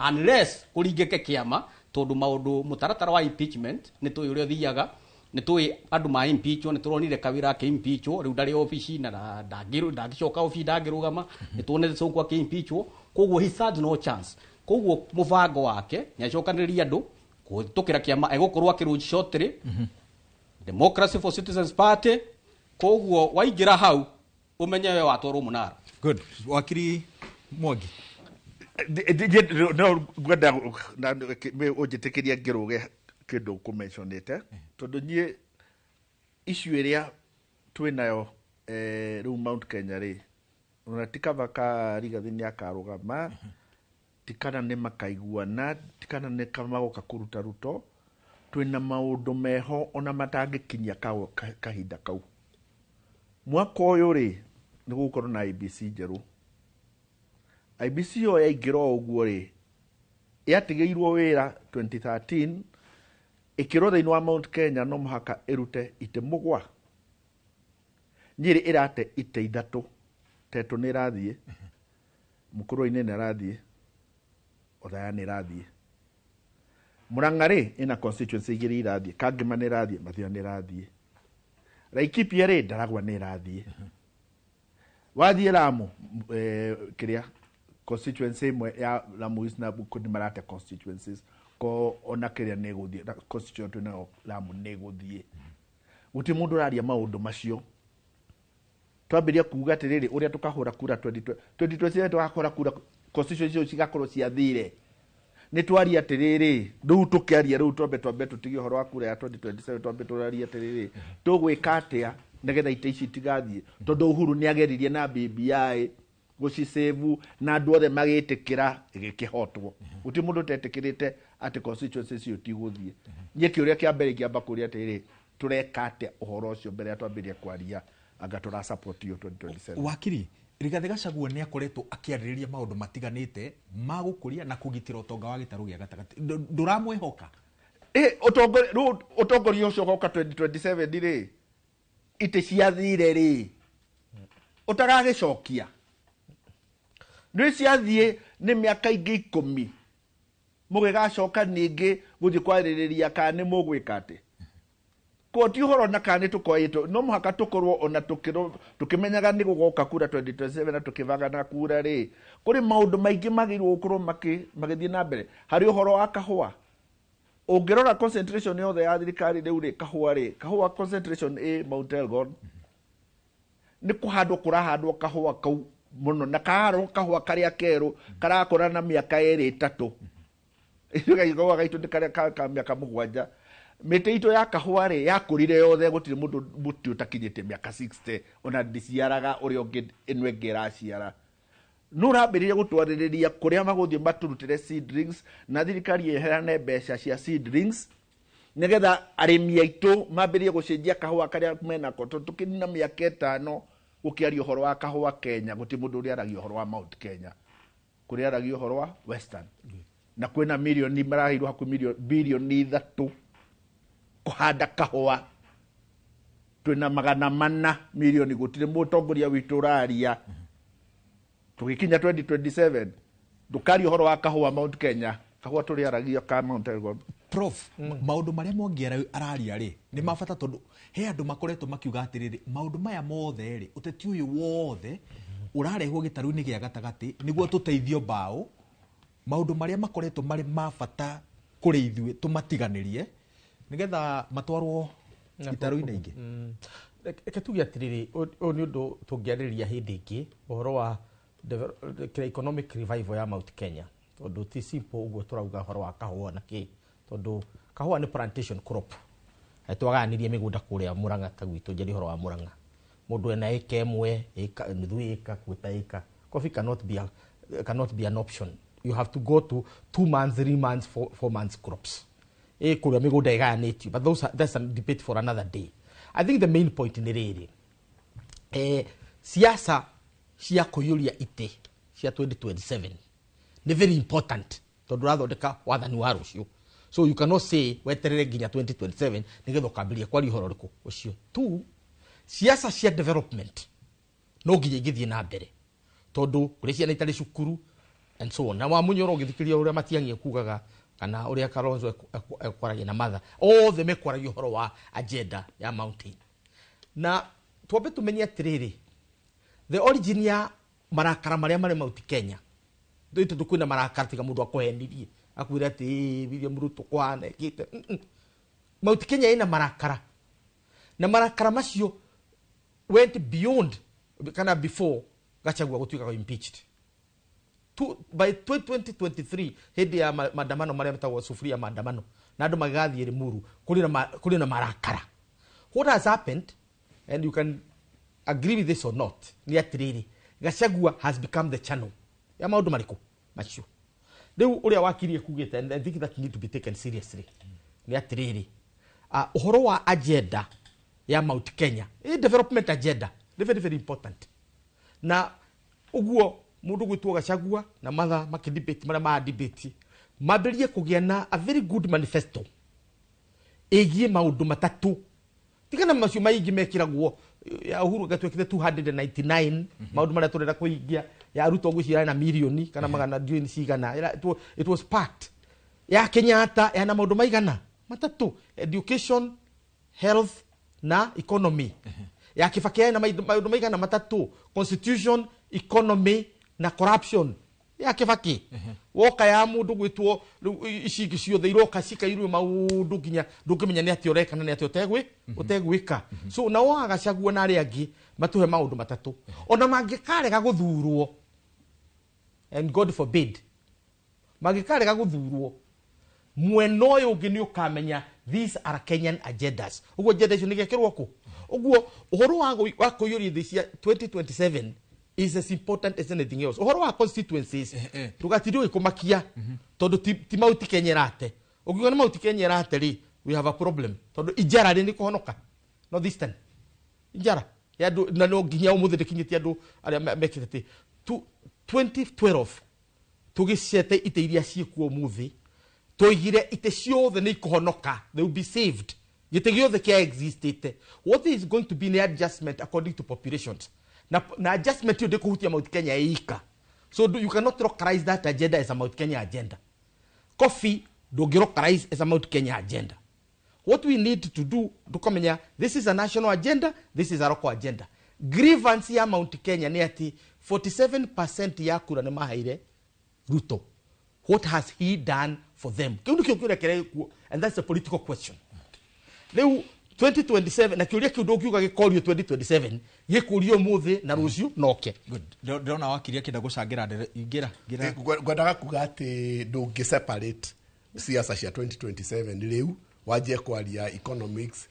unless kũringĩke kĩama, tondũ maũndũ mũtaratara wa impeachment nĩ tũĩ ũrĩa ũthiaga, nĩ tũĩ andũ ma impeachwo, nĩ tũronire Kawĩra akĩ-impeachwo, rĩu ndarĩ obici na ndangĩcoka obici, ndangĩrũgama, nĩ tuonete Sonko akĩ-impeachwo, koguo he had no chance. Koguo mũbango wake nĩ acokanĩrĩria andũ kũhĩtũkĩra kĩama egũkorwo akĩlaunch shortly Democracy for Citizens Party. Koguo waingĩra hau ũmenye we watwarwo mũnara. Good. Wakiri Mwangi. No ngwenda ũnjĩtĩkĩrie ngĩrũge kĩndũ ũkũmentionĩte, tondũ niĩ issue ĩrĩa twĩnayo rĩu Mount Kenya rĩ, ona ti kaba ka Rigathĩ nĩ akarũgama, ti kana nĩ makaiguana, ti kana nĩ magoka kũruta Ruto, twĩna maũndũ meho ona matangĩkinyia kahinda kau. Mwaka ũyũ rĩ nĩ gũgũkorwo na IEBC njerũ. IEBC ĩyo yaingĩra o ũguo rĩ, yatigĩirwo wĩra 2013 ĩkĩrwo thĩinĩ wa Mount Kenya no mũhaka ĩrute itĩ 7. Nyĩrĩ ĩrate itĩ 3, Tetũ nĩ ĩrathiĩ, Mũkũrwe-inĩ nĩ ĩrathiĩ, Othaya nĩ ĩrathiĩ. Murang'a rĩ ĩna constituency 2 irathiĩ, Kangema nĩ ĩrathiĩ, Mathioya nĩ ĩrathiĩ. Laikipia rĩ Ndaragwa nĩ ĩrathiĩ. Wathiĩ Lamu, kĩrĩa constituency ĩmwe ya Lamu East na Bukuru nĩ marate constituencies, ko ona kĩrĩa nĩ ĩgũthiĩ, constituency nayo Lamu nĩ ĩgũthiĩ. Gũtirĩ mũndũ ũraria maũndũ macio. Twambĩrĩria kuga atĩrĩrĩ, ũrĩa tũkahũra kura 2027 tũgakora kura constituency icio cigakorwo ciathire. Nĩ twaria atĩrĩrĩ, rĩu tũkĩaria rĩu twambe tũtige ũhoro wa kura ya 2027, twambe tũrarie atĩrĩrĩ, tũgwĩka atĩa nĩgetha itĩ ici itigathiĩ, tondũ Uhuru nĩ ageririe na BBI Gũcicĩvu na andũ othe magĩtĩkĩra gĩkĩhotwo. Gũtirĩ mũndũ ũtetĩkĩrĩte atĩ constituency icio tigũthiĩ. Niĩ kĩũria kĩa mbere ingĩamba kũria atĩrĩrĩ, tũreka atĩa ũhoro ũcio mbere ya twambĩrĩrie kwaria anga tũra support iyo 2027? Wakiri Rigathĩ Gachagua nĩ akoretwo akĩarĩrĩria maũndũ matiganĩte ma gũkũria na kũgitĩra ũtonga wa gĩtarũ gĩa gatagatĩ. Ndũramwĩhoka? Ũtongoria rĩu, ũtongoria ũcio ũgoka 2027 rĩ, itĩ ciathire rĩ, ũtaragĩcokia nĩ ciathiĩ nĩ mĩaka ingĩ 10 mũgĩgacoka ningĩ gũthiĩ kwarĩrĩria kana nĩ mũgwĩka atĩ ko ti ũhoro na kana nĩ tũkoĩtwo. No mũhaka tũkorwo ona tũkĩmenyaga nĩ gũgoka kura 2027 na tũkĩbanga na kura rĩ, kũrĩ maũndũ maingĩ magĩrĩirwo gũkorwo magĩthiĩ na mbere harĩ ũhoro wa kahũa. Ũngĩrora concentration yothe ya thirikari rĩu rĩ, kahũa rĩ, kahũa concentration ĩ Mount Elgon, nĩ kũhandwo kũrahandwo kahũa kau mũno, na kahandwo kahũa karĩa kerũ karakũra na mĩaka 2 3. Ithuĩ kahũa gaitũ nĩ karĩa ka mĩaka 7. Mĩtĩ itũ ya kahũa rĩ, yakũrire yothe, gũtirĩ mũndũ mũtĩ ũtakinyĩte mĩaka 60, ona ndĩciaraga ũrĩa ũngĩ ĩno ĩngĩ ĩraciara. No ũrambĩrĩria gũtwarĩrĩria kũrĩa magũthiĩ matũrutĩre seedlings, na thirikari ĩheane mbeca cia seedlings nĩgetha arĩmi aitũ mambĩrĩrie gũcenjia kahũa karĩa menako. Tondũ tũkĩnina mĩaka 5 gũkĩaria ũhoro wa kahũa Kenya, gũtirĩ mũndũ ũrĩa aragia ũhoro wa Mount Kenya, kũrĩa aragia ũhoro wa Western, na kwĩna mirioni maraheirwo hakuhĩ birioni 3 kũhanda kahũa, twĩna 400 mirioni, gũtirĩ mũtongoria witũ ũraria. Tũgĩkinya 2027 ndũkaria ũhoro wa kahũa Mount Kenya, kahũa tũrĩaragia ka Mount Elgon. Prof, maũndũ marĩa Mwangi araria rĩ nĩ ma bata, tondũ he andũ makoretwo makiuga atĩrĩrĩ, maũndũ maya mothe rĩ, ũteti ũyũ wothe ũrarehwo gĩtarũ-inĩ gĩa gatagatĩ nĩguo tũteithio mbaũ, maũndũ marĩa makoretwo marĩ ma bata kũrĩ ithuĩ tũmatiganĩrie nĩgetha matwarwo itarũ-inĩ ingĩ. Reke tuge atĩrĩrĩ, ũyũ nĩ ũndũ tũngĩarĩrĩria hĩndĩ ĩngĩ, ũhoro wa kĩrĩa economic revival ya Mount Kenya, tondũ ti simple ũguo tũrauga ũhoro wa kahũa na kĩ, tondũ kahũa nĩ plantation crop. Twagayanirie mĩgũnda kũrĩa Murang'a ta gwitũ, njarie ũhoro wa Murang'a, mũndũ ena ĩka ĩmwe, ĩka nuthu ĩka, kwĩta ĩka. Coffee cannot be an option. You have to go to 2 months, 3 months, 4 months crops. Kũrĩa mĩgũnda ĩgayanĩtio, but that's a debate for another day. I think the main point nĩ rĩrĩ, siasa cia kũiyũria itĩ cia 2027 nĩ very important, tondũ ũrathondeka wathani wa rũciũ. So you cannot say weterere nginya 2027 nĩgetha ũkambĩrĩria kwaria ũhoro ũrĩkũ ũcio. 2, siasa cia development no nginya ingĩthiĩ na mbere, tondũ kũrĩ ciana itarĩ cukuru and so on. Na wa Munyoro ũgĩthikĩrĩria ũrĩa Matiang'i ekugaga kana ũrĩa Kalonzo ekwaragia na Martha, othe mekwaragia ũhoro wa agenda ya mountain. Na twambe tũmenye atĩrĩrĩ, the origin ya marakara marĩa marĩ Mount Kenya, ndũĩ tondũ kwĩna marakara tiga mũndũ akũhenirie akwĩre atĩ William Ruto kwana ekĩte. Mount Kenya ĩna marakara, na marakara macio went beyond kana before Gachagua gũtuĩka impeached. By 2023 hĩndĩ ya maandamano marĩa metagwo sufuria maandamano, na andũ magĩgathiĩ Limuru, kũrĩ na marakara. What has happened, and you can agree with this or not, nĩ atĩrĩrĩ, Gachagua has become the channel ya maũndũ marĩkũ macio. Rĩu ũrĩa wakiri ekugĩte, and I think that need to be taken seriously, nĩ atĩrĩrĩ, ũhoro wa agenda ya Mount Kenya, development agenda, nĩ very, very important. Na ũguo mũndũ gwĩtwo Gachagua na Martha makĩdebate marĩa ma debate, mambĩrĩrie kũgĩa na a very good manifesto ĩgiĩ maũndũ matatũ. Tigana macio maingĩ mekĩragwo ya Uhuru gatuĩkĩte 299 maũndũ marĩa tũrenda kũhingia, ya Ruto ngwĩciria na mirioni kana magana ndiũĩ nĩ cigana. Ĩra, it was packed. Ya Kenyatta yana maũndũ maigana matatũ, education, health na economy. Ya Kibaki yana maũndũ maigana matatũ, constitution, economy na corruption. Ya Kibaki woka ya mũndũ gwĩtwo rĩu ici ingĩ ciothe iroka cikairwo maũndũ nginya ndũngĩmenya nĩ atĩa ũreka na nĩ atĩa ũtegwĩka. So nao Gachagua na arĩa angĩ matũhe maũndũ matatũ, ona mangĩkarega gũthurwo, and God forbid mangĩkarega gũthurwo, mwena ũyũ ũngĩ nĩ ũkamenya these are Kenyan agendas. Ũguo agenda icio nĩ gekĩrwo kũ? Ũguo ũhoro wa kũiyũria thĩ cia 2027 is as important as anything else. Ũhoro wa constituencies ndũgatinde ũgĩkũmakia tondũ ti Mount Kenya ĩrate. Ũngiuga nĩ Mount Kenya ĩrate rĩ, we have a problem tondũ Ijara rĩ nĩ kũhonoka North Eastern Ijara ya andũ, na no nginya ũmũthĩ ndĩkinyĩtie andũ arĩa mekĩte atĩ 2012 tũgĩcete itĩ iria ciĩkuo ũmũthĩ, tũigire itĩ ciothe nĩ ikũhonoka, they will be saved, gĩtĩ gĩothe kĩa existĩte. What is going to be nĩ adjustment according to populations, na adjustment ĩyo ndĩkũhutia Mount Kenya ĩika. So you cannot localize that agenda as a Mount Kenya agenda. Coffee ndũngĩ localize as a Mount Kenya agenda. What we need to do, tukamenya this is a national agenda, this is a local agenda. Grievance ya Mount Kenya nĩ atĩ 47% ya kura nĩ maheire Ruto. What has he done for them? Kĩu nĩkĩo kĩũria kĩrĩa gĩkuo, and that's a political question. Rĩu 2027 na kĩũria kĩu ndũngiuga gĩkorio 2027, gĩkũrio ũmũthĩ na rũciũ noke. Ndĩrona wakiri akĩenda gũcangĩra ingĩra ingĩra. Ngwendaga kuga atĩ ndũngĩ separate siasa cia 2027 rĩu wanjie kwaria economics,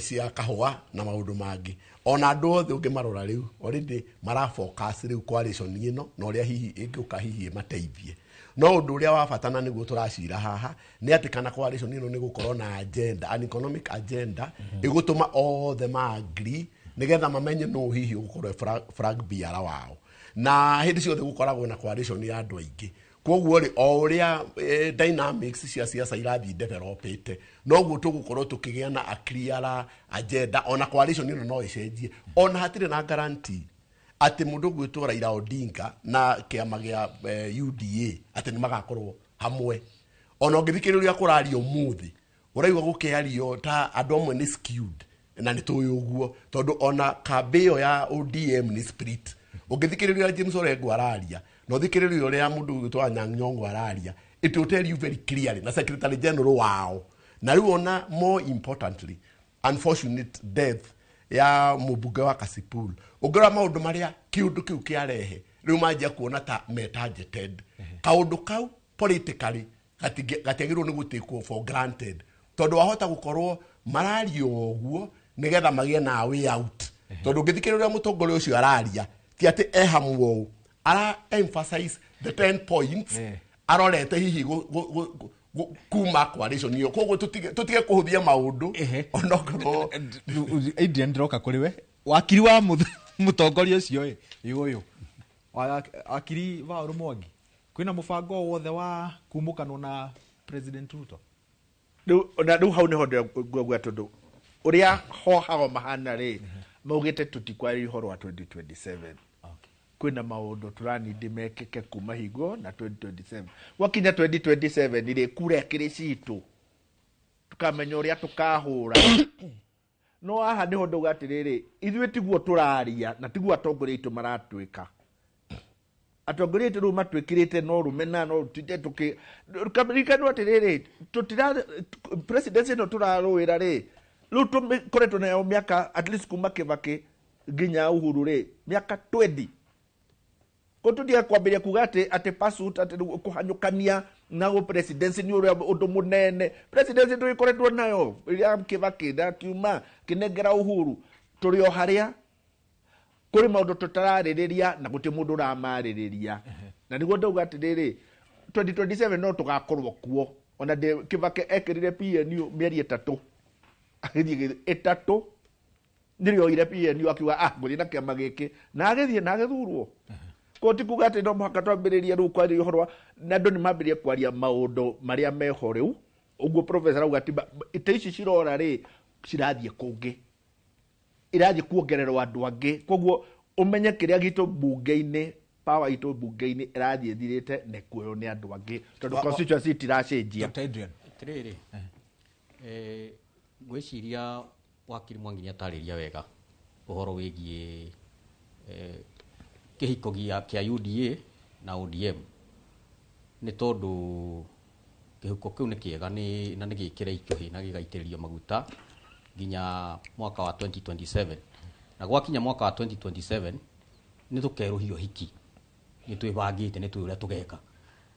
cia kahũa na maũndũ mangĩ. Ona andũ othe ũngĩmarora rĩu already mara focus rĩu coalition ĩno na ũrĩa hihi ĩngĩũka hihi ĩmateithie. No ũndũ ũrĩa wa bata na nĩguo tũracira haha nĩ atĩ kana coalition ĩno nĩ gũkorwo na agenda, an economic agenda ĩgũtũma othe ma agree nĩgetha mamenye nũ hihi ũgũkorwo e flag bearer wao. Na hĩndĩ ciothe gũkoragwo na coalition ya andũ aingĩ, koguo rĩ, o ũrĩa dynamics cia siasa irathiĩ developĩte, noguo tũgũkorwo tũkĩgĩa na a clearer agenda. Ona coalition ĩno no ĩcenjie, ona hatirĩ na guarantee atĩ mũndũ ũgwĩtwo Raila Odinga na kĩama gĩa UDA atĩ nĩ magakorwo hamwe. Ona ũngĩthikĩrĩria kũrario ũmũthĩ, ũraigua gũkĩario ta andũ amwe nĩ skewed, na nĩ tũĩ ũguo tondũ ona kambĩ ĩyo ya ODM nĩ split. Ũngĩthikĩrĩria James Orengo araria na ũthikĩrĩrie ũrĩa mũndũ ũgwĩtwo Anyang' Nyong'o araria, it will tell you very clearly, na secretary general wao. Na rĩu ona more importantly, unfortunate death ya mũmbunge wa Kasipul, ũngĩrora maũndũ marĩa kĩũndũ kĩu kĩarehe, rĩu manjia kuona ta me targeted. Kaũndũ kau politically gatiagĩrĩirwo nĩ gũtĩkwo for granted, tondũ wahota gũkorwo mararia ũguo nĩgetha magĩe na way out. Tondũ ũngĩthikĩrĩria mũtongoria ũcio araria, ti atĩ e hamwe ũũ, ara emphasize the 10 points arorete hihi kuma coalition ĩyo. Koguo tũtige kũhũthia maũndũ onokorwo. Adrian, ndĩroka kũrĩ we wakiri wa mũtongoria ũcio ĩ ũyũ wakiri Paul Mwangi, kwĩna mũbango o wothe wa kumũkanwo na President Ruto? Rĩu na rĩu hau nĩho ndĩrauga, tondũ ũrĩa hohago mahana rĩ, maugĩte tũtikwarĩria ũhoro wa 2027. Kwĩna maũndũ tũranindi mekĩke kuma hingo na 2027. Gwakinya 2027 rĩ, kura ĩkĩrĩ citũ, tũkamenya ũrĩa tũkahũra. No haha nĩho ndauga atĩrĩrĩ, ithuĩ tiguo tũraria na tiguo atongoria aitũ maratwĩka. Atongoria aitũ rĩu matwĩkĩrĩte no rũmena, no tũtinde tũkĩ ririkanwo atĩrĩrĩ, tũtira presidency ĩno tũrarũĩra rĩ, rĩu tũkoretwo nayo mĩaka at least kuma Kibaki nginya Uhuru rĩ, mĩaka 20. Ko tũtige kwambĩrĩria kuga atĩ pursuit atĩ rĩu kũhanyũkania na gũ presidency nĩ ũrĩa ũndũ mũnene. Presidency tũgĩkoretwo nayo rĩrĩa Kibaki ndakiuma kĩnengera Uhuru, tũrĩ o harĩa kũrĩ maũndũ tũtararĩrĩria na gũtirĩ mũndũ ũramarĩrĩria. Na nĩguo ndauga atĩrĩrĩ, 2027 no tũgakorwo kuo. Ona ndĩ Kibaki ekĩrire PNU mĩeri 3, agĩthiĩ 3 nĩrĩo oire PNU, akiuga ngũthiĩ na kĩama gĩkĩ, na agĩthiĩ na agĩthurwo. Koguo ti kuga atĩ no mũhaka twambĩrĩrie rĩu kwaria ũhoro wa, na andũ nĩ mambĩrĩrie kwaria maũndũ marĩa meho rĩu. Ũguo professor arauga atĩ itĩ ici cirora rĩ, cirathiĩ kũngĩ, irathiĩ kuongererwo andũ angĩ. Koguo ũmenye kĩrĩa gitũ mbunge-inĩ, power itũ mbunge-inĩ ĩrathiĩ ĩthirĩte na ĩkuoywo nĩ andũ angĩ, tondũ constituency itiracenjia. Dr. Adrian. Atĩrĩrĩ, ngwĩciria wakiri Mwangi nĩ atarĩria wega ũhoro wĩgiĩ kĩhiko kĩa UDA na ODM, nĩ tondũ kĩhiko kĩu nĩ kĩega na nĩ gĩkĩre icũhĩ na gĩgaitĩrĩrio maguta nginya mwaka wa 2027. Na gwakinya mwaka wa 2027 nĩ tũkerũhia ũhiki, nĩ twĩbangĩte, nĩ tũĩ ũrĩa tũgeka.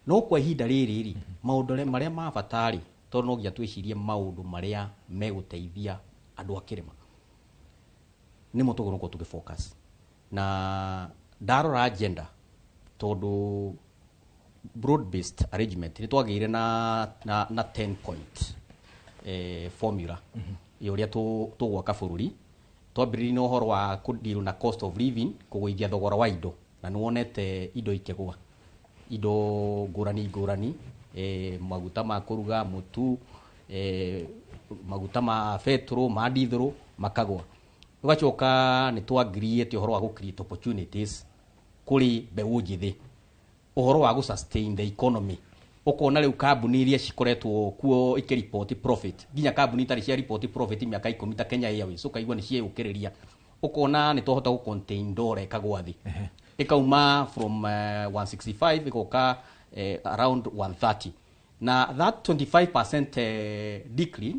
No kwa ihinda rĩrĩ rĩ, maũndũ marĩa ma bata rĩ, tondũ no nginya twĩcirie maũndũ marĩa megũteithia andũ a kĩrĩma, nĩmo tũgũkorwo tũgĩ focus. Na Ndarora agenda, tondũ broad based arrangement nĩ twagĩire na 10 point formula ya ũrĩa tũgwaka bũrũri. Twambĩrĩirie na ũhoro wa kũdeal na cost of living, kũgũithia thogora wa indo, na nĩ wonete indo ikĩgũa, indo ngũrani ngũrani, maguta ma kũruga, mũtu, maguta ma betũrũ, ma dithũrũ makagũa. Tũgacoka nĩ twagiriĩte ũhoro wa gũ create opportunities kũrĩ mbeũ njĩthĩ, ũhoro wa gũ sustain the economy. Ũkona rĩu kambuni iria cikoretwo kuo ikĩripoti profit, nginya kambuni itarĩ cia ripoti profit mĩaka 10 ta Kenya Airways, ũkaigua nĩ cieyũkĩrĩria. Ũkona nĩ twahota gũ contain dollar ĩkagũa thĩ, ĩkauma from 165 ĩgoka around 130, na that 25%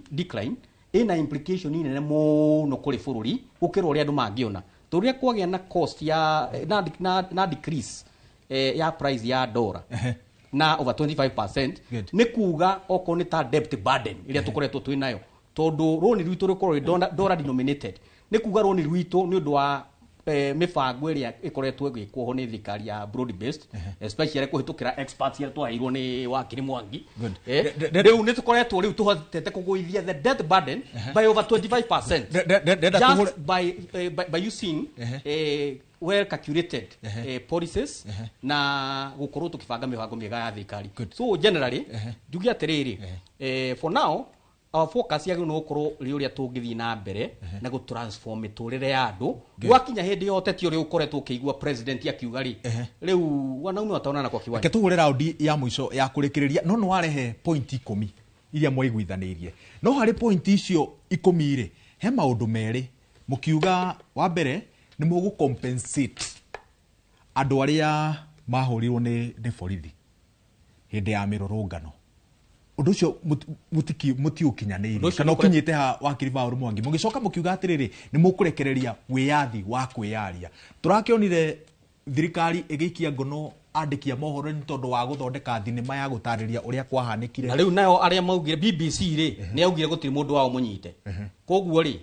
decline ĩna implication nene mũno kũrĩ bũrũri gũkĩra ũrĩa andũ mangĩona, tondũ rĩrĩa kwagĩa na cost ya na decrease ya price ya dollar na over 25%, nĩ kuga okorwo nĩ ta debt burden ĩrĩa tũkoretwo twĩ nayo, tondũ rũni rwitũ rũkorwo rwĩ dollar denominated, nĩ kuga rũni rwitũ nĩ ũndũ wa mĩbango ĩrĩa ĩkoretwo ĩgĩkwo ho nĩ thirikari ya broad based, especially kũhĩtũkĩra experts arĩa twaheirwo nĩ wakiri Mwangi. Rĩu nĩ tũkoretwo rĩu tũhotete kũgũithia the debt burden by over 25% just by using well calculated policies na gũkorwo tũkĩbanga mĩbango mĩega ya thirikari. So generally njuge atĩrĩrĩ, for now our focus yagĩrĩirwo nĩ gũkorwo rĩ ũrĩa tũngĩthiĩ na mbere na gũ transform mĩtũrĩre ya andũ. Gwakinya hĩndĩ ya ũteti ũrĩa ũkoretwo ũkĩigua president akiuga rĩ, rĩu wanaume wataonana kwa kiwanja. Reke tũhũre raundi ya mũico ya kũrĩkĩrĩria, no nĩ warehe point 10 iria mwaiguithanĩirie, no harĩ point icio 10 rĩ, he maũndũ merĩ mũkiuga. Wa mbere nĩ mũgũ compensate andũ arĩa mahũrirwo nĩ borithi hĩndĩ ya mĩrũrũngano. Ũndũ ũcio mũtiũkinyanĩirie kana ũkinyĩte ha wakiri Paul Mwangi. Mũgĩcoka mũkiuga atĩrĩrĩ, nĩ mũkũrekereria wĩyathi wa kwĩyaria. Tũrakĩonire thirikari ĩgĩikia ngono andĩki a mohoro nĩ tondũ wa gũthondeka thinema ya gũtarĩria ũrĩa kwahanĩkire. Na rĩu nayo arĩa maugire BBC rĩ, nĩ yaugire gũtirĩ mũndũ wao mũnyite. Koguo rĩ,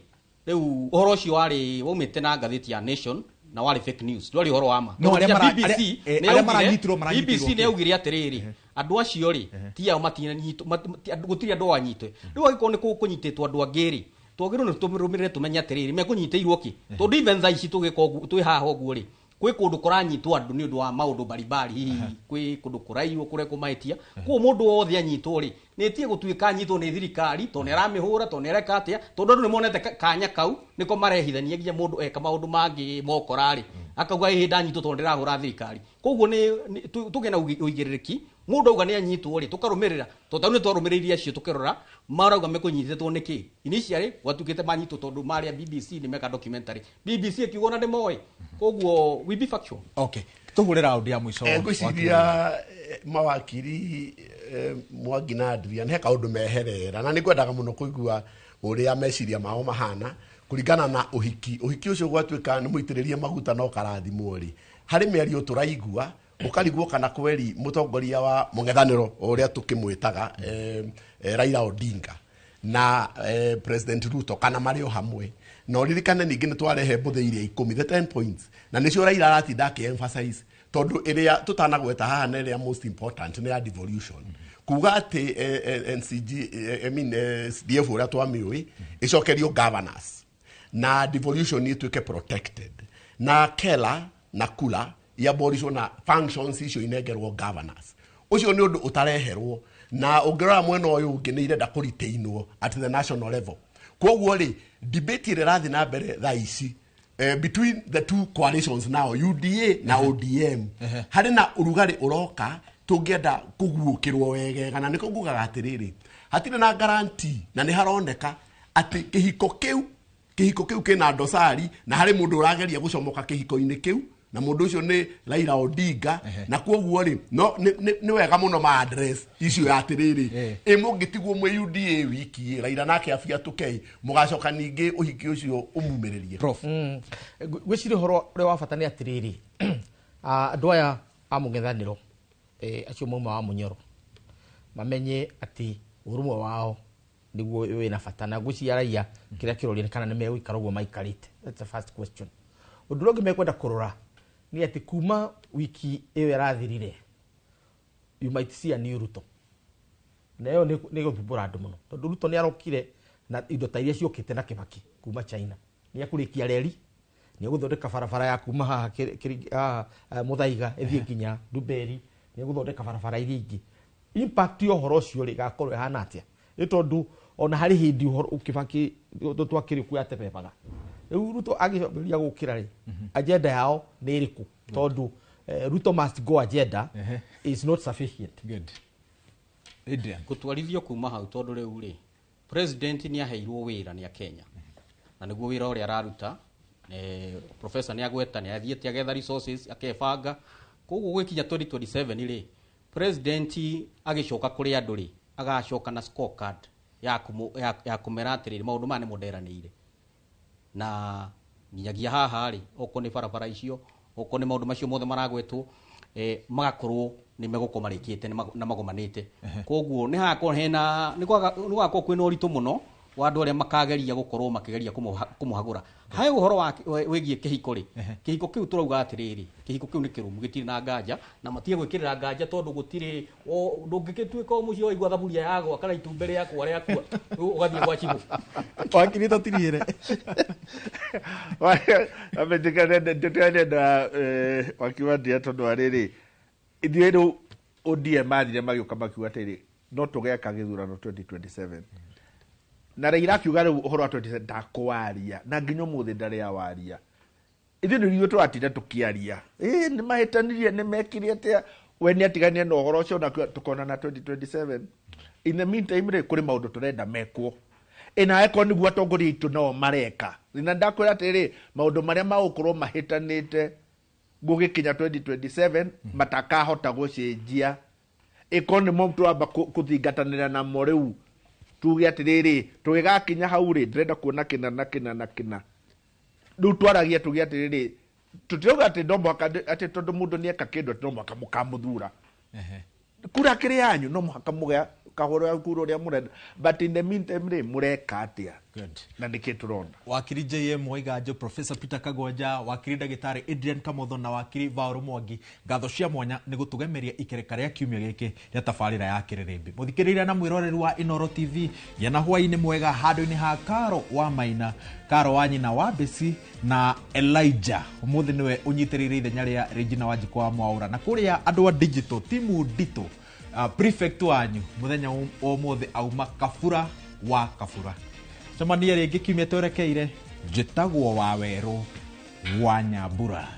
rĩu ũhoro ũcio warĩ waumĩte na ngathĩti ya Nation na warĩ fake news, ndwarĩ ũhoro wa ma. No arĩa maranyitirwo BBC nĩ yaugire atĩrĩrĩ, andũ acio rĩ ti ao matinanyitwo, gũtirĩ andũ anyitwe. Rĩu angĩkorwo nĩ kũnyitĩtwo andũ angĩ rĩ, twagĩrĩirwo nĩ tũmĩrũmĩrĩre tũmenye atĩrĩrĩ mekũnyitĩirwo kĩ, tondũ even thaa ici tũgĩka ũguo twĩ haha ũguo rĩ, kwĩ kũndũ kũranyitwo andũ nĩ ũndũ wa maũndũ mbalimbali, hihi kwĩ kũndũ kũraiywo kũrĩa kũmahĩtia. Koguo mũndũ wothe anyitwo rĩ, nĩ etie gũtuĩka anyitwo nĩ thirikari tondũ nĩ aramĩhũra, tondũ nĩ areka atĩa, tondũ andũ nĩ monete kanya kau nĩko marehithania nginya mũndũ eka maũndũ mangĩ mokora rĩ, akauga ĩhĩ ndanyitwo tondũ ndĩrahũra thirikari. Koguo nĩ tũgĩe na ũigĩrĩrĩki, mũndũ auga nĩ anyitwo rĩ, tũkarũmĩrĩra, tondũ tarĩu nĩ twarũmĩrĩire acio tũkĩrora marauga mekũnyitĩtwo nĩkĩ. Initially gwatuĩkĩte manyitwo tondũ marĩa BBC nĩ meka documentary, BBC ĩkiuga ona ndĩmoĩ. Koguo we be factual. Okay, tũhũre raundi ya mũico. Ngwĩciria mawakiri Mwangi na Adrian he kaũndũ meherera, na nĩ ngwendaga mũno kũigua ũrĩa meciria mao mahana kũringana na ũhiki. Ũhiki ũcio gwatuĩka nĩ mũitĩrĩrie maguta no karathimwo rĩ, harĩ mĩario tũraigua ũkarigwo kana kweri mũtongoria wa mũng'ethanĩro ũrĩa tũkĩmwĩtaga Raila Odinga na President Ruto kana marĩ o hamwe. Na ũririkane ningĩ nĩ twarehe mbũthĩ iria 10, the 10 points, na nĩcio Raila aratinda akĩ-emphasize, tondũ ĩrĩa tũtanagweta haha na ĩrĩa most important nĩ ya devolution, kuga atĩ NCG, I mean CDF ũrĩa twamĩũĩ ĩcokerio governors na devolution ĩtuĩke protected, na Kela na Kula iaborishwo na functions icio inengerwo governors. Ũcio nĩ ũndũ ũtareherwo, na ũngĩrora mwena ũyũ ũngĩ nĩ irenda kũretainwo at the national level. Koguo rĩ, debate ĩrĩa ĩrathiĩ na mbere thaa ici between the two coalitions now, UDA na ODM, harĩ na ũrugarĩ ũroka tũngĩenda kũguũkĩrwo wegega. Na nĩkĩo ngugaga atĩrĩrĩ, hatirĩ na guarantee, na nĩ haroneka atĩ kĩhiko kĩu kĩna dosari, na harĩ mũndũ ũrageria gũcomoka kĩhiko-inĩ kĩu, na mũndũ ũcio nĩ Raila Odinga. Na koguo rĩ, no nĩ wega mũno ma address icio ya atĩrĩrĩ, ĩ mũngĩtigwo mwĩ UDA wiki, Raila nake abiatũke, mũgacoka ningĩ ũhiki ũcio ũmumĩrĩrie. Prof, ngwĩciria ũhoro ũrĩa wa bata nĩ atĩrĩrĩ, andũ aya a mũng'ethanĩro acio mauma wa Mũnyoro mamenye atĩ ũrũmwe wao nĩguo wĩna bata, na ngwĩciria raia kĩrĩa kĩroria nĩ kana nĩ megũikara ũguo maikarĩte. That's the first question. Ũndũ ũrĩa ũngĩ mekwenda kũrora Nĩ atĩ kuma wiki ĩyo ĩrathirire, you might see a new Ruto. Na ĩyo nĩ gũthumbũra andũ mũno, tondũ Ruto nĩ arokire na indo ta iria ciokĩte na Kibaki kuma China. Nĩ ekũrĩkia reri, nĩ egũthondeka barabara ya kuma haha haha, Muthaiga ĩthiĩ nginya Ndumberi, nĩ egũthondeka barabara iria ingĩ. Impact ya ũhoro ũcio rĩ, ĩgakorwo ĩhana atĩa? Nĩ tondũ ona harĩ hĩndĩ ũhoro Kibaki twakĩrĩ kuo atebebaga. Rĩu Ruto agĩambĩrĩria gũkĩra rĩ, agenda yao nĩ ĩrĩkũ? Tondũ Ruto must go agenda is not sufficient. Good. Adrian. Gũtwarithio kuma hau, tondũ rĩu rĩ, president nĩ aheirwo wĩra nĩ Akenya na nĩguo wĩra ũrĩa araruta. Professor nĩ agweta nĩ athiĩte agetha resources, akebanga. Koguo gwĩkinya 2027 rĩ, president agĩcoka kũrĩ andũ rĩ, agacoka na scorecard ya kũmera atĩrĩrĩ, maũndũ maya nĩmo nderanĩire na nginyagia haha rĩ, okorwo nĩ barabara icio, okorwo nĩ maũndũ macio mothe maragwetwo, magakorwo nĩ megũkorwo marĩkĩte na magomanĩte. Koguo nĩ hagakorwo hena nĩ gũgakorwo kwĩna ũritũ mũno wa andũ arĩa makageria gũkorwo makĩgeria kũmũhagũra. Harĩ ũhoro wa wĩgiĩ kĩhiko rĩ, kĩhiko kĩu tũrauga atĩrĩrĩ, kĩhiko kĩu nĩ kĩrũmu, gĩtirĩ na nganja na matige gwĩkĩrĩra nganja, tondũ gũtirĩ ndũngĩgĩtuĩka o mũciĩ waigua thaburia yagwa kana itumbĩ rĩakwa rĩakua ũgathiĩ gwa cibũ. Wakiri tũtirĩre. Ndĩrenda wakiwa ndia, tondũ arĩrĩ ithuĩ rĩu ODM mathire magĩũka makiuga atĩrĩ, no tũgeka gĩthurano 2027, na Raila akiuga rĩu ũhoro wa 2027 ndakwaria, na nginya ũmũthĩ ndarĩ awaria. Ithuĩ nĩ ithuĩ tũratinda tũkĩaria, ĩ nĩ mahĩtanirie, nĩ mekire atĩa, we nĩ atiganire na ũhoro ũcio na tũkonana 2027. In the meantime rĩ, kũrĩ maũndũ tũrenda mekwo, ĩ na angĩkorwo nĩguo atongoria aitũ nao mareka, na ndakwĩra atĩrĩ, maũndũ marĩa magũkorwo mahĩtanĩte gũgĩkinya 2027 matakahota gũcenjia, ĩkorwo nĩmo twamba kũthingatanĩra namo. Rĩu tuge atĩrĩrĩ, tũgĩgakinya hau rĩ, ndĩrenda kuona kĩna na kĩna na kĩna. Rĩu twaragia tuge atĩrĩrĩ, tũtirauga atĩ no mũhaka atĩ tondũ mũndũ nĩ eka kĩndũ atĩ no mũhaka mũkamũthura. Kura kĩrĩ yanyu, no mũhaka mũgĩa kahũra ya kura ũrĩa mũrenda, but in the meantime rĩ, mũreka atĩa? Good. Na nĩkĩ tũrona? Wakiri JM Waiganjo, Professor Peter Kagwanja, wakiri ndagĩtarĩ Adrian Kamotho na wakiri Vaũrũ Mwangi, ngatho cia mwanya nĩ gũtũgemeria ikereka rĩa kiumia gĩkĩ rĩa tabarĩra ya Kĩrĩrĩmbĩ. Mũthikĩrĩria na mwĩroreri wa Inooro TV, gĩa na hwaĩ-inĩ mwega. Handũ-inĩ ha Karo wa Maina, Karo wa nyina wa Besi na Elijah, ũmũthĩ nĩwe ũnyitĩrĩire ithenya rĩa Regina Wanjikũ wa Mwaũra, na kũrĩa andũ a digital timu nditũ, prefect wanyu mũthenya wa ũmũthĩ auma Kabura wa Kabura. Cemanie rĩngĩ kiumia twerekeire. Njĩtagwo wa Werũ wa Nyambura.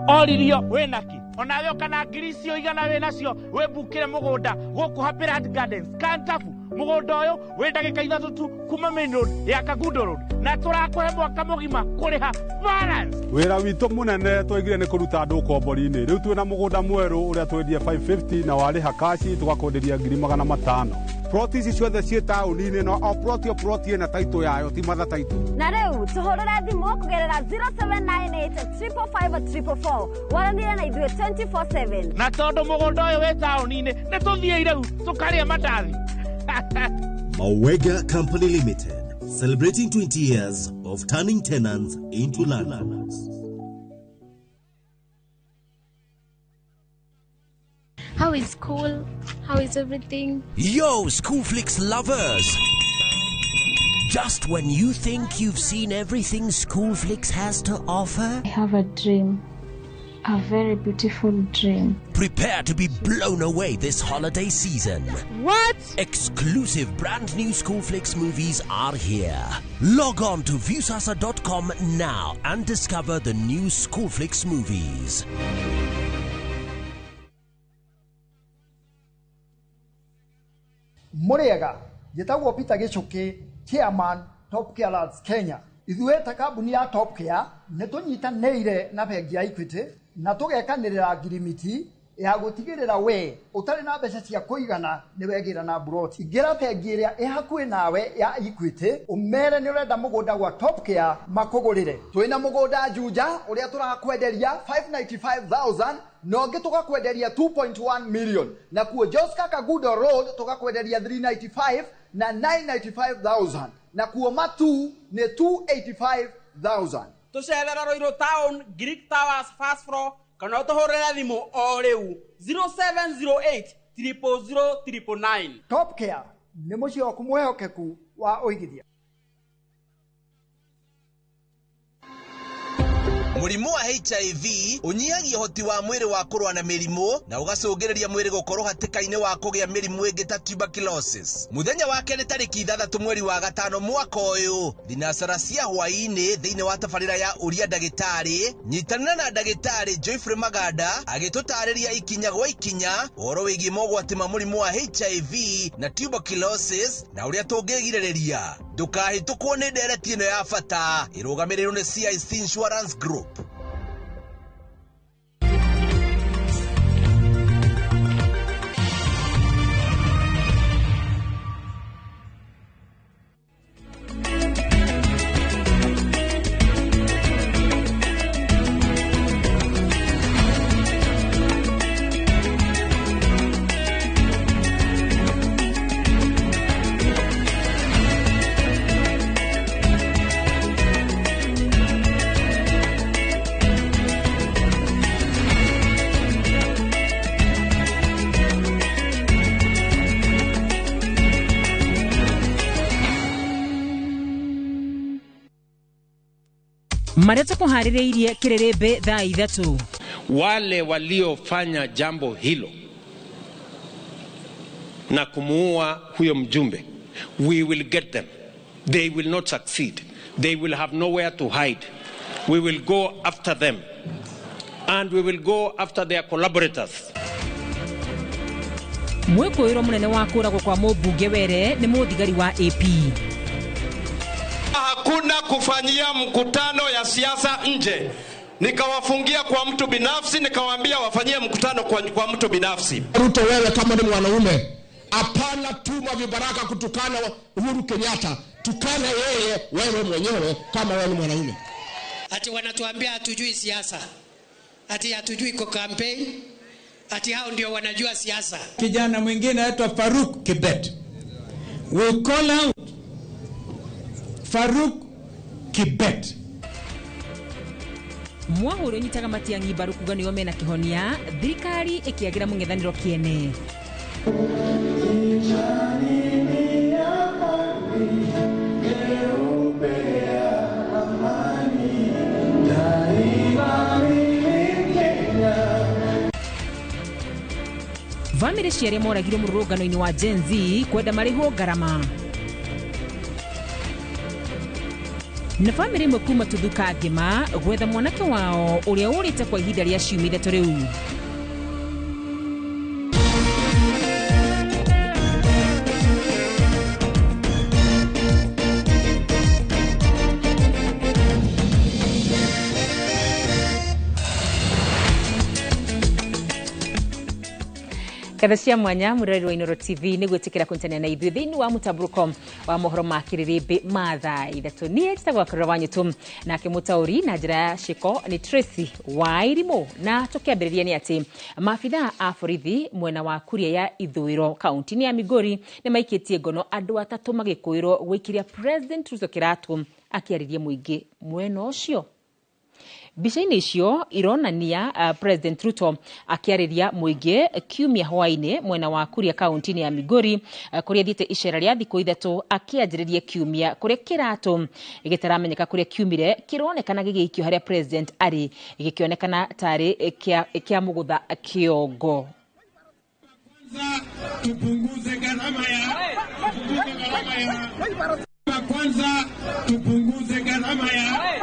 Oririo wĩnaki onawe ũkana ngiri icio 100 wĩnacio wĩmbukĩre mũgũnda gũkũ Happyland Gardens Kantafu. Mũgũnda ũyũ wĩ ndagĩka 3 tu kuma main road ya Kangundo Road, na tũrakũhe mwaka mũgima kũrĩha balance. Wĩra witũ mũnene twaigire nĩ kũruta andũ ũkombori-inĩ. Rĩu twĩna mũgũnda mwerũ ũrĩa twendie 550, na warĩha kaci tũgakwenderia ngiri 500. Ploti ici ciothe ciĩ taũni-inĩ, no o ploti o ploti ĩna taitũ yayo, ti matha taitũ. Na rĩu tũhũrĩre thimũ kũgerera 0798 555 444, waranĩre na ithuĩ 24/7. Na tondũ mũgũnda ũyũ wĩ taũni-inĩ, nĩ tũthiĩ rĩu tũkarĩe mandathi. Mawega Company Limited, celebrating 20 years of turning tenants into landlords. How is school? How is everything? Yo, Schoolflix lovers! Just when you think you've seen everything Schoolflix has to offer, I have a dream. A very beautiful dream. Prepare to be blown away this holiday season. What? Exclusive brand new Schoolflix movies are here. Log on to viewsasa.com now and discover the new Schoolflix movies. Mũrĩega, njĩtagwo Peter Gĩcũkĩ, chairman Top Care Lads Kenya. Ithuĩ ta kambuni ya Top Care nĩ tũnyitanĩire na bengi ya Equity na tũgekanĩrĩra ngirimiti. Ya gũtigĩrĩra we ũtarĩ na mbeca cia kũigana nĩ wegĩra na mburoti. Ingĩra bengi ĩrĩa ĩ hakuhĩ nawe ya Equity, ũmere nĩ ũrenda mũgũnda gwa Top Care makũgũrĩre. Twĩna mũgũnda Juja ũrĩa tũrakwenderia 595,000 na ũngĩ tũgakwenderia 2.1 million, nakuo Joska Kagudo Road tũgakwenderia 395 na 995,000, nakuo Matu nĩ 285,000. Tũcerera Ruiru Town, Greek Towers first floor, kana ũtũhũrĩre thimũ o rĩu 0708 000 999. Top Care nĩ mũciĩ waku mwĩhokeku wa ũigithia. Mũrimũ wa HIV ũnyihagia ũhoti wa mwĩrĩ wa kũrũa na mĩrimũ na ũgacũngĩrĩria mwĩrĩ gũkorwo hatĩka-inĩ wa kũgĩa mĩrimũ ĩngĩ ta tuberculosis. Mũthenya wa kerĩ tarĩki 6 mweri wa 5 mwaka ũyũ, thinacara cia hwaĩ-inĩ thĩinĩ wa tabarĩra ya Ũria Ndagĩtarĩ, nyitanĩra na ndagĩtarĩ Joyfrey Maganda agĩtũtarĩria ikinya gwa ikinya ũhoro wĩgiĩ mogwati ma mũrimũ wa HIV na tuberculosis na ũrĩa tũngĩgirĩrĩria. Ndũkahĩtũkwo nĩ ndereti ĩno ya bata ĩrũgamĩrĩirwo nĩ CIC Insurance Group. Maria tũkũharĩrĩirie kĩrĩrĩmbĩ thaa 3. Wale waliofanya jambo hilo na kumuua huyo mjumbe, we will get them. They will not succeed. They will have nowhere to hide. We will go after them. And we will go after their collaborators. Mwĩkũĩrwo mũnene wa kũragwo kwa mũmbunge Were nĩ mũthigari wa AP. Hakuna kufanyia mkutano ya siasa nje. Nikawafungia kwa mtu binafsi, nikawaambia wafanyie mkutano kwa mtu binafsi. Ruto, wewe kama ni mwanaume, hapana tuma vibaraka kutukana Uhuru Kenyatta, tukana yeye wewe mwenyewe kama wewe ni mwanaume. Ati wanatuambia hatujui siasa. Ati hatujui kwa campaign. Ati hao ndio wanajua siasa. Kijana mwingine anaitwa Faruk Kibet. We call out Faruk Kibet. Mwahũrĩ ũnyitaga Matiang'i mbaru kuga nĩo mena kĩhonia, thirikari ĩkĩagĩra mũng'ethanĩro kĩene. Bamĩrĩ cia arĩa moragirwo mũrũrũngano-inĩ wa Gen Z kwenda marĩhwo ngarama. Na bamĩrĩ ĩmwe kuma Tuthũka ngĩma gwetha mwanake wao ũrĩa ũrĩte kwa ihinda rĩa ciumia 3 rĩu. Katha cia mwanya mũroreri wa Inooro TV nĩ gwĩtĩkĩra kũnyitanĩra na ithuĩ thĩinĩ wa mũtambũrũko wa mohoro ma kĩrĩrĩmbĩ ma thaa 3. Niĩ njĩtagwo Karura wa Nyũtũ, nake mũtaũri na njĩra ya cĩko nĩ Tracy Wairimũ. Na tũkĩambĩrĩria nĩ atĩ maabithaa a borithi mwena wa Kuria ya Ithũĩro kaunti-inĩ ya Migori nĩ maikĩtie ngono andũ 3 magĩkũĩrwo gwĩkĩria President Ruto kĩratũ akĩarĩria mũingĩ mwena ũcio. Mbica-inĩ icio ironania President Ruto akĩarĩria mũingĩ kiumia hwaĩ-inĩ mwena wa Kuria kaunti-inĩ ya Migori, kũrĩa athiĩte icera rĩa thikũ 3 akĩanjĩrĩria kiumia kũrĩa kĩratũ gĩtaramenyeka kũrĩa kiumire kĩronekana gĩgĩikio harĩa President arĩ, gĩkĩonekana tarĩ kĩa mũgũtha kĩongo. Tupunguze gharama ya kwanza, tupunguze gharama ya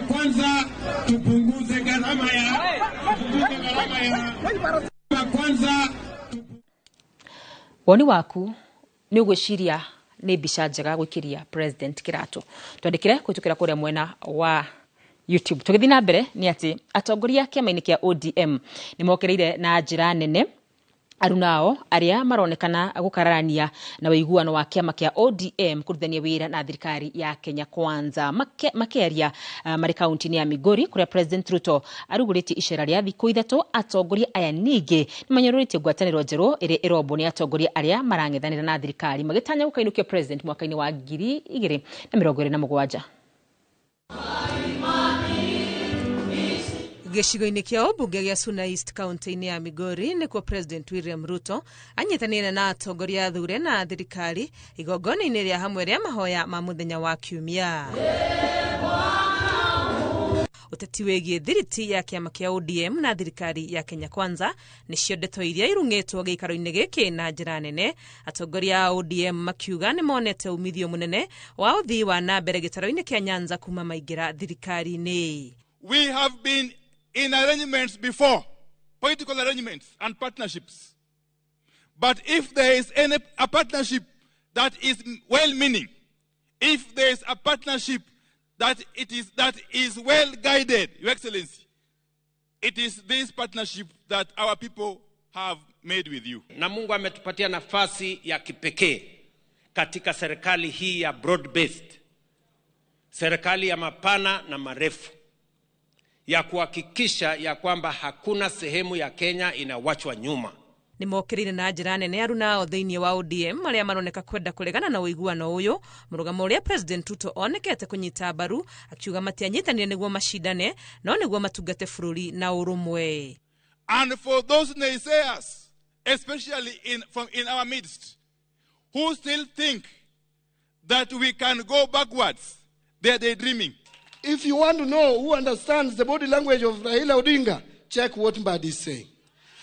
kwanza, tupunguze gharama ya kwanza. Woni waku nĩ ũgwĩciria nĩ mbica njega gwĩkĩria President kĩratũ? Twandĩkĩre kũhĩtũkĩra kũrĩa mwena wa YouTube. Tũgĩthiĩ na mbere nĩ atĩ atongoria kĩama-inĩ kĩa ODM nĩ mokereire na njĩra nene arunao arĩa maronekana gũkararania na ũiguano wa kĩama kĩa ODM kũrutithania wĩra na thirikari ya Kenya Kwanza. Makĩaria marĩ kaunti-inĩ ya Migori kũrĩa President Ruto arugũrĩtie icera rĩa thikũ 3, atongoria aya ningĩ nĩmanyũrũrĩtie ngwatanĩro njerũ ĩrĩa ĩrombwo nĩ atongoria arĩa marang'ethanĩra na thirikari magĩtanya gũkainũkia President mwaka-inĩ wa 2027. Gĩcigo-inĩ kĩa ũmbunge gĩa Suna East kaunti-inĩ ya Migori nĩkuo President William Ruto anyitanĩire na atongoria athure na thirikari igongona-inĩ rĩa hamwe rĩa mahoya ma mũthenya wa Kiumia. Ũteti wĩgiĩ thiriti ya kĩama kĩa ODM na thirikari ya Kenya Kwanza nĩcio ndeto iria irung'ĩtwo gĩikaro-inĩ gĩkĩ na njĩra nene. Atongoria a ODM makiuga nĩmonete umithio mũnene wa ũthii wa na mbere gĩtaro-inĩ kĩa Nyanza kuma maingĩra thirikari-inĩ. We have been in arrangements before, political arrangements and partnerships. But if there is any a partnership that is well-meaning, if there is a partnership that is well-guided, Your Excellency, it is this partnership that our people have made with you. Na Mungu ametupatia nafasi ya kipekee katika serikali hii ya broad-based, serikali ya mapana na marefu, ya kuhakikisha ya kwamba hakuna sehemu ya Kenya inawachwa nyuma. Nĩmokĩrĩire na njĩra nene arunao thĩinĩ wa ODM arĩa maroneka kwenda kũregana na ũiguano ũyũ, mũrũgamo ũrĩa President Ruto onekete kũnyita mbaru akiuga matianyitanire nĩguo macindane no nĩguo matungate bũrũri na ũrũmwe. And for those naysayers, especially in our midst, who still think that we can go backwards, they are daydreaming. If you want to know who understands the body language of Raila Odinga, check what Mbadi is saying.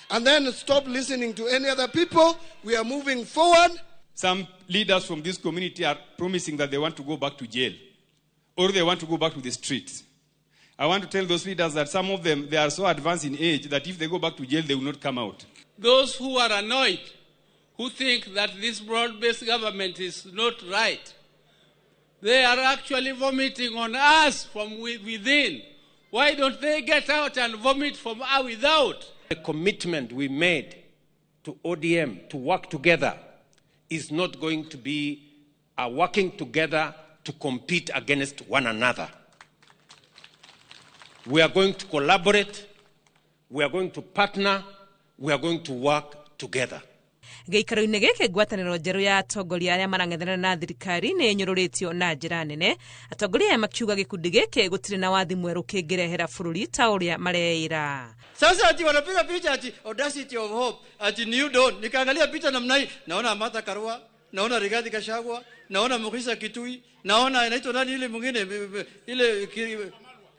And then stop listening to any other people. We are moving forward. Some leaders from this community are promising that they want to go back to jail or they want to go back to the streets. I want to tell those leaders that some of them, they are so advanced in age that if they go back to jail, they will not come out. Those who are annoyed, who think that this broad-based government is not right, they are actually vomiting on us from within. Why don't they get out and vomit from without? The commitment we made to ODM to work together is not going to be a working together to compete against one another. We are going to collaborate, we are going to partner, we are going to work together. Gĩikaro-inĩ gĩkĩ ngwatanĩro njerũ ya atongoria arĩa marang'ethanĩra na thirikari nĩ ĩnyũrũrĩtio na njĩra nene. Atongoria aya makiuga gĩkundi gĩkĩ gũtirĩ na wathi mwerũ kĩngĩrehera bũrũri ta ũrĩa mareĩra. Sasa ati wanapiga picha ati audacity of hope ati new dawn. Nikaangalia picha namna hii, naona Martha Karua, naona Rigathi Gachagua, naona Mukhisa Kitui, naona inaitwa nani ile mwingine ile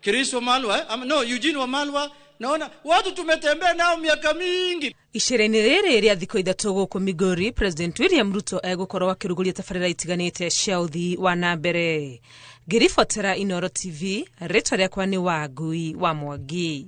Kiriso Malwa, no Eugene Wamalwa. Naona watu tumetembea nao miaka mingi. Icera-inĩ rĩrĩ rĩa thikũ 3 gũkũ Migori, President William Ruto egũkorwo akĩrugũria tabarĩra itiganĩte cia ũthii wa na mbere. Ngĩribotera Inoro TV, rĩtwa rĩakwa nĩ Wangui wa Mwangi.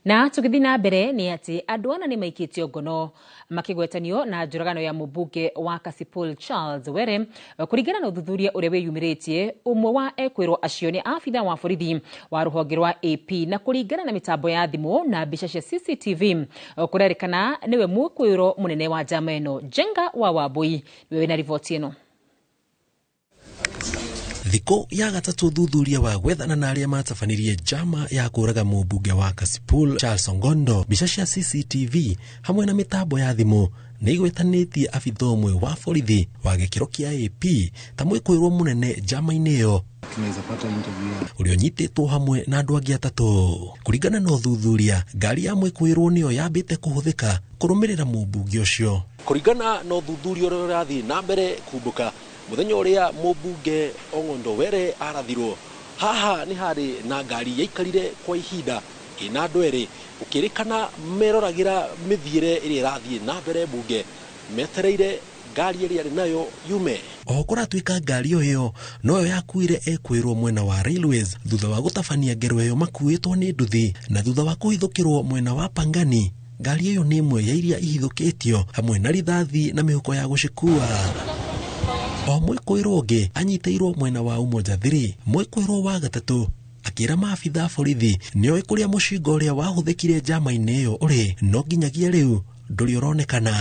Na tũgĩthiĩ na mbere nĩ atĩ andũ ana nĩ maikĩtio ngono makĩgwetanio na njũragano ya mũmbunge wa Kasipul Charles Were. Kũringana na ũthuthuria ũrĩa wĩyumĩrĩtie, ũmwe wa ekwĩrwo acio nĩ abitha wa borithi wa rũhonge rwa AP, na kũringana na mĩtambo ya thimũ na mbica cia CCTV kũrerĩkana nĩwe mwĩkwĩrwo mũnene wa njama ĩno. Njenga wa Wambui nĩwe wĩna riboti ĩno. Thikũ ya gatatũ thuthuria wa gwethana na arĩa matabanirie njama ya kũraga mũmbunge wa Kasipul Charles Ongondo, mbica cia CCTV hamwe na mĩtambo ya thimũ nĩ igwetanĩtie abitha ũmwe wa borithi wa gĩkĩro kĩa AP ta mwĩkũĩrwo mũnene njama-inĩ ĩyo ũrĩa ũnyitĩtwo hamwe na andũ angĩ atatũ. Kũringana na ũthuthuria, ngari ya mwĩkũĩrwo nĩyo yambĩte kũhũthĩka kũrũmĩrĩra mũmbunge ũcio. Kũringana na ũthuthuria ũrĩa ũrathiĩ na mbere kumbũka, mũthenya ũrĩa mũmbunge Ong'ondo Were arathirwo, haha nĩ harĩ na ngari yaikarire kwa ihinda ĩna andũ erĩ, gũkĩrĩkana meroragĩra mĩthiĩre ĩrĩa ĩrathiĩ na mbere mbunge, metereire ngari ĩrĩa arĩ nayo yume. Oho kũratuĩka ngari ĩyo noyo yakuire ekwĩrwo mwena wa Railways thutha wa gũtabania ngero ĩyo makuĩtwo nĩ nduthi, na thutha wa kũhithũkĩrwo mwena wa Pangani. Ngari ĩyo nĩ ĩmwe ya iria ihithũkĩtio hamwe na rithathi na mĩhuko ya gũcikua. O mwĩkũĩrwo ũngĩ anyitĩirwo mwena wa Umoja 3. Mwĩkũĩrwo wa gatatũ akĩra maabitha a borithi nĩoĩ kũrĩa mũcinga ũrĩa wahũthĩkire njama-inĩ ĩyo ũrĩ, no nginyagia rĩu ndũrĩ ũronekana.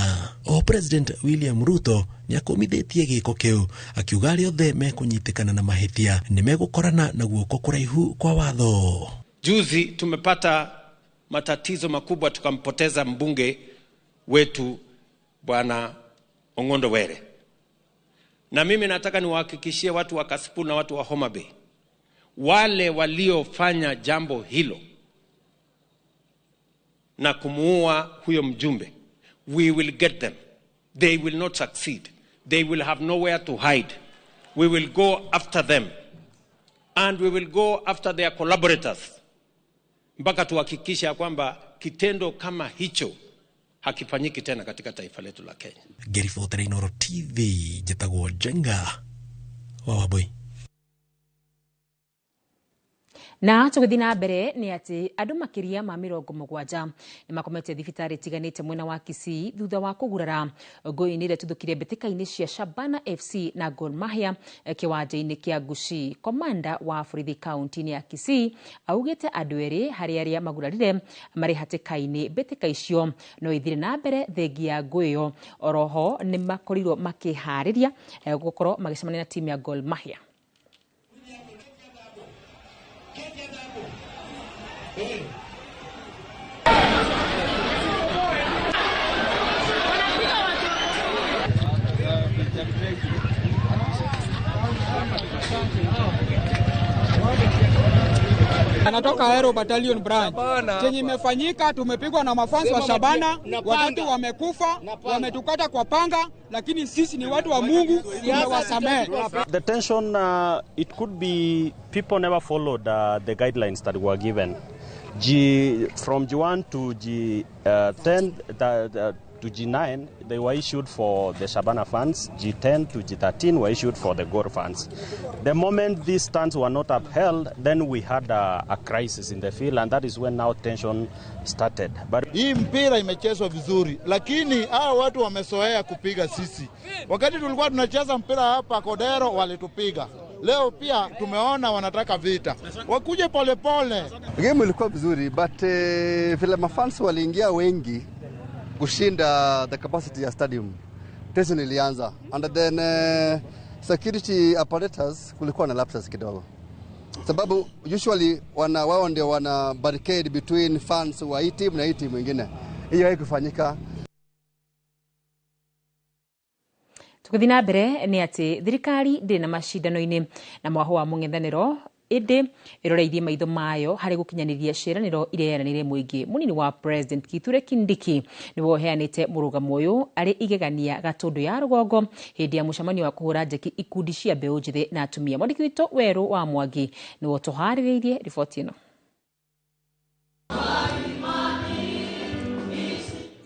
O President William Ruto nĩakũmithĩtie gĩko kĩu, akiuga arĩa othe mekũnyitĩkana na mahĩtia nĩmegũkorana na guoko kũraihu kwa watho. Juzi tumepata matatizo makubwa, tukampoteza mbunge wetu Bwana Ong'ondo Were, na mimi nataka niwahakikishie watu wa Kasipul na watu wa Homa Bay, wale waliofanya jambo hilo na kumuua huyo mjumbe, we will get them. They will not succeed. They will have nowhere to hide. We will go after them and we will go after their collaborators mpaka tuhakikishe ya kwamba kitendo kama hicho hakifanyiki tena katika taifa letu la Kenya. Ngĩribotera Inooro TV, njĩtagwo Njenga wa Wambui. Na tũgĩthiĩ na mbere nĩ atĩ andũ makĩria ma 70 nĩ makomete thibitarĩ itiganĩte mwena wa Kisii thutha wa kũgurara ngũĩ-inĩ ĩrĩa ĩtuthũkire mbĩtĩka-inĩ cia Shabana FC na Gor Mahia kĩwanja-inĩ kĩa Gusii. Komanda wa borithi kaunti-inĩ ya Kisii augĩte andũ erĩ harĩ arĩa magurarire marĩ hatĩka-inĩ mbĩtĩka icio no ithire na mbere thengia ya ngũĩ ĩyo. Oroho nĩ makorirwo makĩharĩria gũkorwo magĩcemania na timu ya Gor Mahia. Anatoka Aero Battalion Branch. Chenye imefanyika, tumepigwa na mafans wa Shabana, watatu wamekufa, wametukata kwa panga, lakini sisi ni watu wa Mungu, tumewasamehe. The tension, it could be people never followed the guidelines that were given. From G1 to G10, to G9, they were issued for the Shabana fans. G10 to G13 were issued for the Gor fans. The moment these stands were not upheld, then we had a crisis in the field, and that is when now tension started. But hii mpira imechezwa vizuri, lakini hao watu wamezoea kupiga sisi. Wakati tulikuwa tunacheza mpira hapa Kodero walitupiga. Leo pia tumeona wanataka vita. Wakuje pole pole. Game ilikuwa vizuri, but vile mafans waliingia wengi kushinda the capacity ya stadium, tension ilianza. And then security apparatus kulikuwa na lapses kidogo, sababu usually wao ndio wana barricade between fans wa hii team na hii team nyingine. Hiyo haikufanyika. Tũgĩthiĩ na mbere nĩ atĩ thirikari ndĩrĩ na macindano-inĩ na mwaho wa mũng'ethanĩro, ĩndĩ ĩroreirie maitho mayo harĩ gũkinyanĩria ciĩranĩro iria yeranĩire mũingĩ. Mũnini wa President Kithure Kindiki nĩwe ũheanĩte mũrũgamo ũyũ arĩ igegania Gatũndũ ya rũgongo hĩndĩ ya mũcemanio wa kũhũra njeki ikundi cia mbeũ njĩthĩ na atumia. Mwandĩki witũ Werũ wa Mwangi nĩwe ũtũharĩrĩirie riboti ĩno.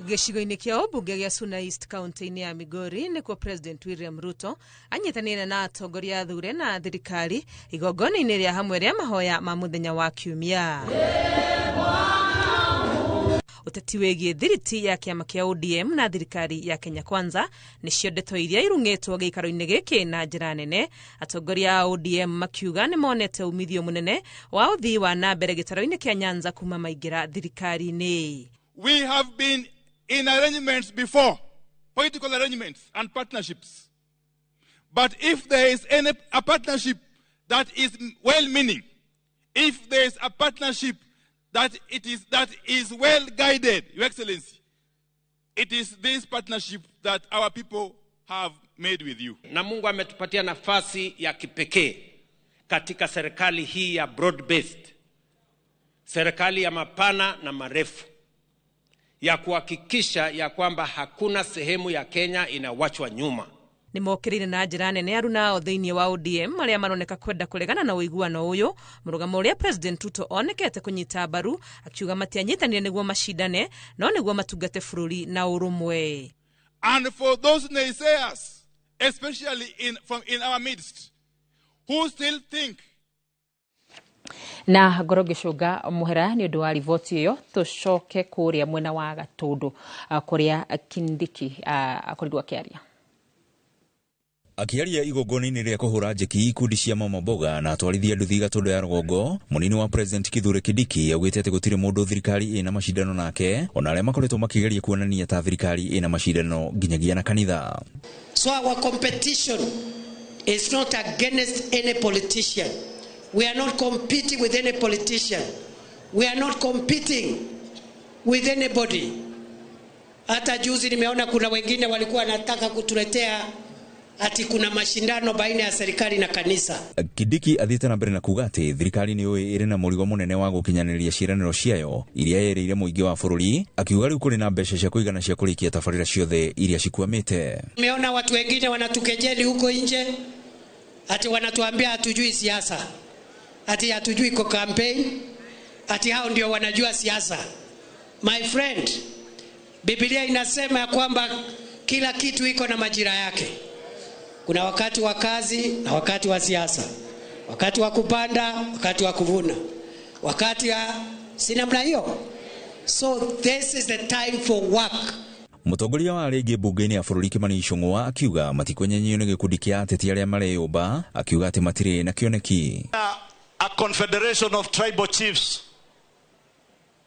Gĩcigo-inĩ kĩa ũmbunge gĩa Suna East kaunti-inĩ ya Migori nĩkuo President William Ruto anyitanĩire na atongoria athure na thirikari igongona-inĩ rĩa hamwe rĩa mahoya ma mũthenya wa Kiumia. Ũteti wĩgiĩ thiriti ya kĩama kĩa ODM na thirikari ya Kenya Kwanza nĩcio ndeto iria irung'ĩtwo gĩikaro-inĩ gĩkĩ na njĩra nene. Atongoria a ODM makiuga nĩmonete umithio mũnene wa ũthii wa na mbere gĩtaro-inĩ kĩa Nyanza kuma maingĩra thirikari-inĩ. We have been in arrangements before, political arrangements and partnerships. But if there is any a partnership that is well-meaning, if there is a partnership that is well-guided, Your Excellency, it is this partnership that our people have made with you. Na Mungu ametupatia nafasi ya kipekee katika serikali hii ya broad-based, serikali ya mapana na marefu, ya kuhakikisha ya kwamba hakuna sehemu ya Kenya inawachwa nyuma. Nĩmokĩrĩire na njĩra nene aruna thĩinĩ wa ODM arĩa maroneka kwenda kũregana na ũiguano ũyũ, mũrũgamo ũrĩa President Ruto onekete kũnyita mbaru akiuga matianyitanire nĩguo macindane no nĩguo matungate bũrũri na ũrũmwe. And for those naysayers, especially in our midst, who still think na ngoro ngĩcũnga mũhera nĩ ũndũ wa riboti ĩyo, tũcoke kũrĩa mwena wa Gatũndũ kũrĩa Kindiki akorirwo akĩaria. Akiaria igongona-inĩ rĩa kũhũra njeki ikundi cia mama mboga na atwarithia nduthi Gatũndũ ya rũgongo, mũnini wa President Kithure Kindiki augĩte atĩ gũtirĩ mũndũ thirikari ĩna macindano nake, ona arĩa makoretwo makĩgeria kuonania ta thirikari ĩna macindano nginyagia na kanitha. So our competition is not against any politician. We are not competing with any politician. We are not competing with anybody. Hata juzi nimeona kuna wengine walikuwa wanataka kutuletea ati kuna mashindano baina ya serikali na kanisa. Kindiki athiĩte na mbere na kuga atĩ thirikari nĩ yũĩ ĩrĩ na mũrigo mũnene wa gũkinyanĩria ciĩranĩro ciayo iria yerĩire mũingĩ wa bũrũri, akiuga rĩu kũrĩ na mbeca cia kũigana cia kũrĩkia tabarĩra ciothe iria cikwamĩte. Nimeona watu wengine wanatukejeli huko nje ati wanatuambia hatujui siasa, ati hatujui kwa campaign, ati hao ndio wanajua siasa. My friend, Biblia inasema ya kwamba kila kitu iko na majira yake. Kuna wakati wa kazi na wakati wa siasa, wakati wa kupanda, wakati wa kuvuna, wakati ya si namna hiyo. So this is the time for work. Mũtongoria wa arĩa aingĩ mbunge-inĩ ya bũrũri Kimani Ichung'wa akiuga matikwenyenyio nĩ gĩkundi kĩa ateti arĩa mareyũmba, akiuga atĩ matirĩ na kĩoneki. A confederation of tribal chiefs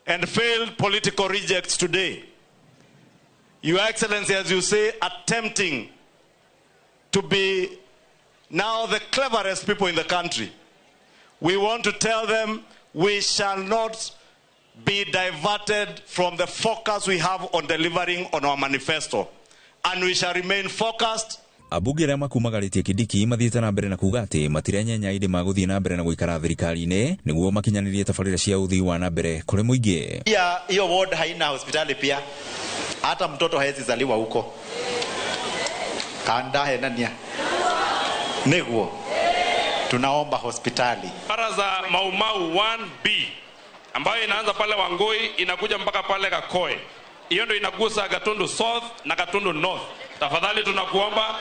and failed political rejects today. Your Excellency, as you say, attempting to be now the cleverest people in the country. We want to tell them we shall not be diverted from the focus we have on delivering on our manifesto, and we shall remain focused. Ambunge arĩa makumagarĩtie Kindiki mathiĩte na mbere na kuga atĩ matirenyenya ĩndĩ magũthiĩ na mbere na gũikara thirikari-inĩ nĩguo makinyanĩrie tabarĩra cia ũthii wa na mbere kũrĩ mũingĩ. Hiyo ward haina hospitali pia, hata mtoto hawezi zaliwa huko. Kanda henania niguo tunaomba hospitali. Bara za Mau Mau 1B ambayo inaanza pale Wangoi inakuja mpaka pale Kakoe, hiyo ndio inagusa Gatundu South na Gatundu North. Tafadhali tunakuomba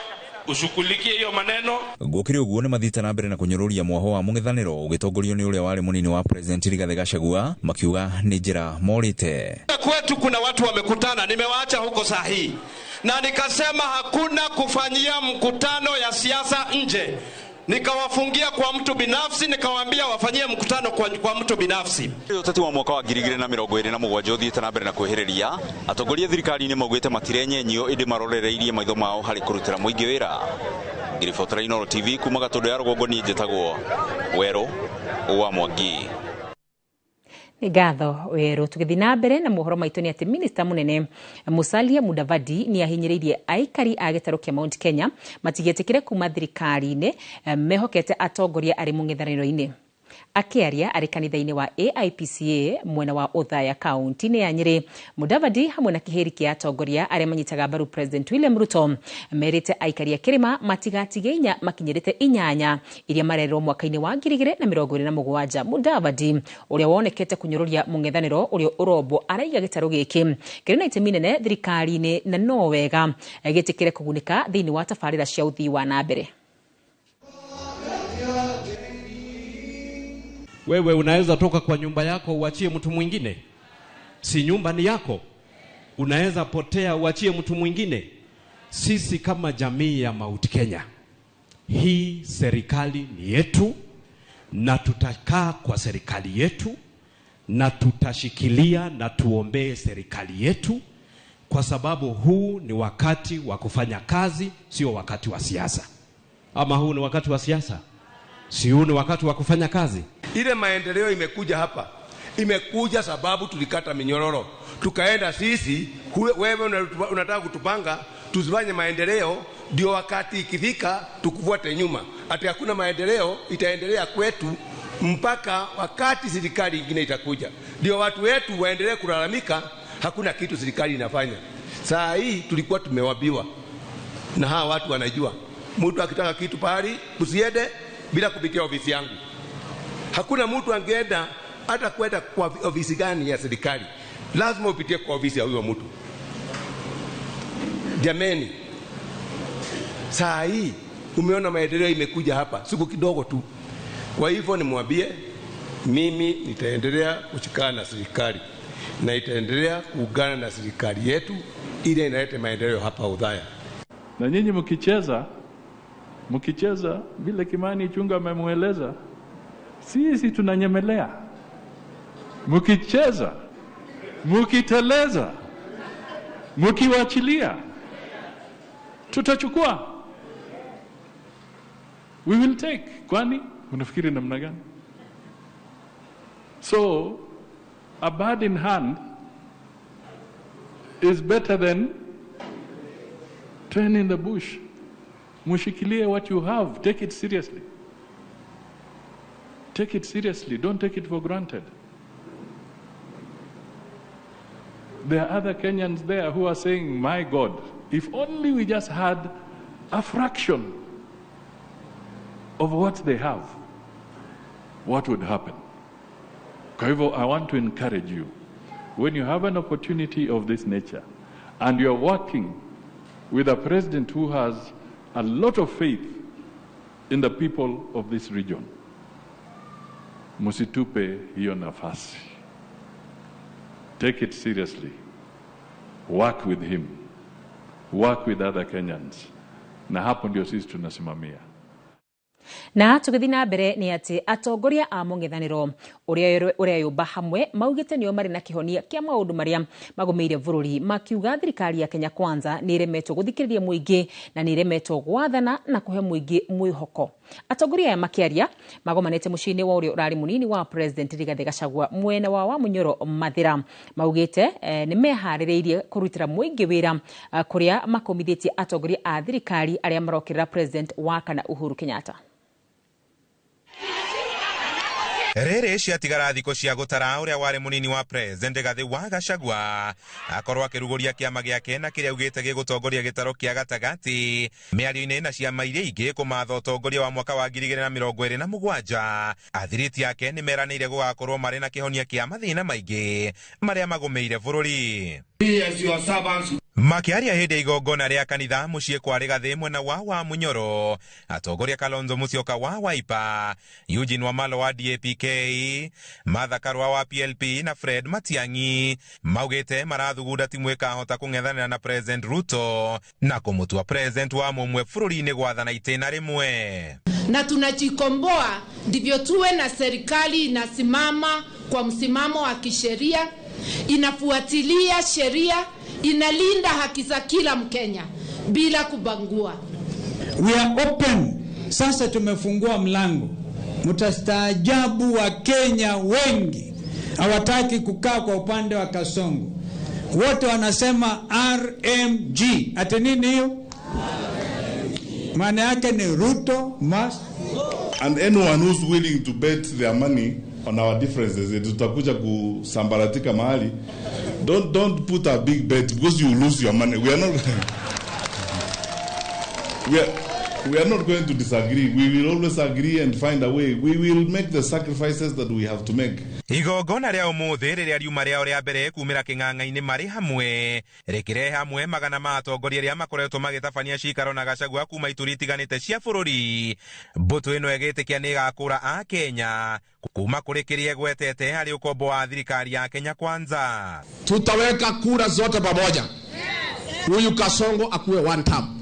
ushughulikie hiyo maneno. Gũkĩrĩ ũguo nĩ mathiĩte na mbere na kũnyũrũria mwaho wa mũng'ethanĩro ũgĩtongorio nĩ ũrĩa warĩ mũnini wa President Rigathĩ Gachagua, makiuga nĩ njĩra morĩte. Kwetu kuna watu wamekutana, nimewaacha huko saa hii, na nikasema hakuna kufanyia mkutano ya siasa nje. Nikawafungia kwa mtu binafsi, nikawaambia wafanyie mkutano kwa mtu binafsi. Ũteti wa mwaka wa 2027 ũthiĩte na mbere na kwĩhĩrĩria, atongoria thirikari-inĩ maugĩte matirenyenyio ĩndĩ marorereirie maitho mao harĩ kũrutĩra mũingĩ wĩra. Ngĩribotera Inooro TV kuma Gatũndũ ya rũgongo, niĩ njĩtagwo Werũ wa Mwangi. Nĩ ngatho Werũ. Tũgĩthiĩ na mbere na mohoro maitũ nĩ atĩ minista mũnene Musalia Mudavadi nĩ ahinyĩrĩirie aikari a gĩtarũ kĩa Mount Kenya matigetĩkĩre kuma thirikari-inĩ mehokete atongoria arĩ mũng'ethanĩro-inĩ. Akĩaria arĩ kanitha-inĩ wa AIPCA mwena wa Othaya kaunti-inĩ ya Nyĩrĩ, Mudavadi hamwe na kĩhĩri kĩa atongoria arĩa manyitaga mbaru President William Ruto merĩte aikari a kĩrĩma matigatige inya makinyĩrĩte 8 iria marerwo mwaka-inĩ wa 2027. Mudavadi ũrĩa wonekete kũnyũrũria mũng'ethanĩro ũrĩa ũrombwo araiga gĩtarũ gĩkĩ kĩrĩ na itemi nene thirikari-inĩ na no wega gĩtĩkĩre kũgunĩka thĩinĩ wa tabarĩra cia ũthii wa na mbere. Wewe unaweza toka kwa nyumba yako uachie mtu mwingine? Si nyumba ni yako? Unaweza potea uachie mtu mwingine? Sisi kama jamii ya Mount Kenya, hii serikali ni yetu, na tutakaa kwa serikali yetu, na tutashikilia na tuombee serikali yetu, kwa sababu huu ni wakati wa kufanya kazi, sio wakati wa siasa. Ama huu ni wakati wa siasa? Si huu ni wakati wa kufanya kazi? Ile maendeleo imekuja hapa, imekuja sababu tulikata minyororo. Tukaenda sisi, wewe unataka kutupanga, tusifanye maendeleo, ndio wakati ikifika tukufuate nyuma. Ati hakuna maendeleo itaendelea kwetu mpaka wakati serikali nyingine itakuja. Ndio watu wetu waendelee kulalamika hakuna kitu serikali inafanya. Saa hii tulikuwa tumewabiwa na hawa watu wanajua. Mtu akitaka kitu pahali usiende bila kupitia ofisi yangu. Hakuna mtu angeenda hata kwenda kwa ofisi gani ya serikali. Lazima upitie kwa ofisi ya huyo mtu. Jameni, saa hii umeona maendeleo imekuja hapa siku kidogo tu. Kwa hivyo nimwambie mimi nitaendelea kushikana na serikali na itaendelea kuungana na serikali yetu ile inaleta maendeleo hapa Othaya. Na nyinyi mkicheza Mkicheza vile Kimani Ichung'wah amemweleza, sisi tunanyemelea. Mkicheza, mkiteleza, mkiwachilia, tutachukua. We will take. Kwani unafikiri namna gani? So a bird in hand is better than 10 in the bush. Mushikilie what you have. Take it seriously. Take it seriously. Don't take it for granted. There are other Kenyans there who are saying, my God, if only we just had a fraction of what they have, what would happen? Kwa hivyo, I want to encourage you. When you have an opportunity of this nature and you are working with a president who has a lot of faith in the people of this region, musitupe hiyo nafasi. Take it seriously. Work with him. Work with other Kenyans. Na hapo ndio sisi tunasimamia. Na tũgĩthiĩ na mbere nĩ atĩ atongoria a mũng'ethanĩro ũrĩa ũreyũmba hamwe maugĩte nĩo marĩ na kĩhonia kĩa maũndũ marĩa magũmĩire bũrũri, makiuga thirikari ya Kenya Kwanza nĩ ĩremetwo gũthikĩrĩria mũingĩ na nĩ ĩremetwo gwathana na kũhe mũingĩ mwĩhoko. Atongoria aya makĩaria magomanĩte mũciĩ-inĩ wa ũrĩa ũrarĩ mũnini wa President Rigathĩ Gachagua mwena wa Wamunyoro Mathĩra. Maugĩte nĩ meharĩrĩirie kũrutĩra mũingĩ wĩra kũrĩa makomithĩtie atongoria a thirikari arĩa marokĩrĩra President wa kana Uhuru Kenyatta. Rĩrĩ ciatigara thikũ cia gũtara ũrĩa warĩ mũnini wa President Rigathĩ wa Gachagua akorwo akĩrugũria kĩama gĩake na kĩrĩa augĩte gĩgũtongoria gĩtaro kĩa gatagatĩ mĩario-inĩ na ciama iria ingĩ kũmatha ũtongoria wa mwaka wa 2027. Athiriti ake nĩ meranĩire gũgakorwo marĩ na kĩhonia kĩa mathĩna maingĩ marĩa magũmĩire bũrũri. Makĩaria hĩndĩ ya igongona rĩa kanitha mũciĩ kwa Rigathĩ mwena wa Wamunyoro, atongoria Kalonzo Musyoka wa Wiper, Eugene Wamalwa wa DAPK, Martha Karua wa PLP na Fred Matiang'i maugĩte marathugunda timu ĩkahota kũng'ethanĩra na President Ruto na kũmũtua President wa mũmwe bũrũri-inĩ gwathana itĩna rĩmwe. Na tunajikomboa ndivyo tuwe na serikali inasimama kwa msimamo wa kisheria, inafuatilia sheria, inalinda haki za kila Mkenya bila kubangua. We are open. Sasa tumefungua mlango. Mtastaajabu wa Kenya wengi hawataki kukaa kwa upande wa Kasongo. Wote wanasema RMG. Ati nini hiyo? Maana yake ni Ruto must go. And anyone who's willing to bet their money on our differences, tutakuja kusambaratika mahali. Don't put a big bet because you lose your money. We are not we are not going to disagree. We will always agree and find a way. We will make the sacrifices that we have to make. Igongona rĩa ũmũthĩ rĩrĩa riuma rĩao rĩa mbere kumĩra kĩng'ang'a-inĩ marĩ hamwe rĩkĩrehe hamwe magana ma atongoria arĩa makoretwo magĩtabania cikaro na Gachagua kuma ituri itiganĩte cia bũrũri. Mbũtũ ĩno ĩgĩtĩkia nĩ ĩgakũra a Kenya kuma kũrĩ kĩrĩa ĩgwetete harĩ ũkombo wa thirikari ya Kenya Kwanza. Tutaweka kura zote pamoja, huyu Kasongo akuwe one term.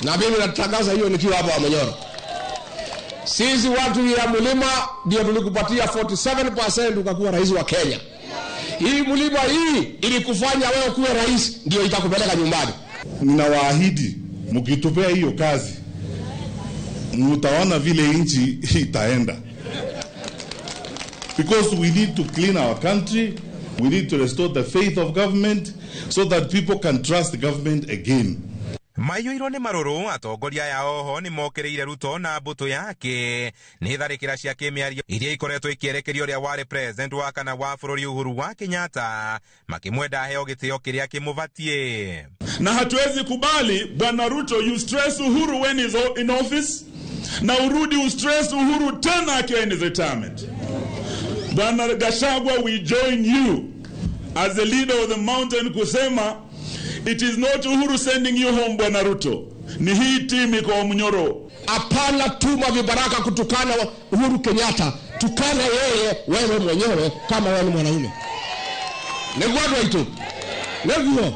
Na mimi natangaza hiyo nikiwa hapa Wamunyoro. Sisi watu ya mlima ndio tulikupatia 47% ukakuwa rais wa Kenya. Hii mlima hii ilikufanya wewe kuwe rais, ndio itakupeleka nyumbani. Ninawaahidi mkitupea hiyo kazi mtaona vile nchi itaenda. Because we need to clean our country, we need to restore the faith of government so that people can trust the government again. Maiyũirwo nĩ marũrũ atongoria aya oho nĩ mokĩrĩire Ruto na mbũtũ yake nĩ tharĩkĩra cia kĩmĩario iria ikoretwo ikĩerekerio ũrĩa warĩ president wa kana wa bũrũri Uhuru wa Kenyatta makĩmwenda aheo gĩtĩo kĩrĩa kĩmũbatiĩ. Na hatuwezi kubali Bwana Ruto you stress Uhuru when he's in office na urudi ustress Uhuru tena akiwa in his retirement. Bwana Gachagua, we join you as the leader of the mountain kusema it is not Uhuru sending you home, Bwana Ruto. Ni hii timu iko Wamunyoro. Hapana tuma vibaraka kutukana Uhuru Kenyatta. Tukana yeye wewe mwenyewe kama wewe ni mwanaume. Niguo andũ aitũ. Niguo.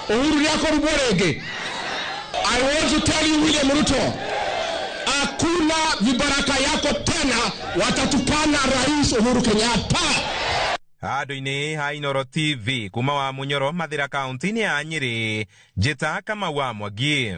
Uhuru nĩakorumwo rĩngĩ. I want to tell you William Ruto, hakuna vibaraka yako tena watatukana Rais Uhuru Kenyatta. Handũ-inĩ ha Inooro TV kuma wa Munyoro Mathira kaunti-inĩ ya Nyĩrĩ, Njĩta Kamau wa Mwangi.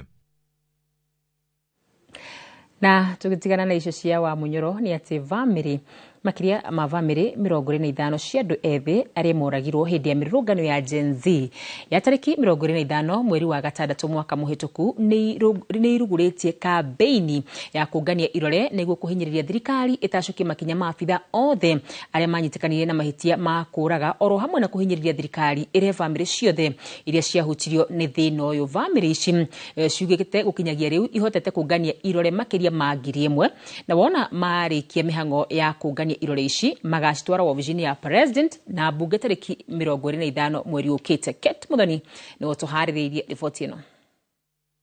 Na tũgĩtigana na icio cia wa Munyoro nĩ atĩ bamĩrĩ makĩria ma bamĩrĩ 25 cia andũ ethĩ arĩa moragirwo hĩndĩ ya mĩrũrũngano ya Gen Z ya tarĩki 25 mweri wa gatandatũ mwaka mũhĩtũku nĩ irugũrĩtie kambĩini ya kũngania irore nĩguo kũhinyĩrĩria thirikari ĩtacũkie makinya ma abitha othe arĩa manyitĩkanire na mahĩtia ma kũraga oro hamwe na kũhinyĩrĩria thirikari ĩrĩhe bamĩrĩ ciothe iria ciahutirio nĩ thĩna ũyũ. Bamĩrĩ ici ciugĩte gũkinyagia rĩu ihotete kũngania irore makĩria ma 1000 na wona marĩkia mĩhang'o ya kũngania irore ici magacitwara wabici-inĩ ya president na mbunge tarĩki 25 mweri ũkĩte. Kate Muthoni nĩwe ũtũharĩrĩirie riboti ĩno.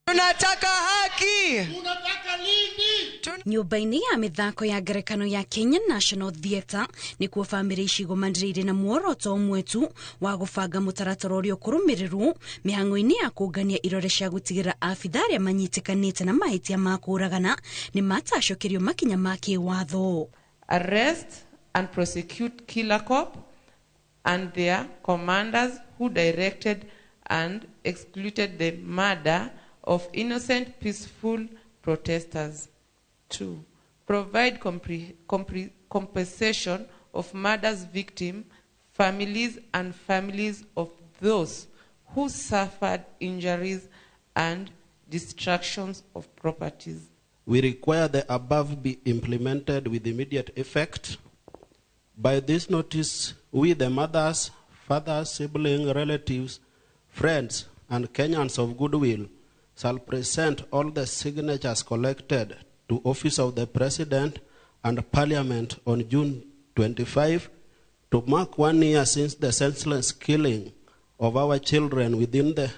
Tunataka haki. Tunataka lini? Nyũmba-inĩ ya mĩthako ya ngerekano ya Kenya National Theatre nĩkuo bamĩrĩ ici igomanĩrĩire na muoroto ũmwe tu wa gũbanga mũtaratara ũrĩa ũkũrũmĩrĩrwo mĩhang'o-inĩ ya kũngania irore cia gũtigĩrĩra abitha arĩa manyitĩkanĩte na mahĩtia ma kũũragana nĩ matacũkĩrio makinya ma kĩwatho. Arrest and prosecute killer cop and their commanders who directed and executed the murder of innocent peaceful protesters. 2. Provide compensation of murders victim families and families of those who suffered injuries and destructions of properties. We require the above be implemented with immediate effect. By this notice, we the mothers, fathers, siblings, relatives, friends, and Kenyans of goodwill shall present all the signatures collected to Office of the President and Parliament on June 25 to mark 1 year since the senseless killing of our children within the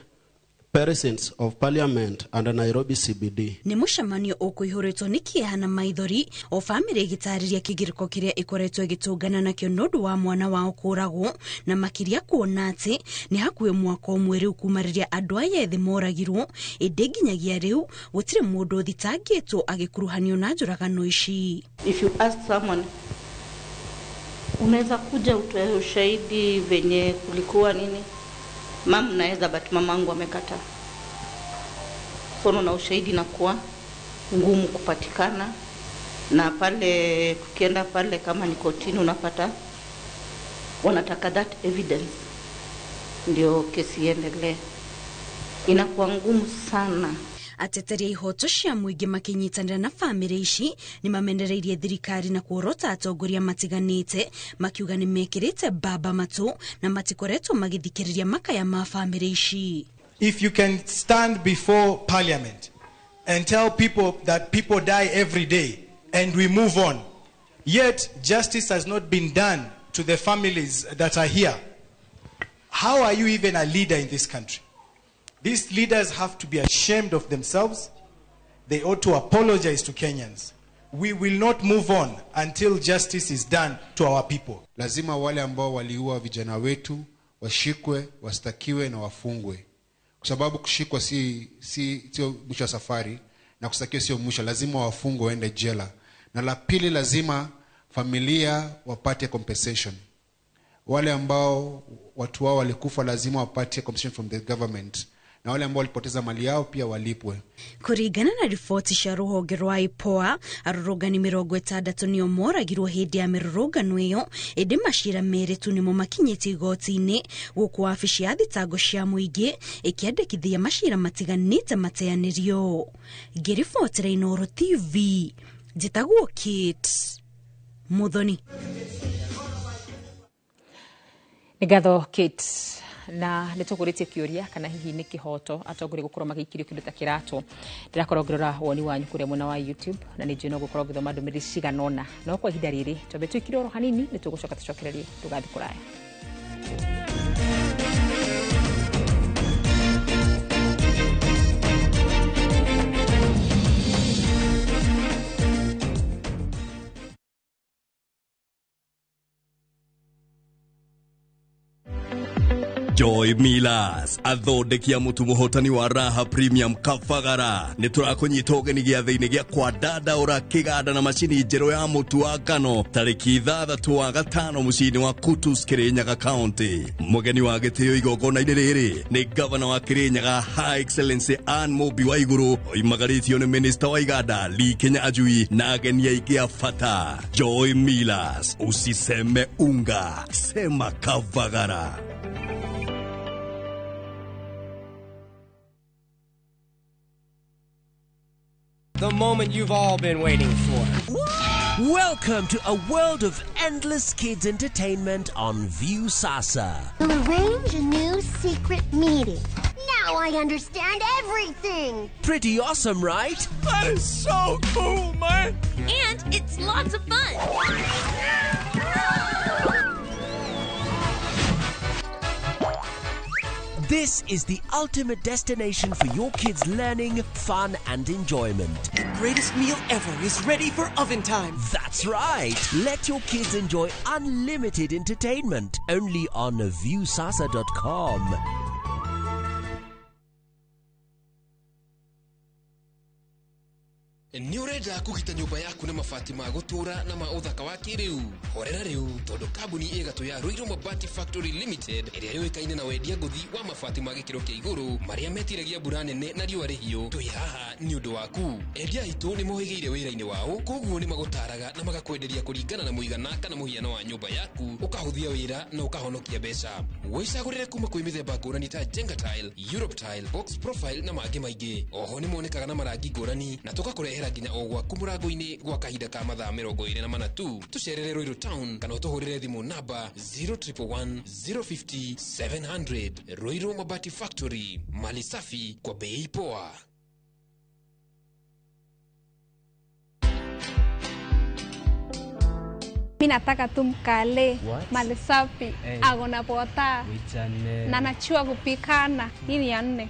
precincts of Parliament and Nairobi CBD. Nĩ mũcemanio ũkũihũrĩtwo nĩ kĩeha na maithori o bamĩrĩ ĩgĩtarĩria kĩgirĩko kĩrĩa ĩkoretwo ĩgĩtũngana nakĩo nĩ ũndũ wa mwana wao kũragwo, na makĩria kuona atĩ nĩ hakuhĩ mwaka ũmwe rĩu kuma rĩrĩa andũ aya ethĩ moragirwo, ĩndĩ nginyagia rĩu gũtirĩ mũndũ ũthitangĩtwo agĩkuruhanio na njũragano ici. If you ask someone, unaweza kuja utoe ushahidi venye kulikuwa nini? Mam naweza, but mamangu amekataa. So na ushahidi nakuwa ngumu kupatikana, na pale tukienda pale kama ni kotini unapata wanataka that evidence ndio kesi iendelee. Inakuwa ngumu sana. Ateteri a ihoto cia mũingĩ makĩnyitanĩra na bamĩrĩ ici nĩ mamenereirie thirikari na kuorota atongoria matiganĩte makiuga nĩ mekĩrĩte mbamba matũ na matikoretwo magĩthikĩrĩria makaya ma bamĩrĩ ici. If you can stand before parliament and tell people that people die every day and we move on, yet justice has not been done to the families that are here, how are you even a leader in this country? These leaders have to be ashamed of themselves. They ought to apologize to Kenyans. We will not move on until justice is done to our people. Lazima wale ambao waliua vijana wetu washikwe, wastakiwe na wafungwe. Kwa sababu kushikwa sio mwisho wa safari na kustakiwa sio mwisho, lazima wafungwe waende jela. Na la pili, lazima familia wapate compensation. Wale ambao watu wao walikufa lazima wapate compensation from the government. Na wale ambao walipoteza mali yao pia walipwe. Kũringana na riboti cia rũhonge rwa IPOA, arũrũngani 60 nĩo moragirwo hĩndĩ ya mĩrũrũngano ĩyo, ĩndĩ macira merĩ tu nĩmo makinyĩte igoti-inĩ, gũkũ wabici ya thitango cia mũingĩ ĩkĩandĩkithia macira matiganĩte mateanĩrio. Ngĩribotera Inooro TV, njĩtagwo Kate Muthoni. Nĩ ngatho Kate. Na nĩ tũkũrĩtie kĩũria kana hihi nĩ kĩhoto atongoria gũkorwo magĩikirio kĩndũ ta kĩratũ. Ndĩrakorwo ngĩrora woni wanyu kũrĩa mwena wa YouTube, na nĩ njũĩ no gũkorwo ngĩthoma ndũmĩrĩri cigana ũna, no kwa ihinda rĩrĩ twambe twĩkire oro hanini, nĩ tũgũcoka tũcokererie, ndũgathiĩ kũraya. Joy Millers athondeki a mũtu mũhotani wa Raha Premium Kabagara nĩ tũrakũnyita ũgeni gĩathĩ-inĩ gĩa kwandandaũra kĩganda na macini njerũ ya mũtu wa ngano tarĩki 6 wa 5 mũciĩ-inĩ wa Kutus, Kirinyaga County. Mũgeni wa gĩtĩo igongona-inĩ rĩrĩ nĩ gavana wa Kirinyaga High Excellency Ann Mũmbi wa Igũrũ, oimagarĩtio nĩ Minister wa Iganda Lee Kinyanjui na ageni aingĩ a bata. Joy Millers, usiseme unga, sema Kabagara. The moment you've all been waiting for. Welcome to a world of endless kids entertainment on Viusasa. We'll arrange a new secret meeting. Now I understand everything. Pretty awesome, right? That is so cool, man. And it's lots of fun. This is the ultimate destination for your kids' learning, fun, and enjoyment. The greatest meal ever is ready for oven time. That's right. Let your kids enjoy unlimited entertainment only on Viusasa.com. Nĩ ũrenda kũgita nyũmba yaku na mabati ma gũtũũra na ma ũthaka wa kĩrĩu? Horera rĩu tondũ kambuni ĩgatũ ya Ruiru Mabati Factory Limited ĩrĩa yũĩkaine na wendia ngũthi wa mabati ma gĩkĩro kĩa igũrũ marĩa metiragia mbura nene na riũa rĩhiũ, twĩ haha nĩ ũndũ waku. Endia aitũ nĩ mohĩgĩire wĩra-inĩ wao, koguo nĩ magũtaraga na magakwenderia kũringana na mũigana kana mũhiano wa nyũmba yaku, ũkahũthia wĩra na ũkahonokia mbeca. Wĩcagũrĩre kuma kwĩ mĩthemba ngũrani ta Jenga Tile, Europe Tile, Box Profile na mangĩ maingĩ. Oho nĩ monekaga na marangi ngũrani na tũgakũrehera nginya o gwaku mũrango-inĩ gwa kahinda ka mathaa 24 tu. Tũcerere Ruiru Town kana ũtũhũrĩre thimũ namba 0111 050 700. Ruiru Mabati Factory, mali safi kwa bei poa. Mi nataka tu mkale mali safi, hey. Agona pota na nachua kupikana. Hii ni ya 4.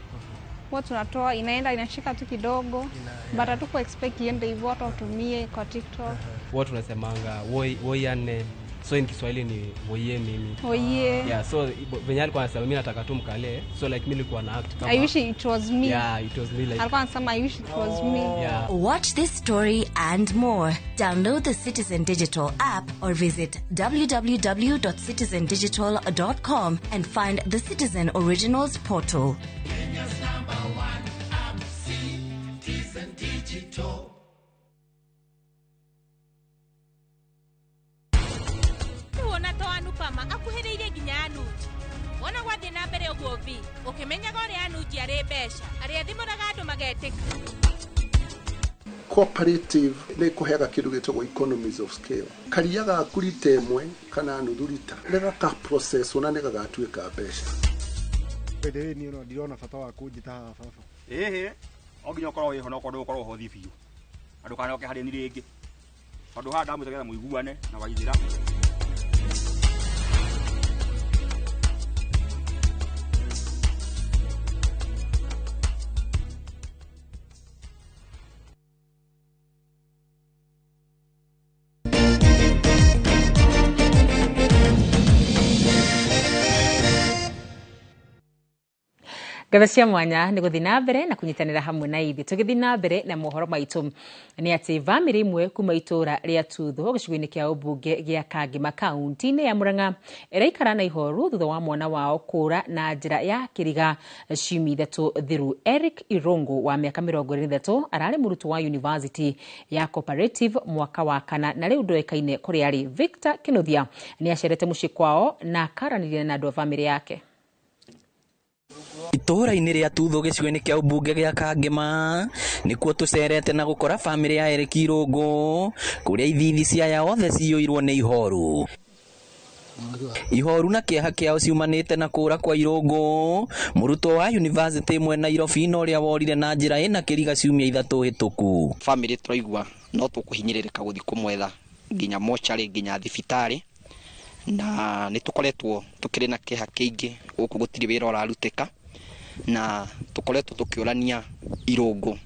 Huwa tunatoa inaenda inashika tu kidogo, but hatuko expect iende hivyo hata utumie kwa TikTok. Huwa tunasemanga woi woi ane, so in Kiswahili ni woye mimi. Woye. Yeah, so venye alikuwa anasema mimi nataka tu mkale, so like mimi nilikuwa na act kama I wish it was me. Yeah, it was me like. Alikuwa anasema I wish it was me. Yeah. Watch this story and more. Download the Citizen Digital app or visit www.citizendigital.com and find the Citizen Originals portal. Kenya's number one app, Citizen Digital. Wona to Anupama akuhĩrĩirie nginya Anuji. Wona gwathiĩ na mbere ũguo vi ũkĩmenyaga ũrĩa Anuji arĩ mbeca arĩa thimũraga andũ magetĩka. Cooperative nĩ kũheaga kĩndũ gĩtagwo economies of scale. Karia gaku rita ĩmwe kana nuthu rita nĩ gaka process ona nĩ gagatuĩka mbeca. By niĩ no ndirona bata wa kũnjĩta haha baba. Ĩhĩ, o nginya ũkorwo wĩho na ũkorwo ndũgũkorwo hothi biũ. Na ndũkanoke harĩ niĩ rĩngĩ. Tondũ haha ndamwĩta nĩgetha mũiguane na Waithĩra. Ngatho cia mwanya nĩ gũthiĩ na mbere na kũnyitanĩra hamwe na ithuĩ. Tũgĩthiĩ na mbere na mohoro maitũ nĩ atĩ bamĩrĩ ĩmwe kuma itũũra rĩa Tutho gĩcigo-inĩ kĩa ũmbunge gĩa Kangema kaunti-inĩ ya Murang'a ĩraikara na ihoru thutha wa mwana wao kũra na njĩra ya kĩriga ciumia 3 thiru. Eric Irungu wa mĩaka 23 ararĩ mũrutwo wa University ya Cooperative mwaka wa 4 na rĩu ndoĩkaine kũrĩa arĩ. Victor Kinuthia nĩ acerete mũciĩ kwao na akaranĩria na andũ a bamĩrĩ yake. Itũũra-inĩ rĩa Tutho gĩcigo-inĩ kĩa ũmbunge gĩa Kangema nĩkuo tũcerete na gũkora bamĩrĩ ya Eric Irungu kũrĩa ithithi cia othe ciyũirwo nĩ ihoru. Ihoru na kĩeha kĩao ciumanĩte na kũra kwa Irungu mũrutwo wa university ĩmwe Nairobi na ũrĩa worire na njĩra ĩna kĩriga ciumia 3 hĩtũku. Bamĩrĩ tũraigua no tũkũhinyĩrĩrĩka gũthiĩ kũmwetha nginya mocarĩ nginya thibitarĩ, na nĩ tũkoretwo tũkĩrĩ na kĩeha kĩingĩ gũkũ gũtirĩ wĩra ũrarutĩka, na tũkoretwo tũkĩũrania Irungu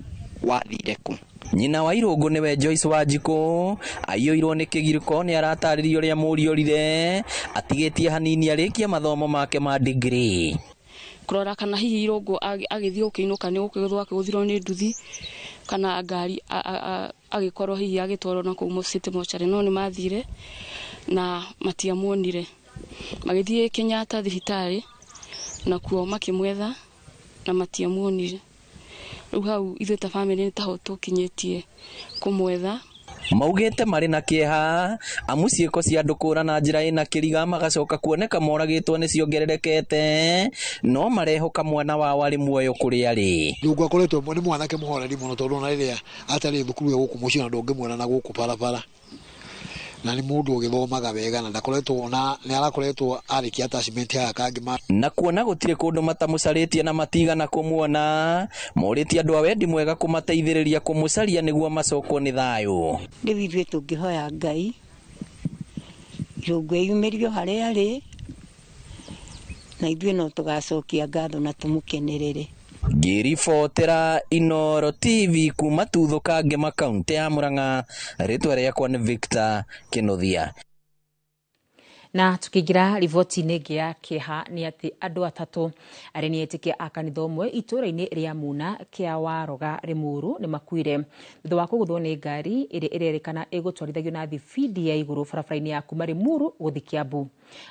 wathire kũ. Nyina wa Irũngũ nĩwe Joyce Wanjikũ aiyũirwo nĩ kĩgirĩko nĩ aratarĩria ũrĩa mũriũ orire atigĩtie hanini arĩkie mathomo make ma degree. Kũrora kana hihi Irũngũ agĩthiĩ gũkĩinũka nĩ gũkĩgũthwo akĩgũthirwo nĩ nduthi kana ngari agĩkorwo hihi agĩtwarwo na kũu city mortuary, no nĩ mathire na matiamuonire. Magĩthiĩ Kenyatta thibitarĩ nakuo makĩmwetha na matiamuonire. Rĩu hau ithuĩ ta bamĩrĩ nĩ taho tũkinyĩtie kũmwetha. Maugĩte marĩ na kĩeha amu ciĩko cia andũ kũra na njĩra ĩna kĩriga magacoka kuoneka moragĩtwo nĩ ciongererekete, no marehoka mwana wao arĩ muoyo kũrĩa arĩ. Irũngũ akoretwo nĩ mwanake mũhoreri mũno tondũ ona rĩrĩa atarĩ thukuru ya gũkũ mũciĩ na ndũngĩmuona na gũkũ barabara, na nĩ mũndũ ũgĩthomaga wega na ndakoretwo na nĩ arakoretwo arĩkia attachment haha Kangema. Na kuona gũtirĩ kũndũ matamũcarĩtie na matigana kũmuona, morĩtie andũ a wendi mwega kũmateithĩrĩria kũmũcaria nĩguo macokwo nĩ thayũ. Rĩu ithuĩ tũngĩhoya Ngai Irũngũ eyumĩrio harĩa arĩ, na ithuĩ no tũgacokia ngatho na tũmũkenerere. Ngĩribotera Inooro TV kuma Tuthu Kangema kaunti ya Murang'a, rĩtwa rĩakwa nĩ Victor Kĩnuthia. Na tukiingira riboti-inĩ ĩngĩ ya kĩeha nĩ atĩ andũ atatũ arĩa nĩ etĩkia a kanitha ũmwe itũũra-inĩ rĩa Muna kĩa Waroga Rĩmuru nĩ makuire thutha wa kũgũthwo nĩ ngari ĩrĩa ĩrerĩkana ĩgũtwarithagio na thibindi ya igũrũ barabara-inĩ ya kuma Rĩmuru gũthiĩ Kiambu.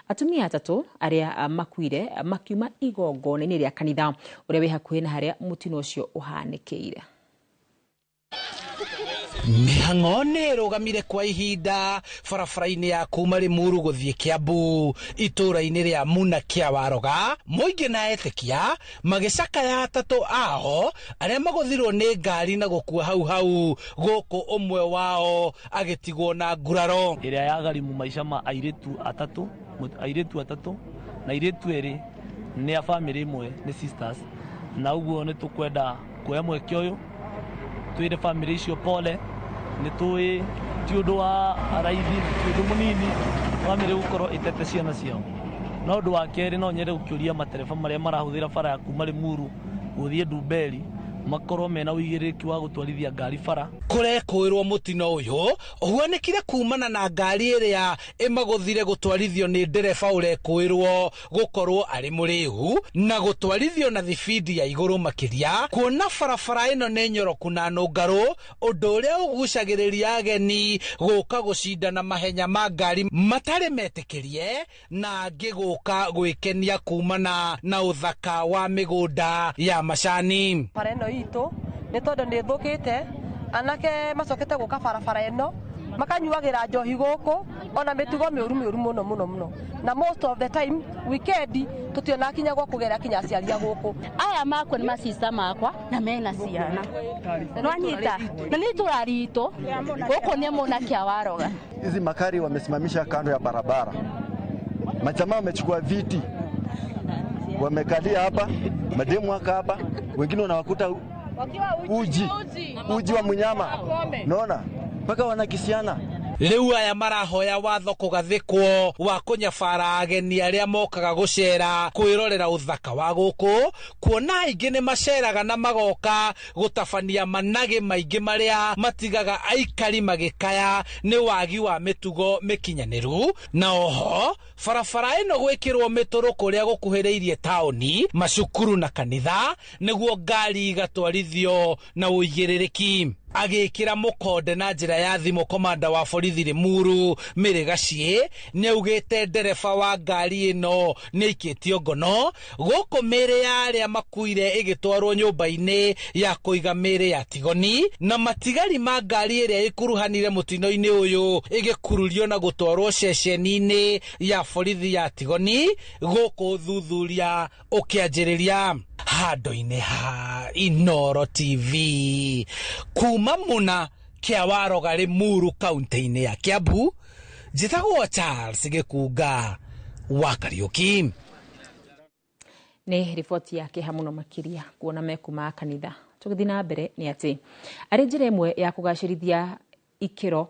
Atumia atatũ arĩa makuire makiuma igongona-inĩ rĩa kanitha ũrĩa wĩ hakuhĩ na harĩa mũtino ũcio ũhanĩkĩire. Mĩhang'o nĩ ĩrũgamire kwa ihinda barabara-inĩ ya kuma Rĩmuru gũthiĩ Kiambu itũũra-inĩ rĩa Muna kĩa Waroga, mũingĩ na etĩkia magĩcakaya atatũ ao arĩa magũthirwo nĩ ngari na gũkua hau hau, gũkũ ũmwe wao agĩtigwo na nguraro. Ĩrĩa yagharimu maica ma airĩtu atatũ na airĩtu erĩ nĩ a bamĩrĩ ĩmwe, nĩ sisters, na ũguo nĩ tũkwenda kuoya mweke ũyũ twĩre bamĩrĩ icio pole. Nĩ tũĩ ti ũndũ wa raithi, ti ũndũ mũnini bamĩrĩ gũkorwo ĩtete ciana ciao. Na ũndũ wa kerĩ, no nyende gũkĩũria matereba marĩa marahũthĩra bara ya kuma Rĩmuru gũthiĩ Ndumberi makorwo mena ũigĩrĩrĩki wa gũtwarithia ngari bara. Kũrekũĩrwo mũtino ũyũ ũhuanĩkire kumana na ngari ĩrĩa ĩmagũthire gũtwarithio nĩ ndereba ũrekũĩrwo gũkorwo arĩ mũrĩu na gũtwarithio na thibindi ya igũrũ makĩria, kuona barabara ĩno nĩ nyoroku na nũngarũ, ũndũ ũrĩa ũgucagĩrĩria ageni gũka gũcindana mahenya ma ngari matarĩ metĩkĩrie na angĩ gũka gwĩkenia kumana na ũthaka wa mĩgũnda ya macani. Bara ĩno itũ nĩ tondũ nĩ ĩthũkĩte, anake macokete gũka barabara ĩno makanyuagĩra njohi gũkũ ona mĩtugo mĩũru mĩũru mũno mũno mũno, na most of the time weekend tũtiona kinya gwa kũgera kinya aciari a gũkũ. Aya makwa nĩ macista makwa na mena ciana nwanyita na nĩ itũra ritũ gũkũ nĩ Muna kĩa Waroga. Hizi makari wamesimamisha kando ya barabara, majamaa wamechukua viti wamekalia hapa, mademu waka hapa, wengine wanawakuta uji wa mnyama, naona mpaka wanakisiana. Rĩu aya marahoya watho kũgathĩkwo wa kũnyabara ageni arĩa mokaga gũcera kwĩrorera ũthaka wa gũkũ, kuona aingĩ nĩ maceraga na magoka gũtabania managĩ maingĩ marĩa matigaga aikari magĩkaya nĩ wagi wa mĩtugo mĩkinyanĩru. Na oho barabara ĩno gwĩkĩrwo mĩtũrũ kũrĩa gũkuhĩrĩirie taũni, macukuru na kanitha nĩguo ngari igatwarithio na ũigĩrĩrĩki. Agĩkĩra mũkonde na njĩra ya thimũ komanda wa borithi Rĩmuru Mĩrĩ Gaciĩ nĩaugĩte ndereba wa ngari ĩno nĩaikĩtio ngono, gũkũ mĩĩrĩ ya arĩa makuire ĩgĩtwarwo nyũmba-inĩ ya kũiga mĩĩrĩ ya Tigoni, na matigari ma ngari ĩrĩa ĩkuruhanire mũtino-inĩ ũyũ ĩgĩkururio na gũtwarwo ceceni-inĩ ya borithi ya Tigoni, gũkũ ũthuthuria ũkĩanjĩrĩria. Handũ-inĩ ha Inooro TV kuma Muna kĩa Waroga Rĩmuru kaunti-inĩ ya Kiambu, njĩtagwo Charles Gĩkunga wa Kariũki. Nĩ riboti ya kĩeha mũno makĩria kuona mekuma kanitha. Tũgĩthiĩ na mbere nĩ atĩ arĩ njĩra ĩmwe ya kũgacĩrithia Ikĩro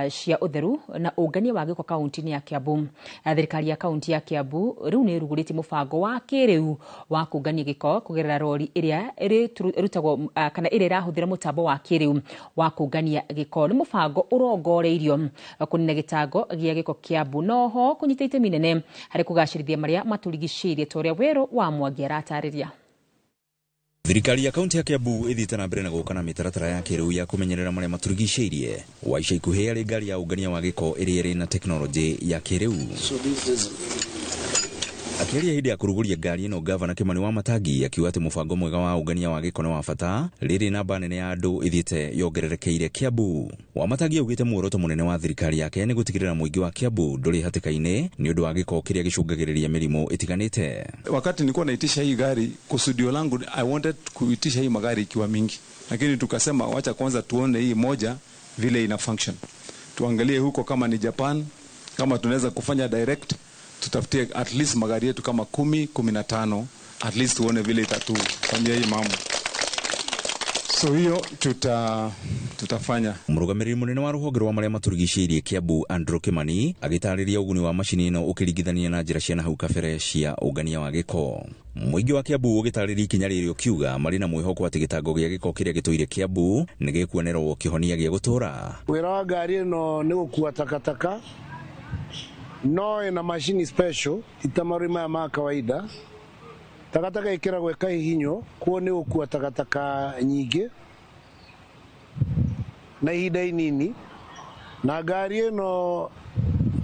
cia ũtheru na ũngania wa gĩko kaunti-inĩ ya Kiambu. Thirikari ya kaunti ya Kiambu rĩu nĩ ĩrugũrĩtie mũbango wa kĩrĩu wa kũngania gĩko kũgerera rori ĩrĩa ĩrutagwo kana ĩrĩa ĩrahũthĩra mũtambo wa kĩrĩu wa kũngania gĩko. Nĩ mũbango ũrongoreirio kũnina gĩtango gĩa gĩko Kiambu noho kũnyita itemi nene harĩ kũgacĩrithia marĩa matũrigicĩirie ta ũrĩa Werũ wa Mwangi aratarĩria. Thirikari ya kaunti ya Kiambu ĩthiĩte na mbere na gũka na mĩtaratara ya kĩrĩu ya kũmenyerera marĩa matũrigicĩirie. Wa ica ikuhĩ arĩ ngari ya ũngania wa gĩko ĩrĩa ĩrĩ na tekinoronjĩ ya kĩrĩu. Akĩaria hĩndĩ ya kũrugũria ngari ĩno, Gavana Kimani Wamatangi akiuga atĩ mũbango mwega wa ũngania wa gĩko nĩ wa bata rĩrĩ namba nene ya andũ ĩthiĩte yongererekeire Kiambu. Wamatangi augĩte muoroto mũnene wa thirikari yake nĩ gũtigĩrĩra mũingĩ wa Kiambu ndũrĩ hatĩka-inĩ nĩ ũndũ wa gĩko kĩrĩa gĩcũngagĩrĩria mĩrimũ ĩtiganĩte. Wakati nilikuwa naitisha hii gari, kusudio langu I wanted kuitisha hii magari ikiwa mingi, lakini tukasema wacha kwanza tuone hii moja vile ina function, tuangalie huko kama ni Japan, kama tunaweza kufanya direct, tutafutie at least magari yetu kama 10, 15, at least tuone vile itatufanyia hii mambo. So hiyo tutafanya. Mũrũgamĩrĩri mũnene wa rũhonge rwa marĩa matũrigicĩirie Kiambu Andrew Kimani agĩtarĩria ũguni wa macini ĩno ũkĩringithania na njĩra cia nahau kabere cia ũngania wa gĩko. Mũingĩ wa Kiambu ũgĩtarĩria ikinya rĩrĩ ũkiuga marĩ na mwĩhoko atĩ gĩtango gĩa gĩko kĩrĩa gĩtũire Kiambu nĩ gĩkuonerwo kĩhonia gĩa gũtũũra. Wĩra wa ngari ĩno nĩ gũkua takataka, no ĩna macini special itamarũi maya ma kawaida. Takataka ĩkĩragwo ĩkahihinywo, kuo nĩ gũkua takataka nyingĩ na ihinda inini, na ngari ĩno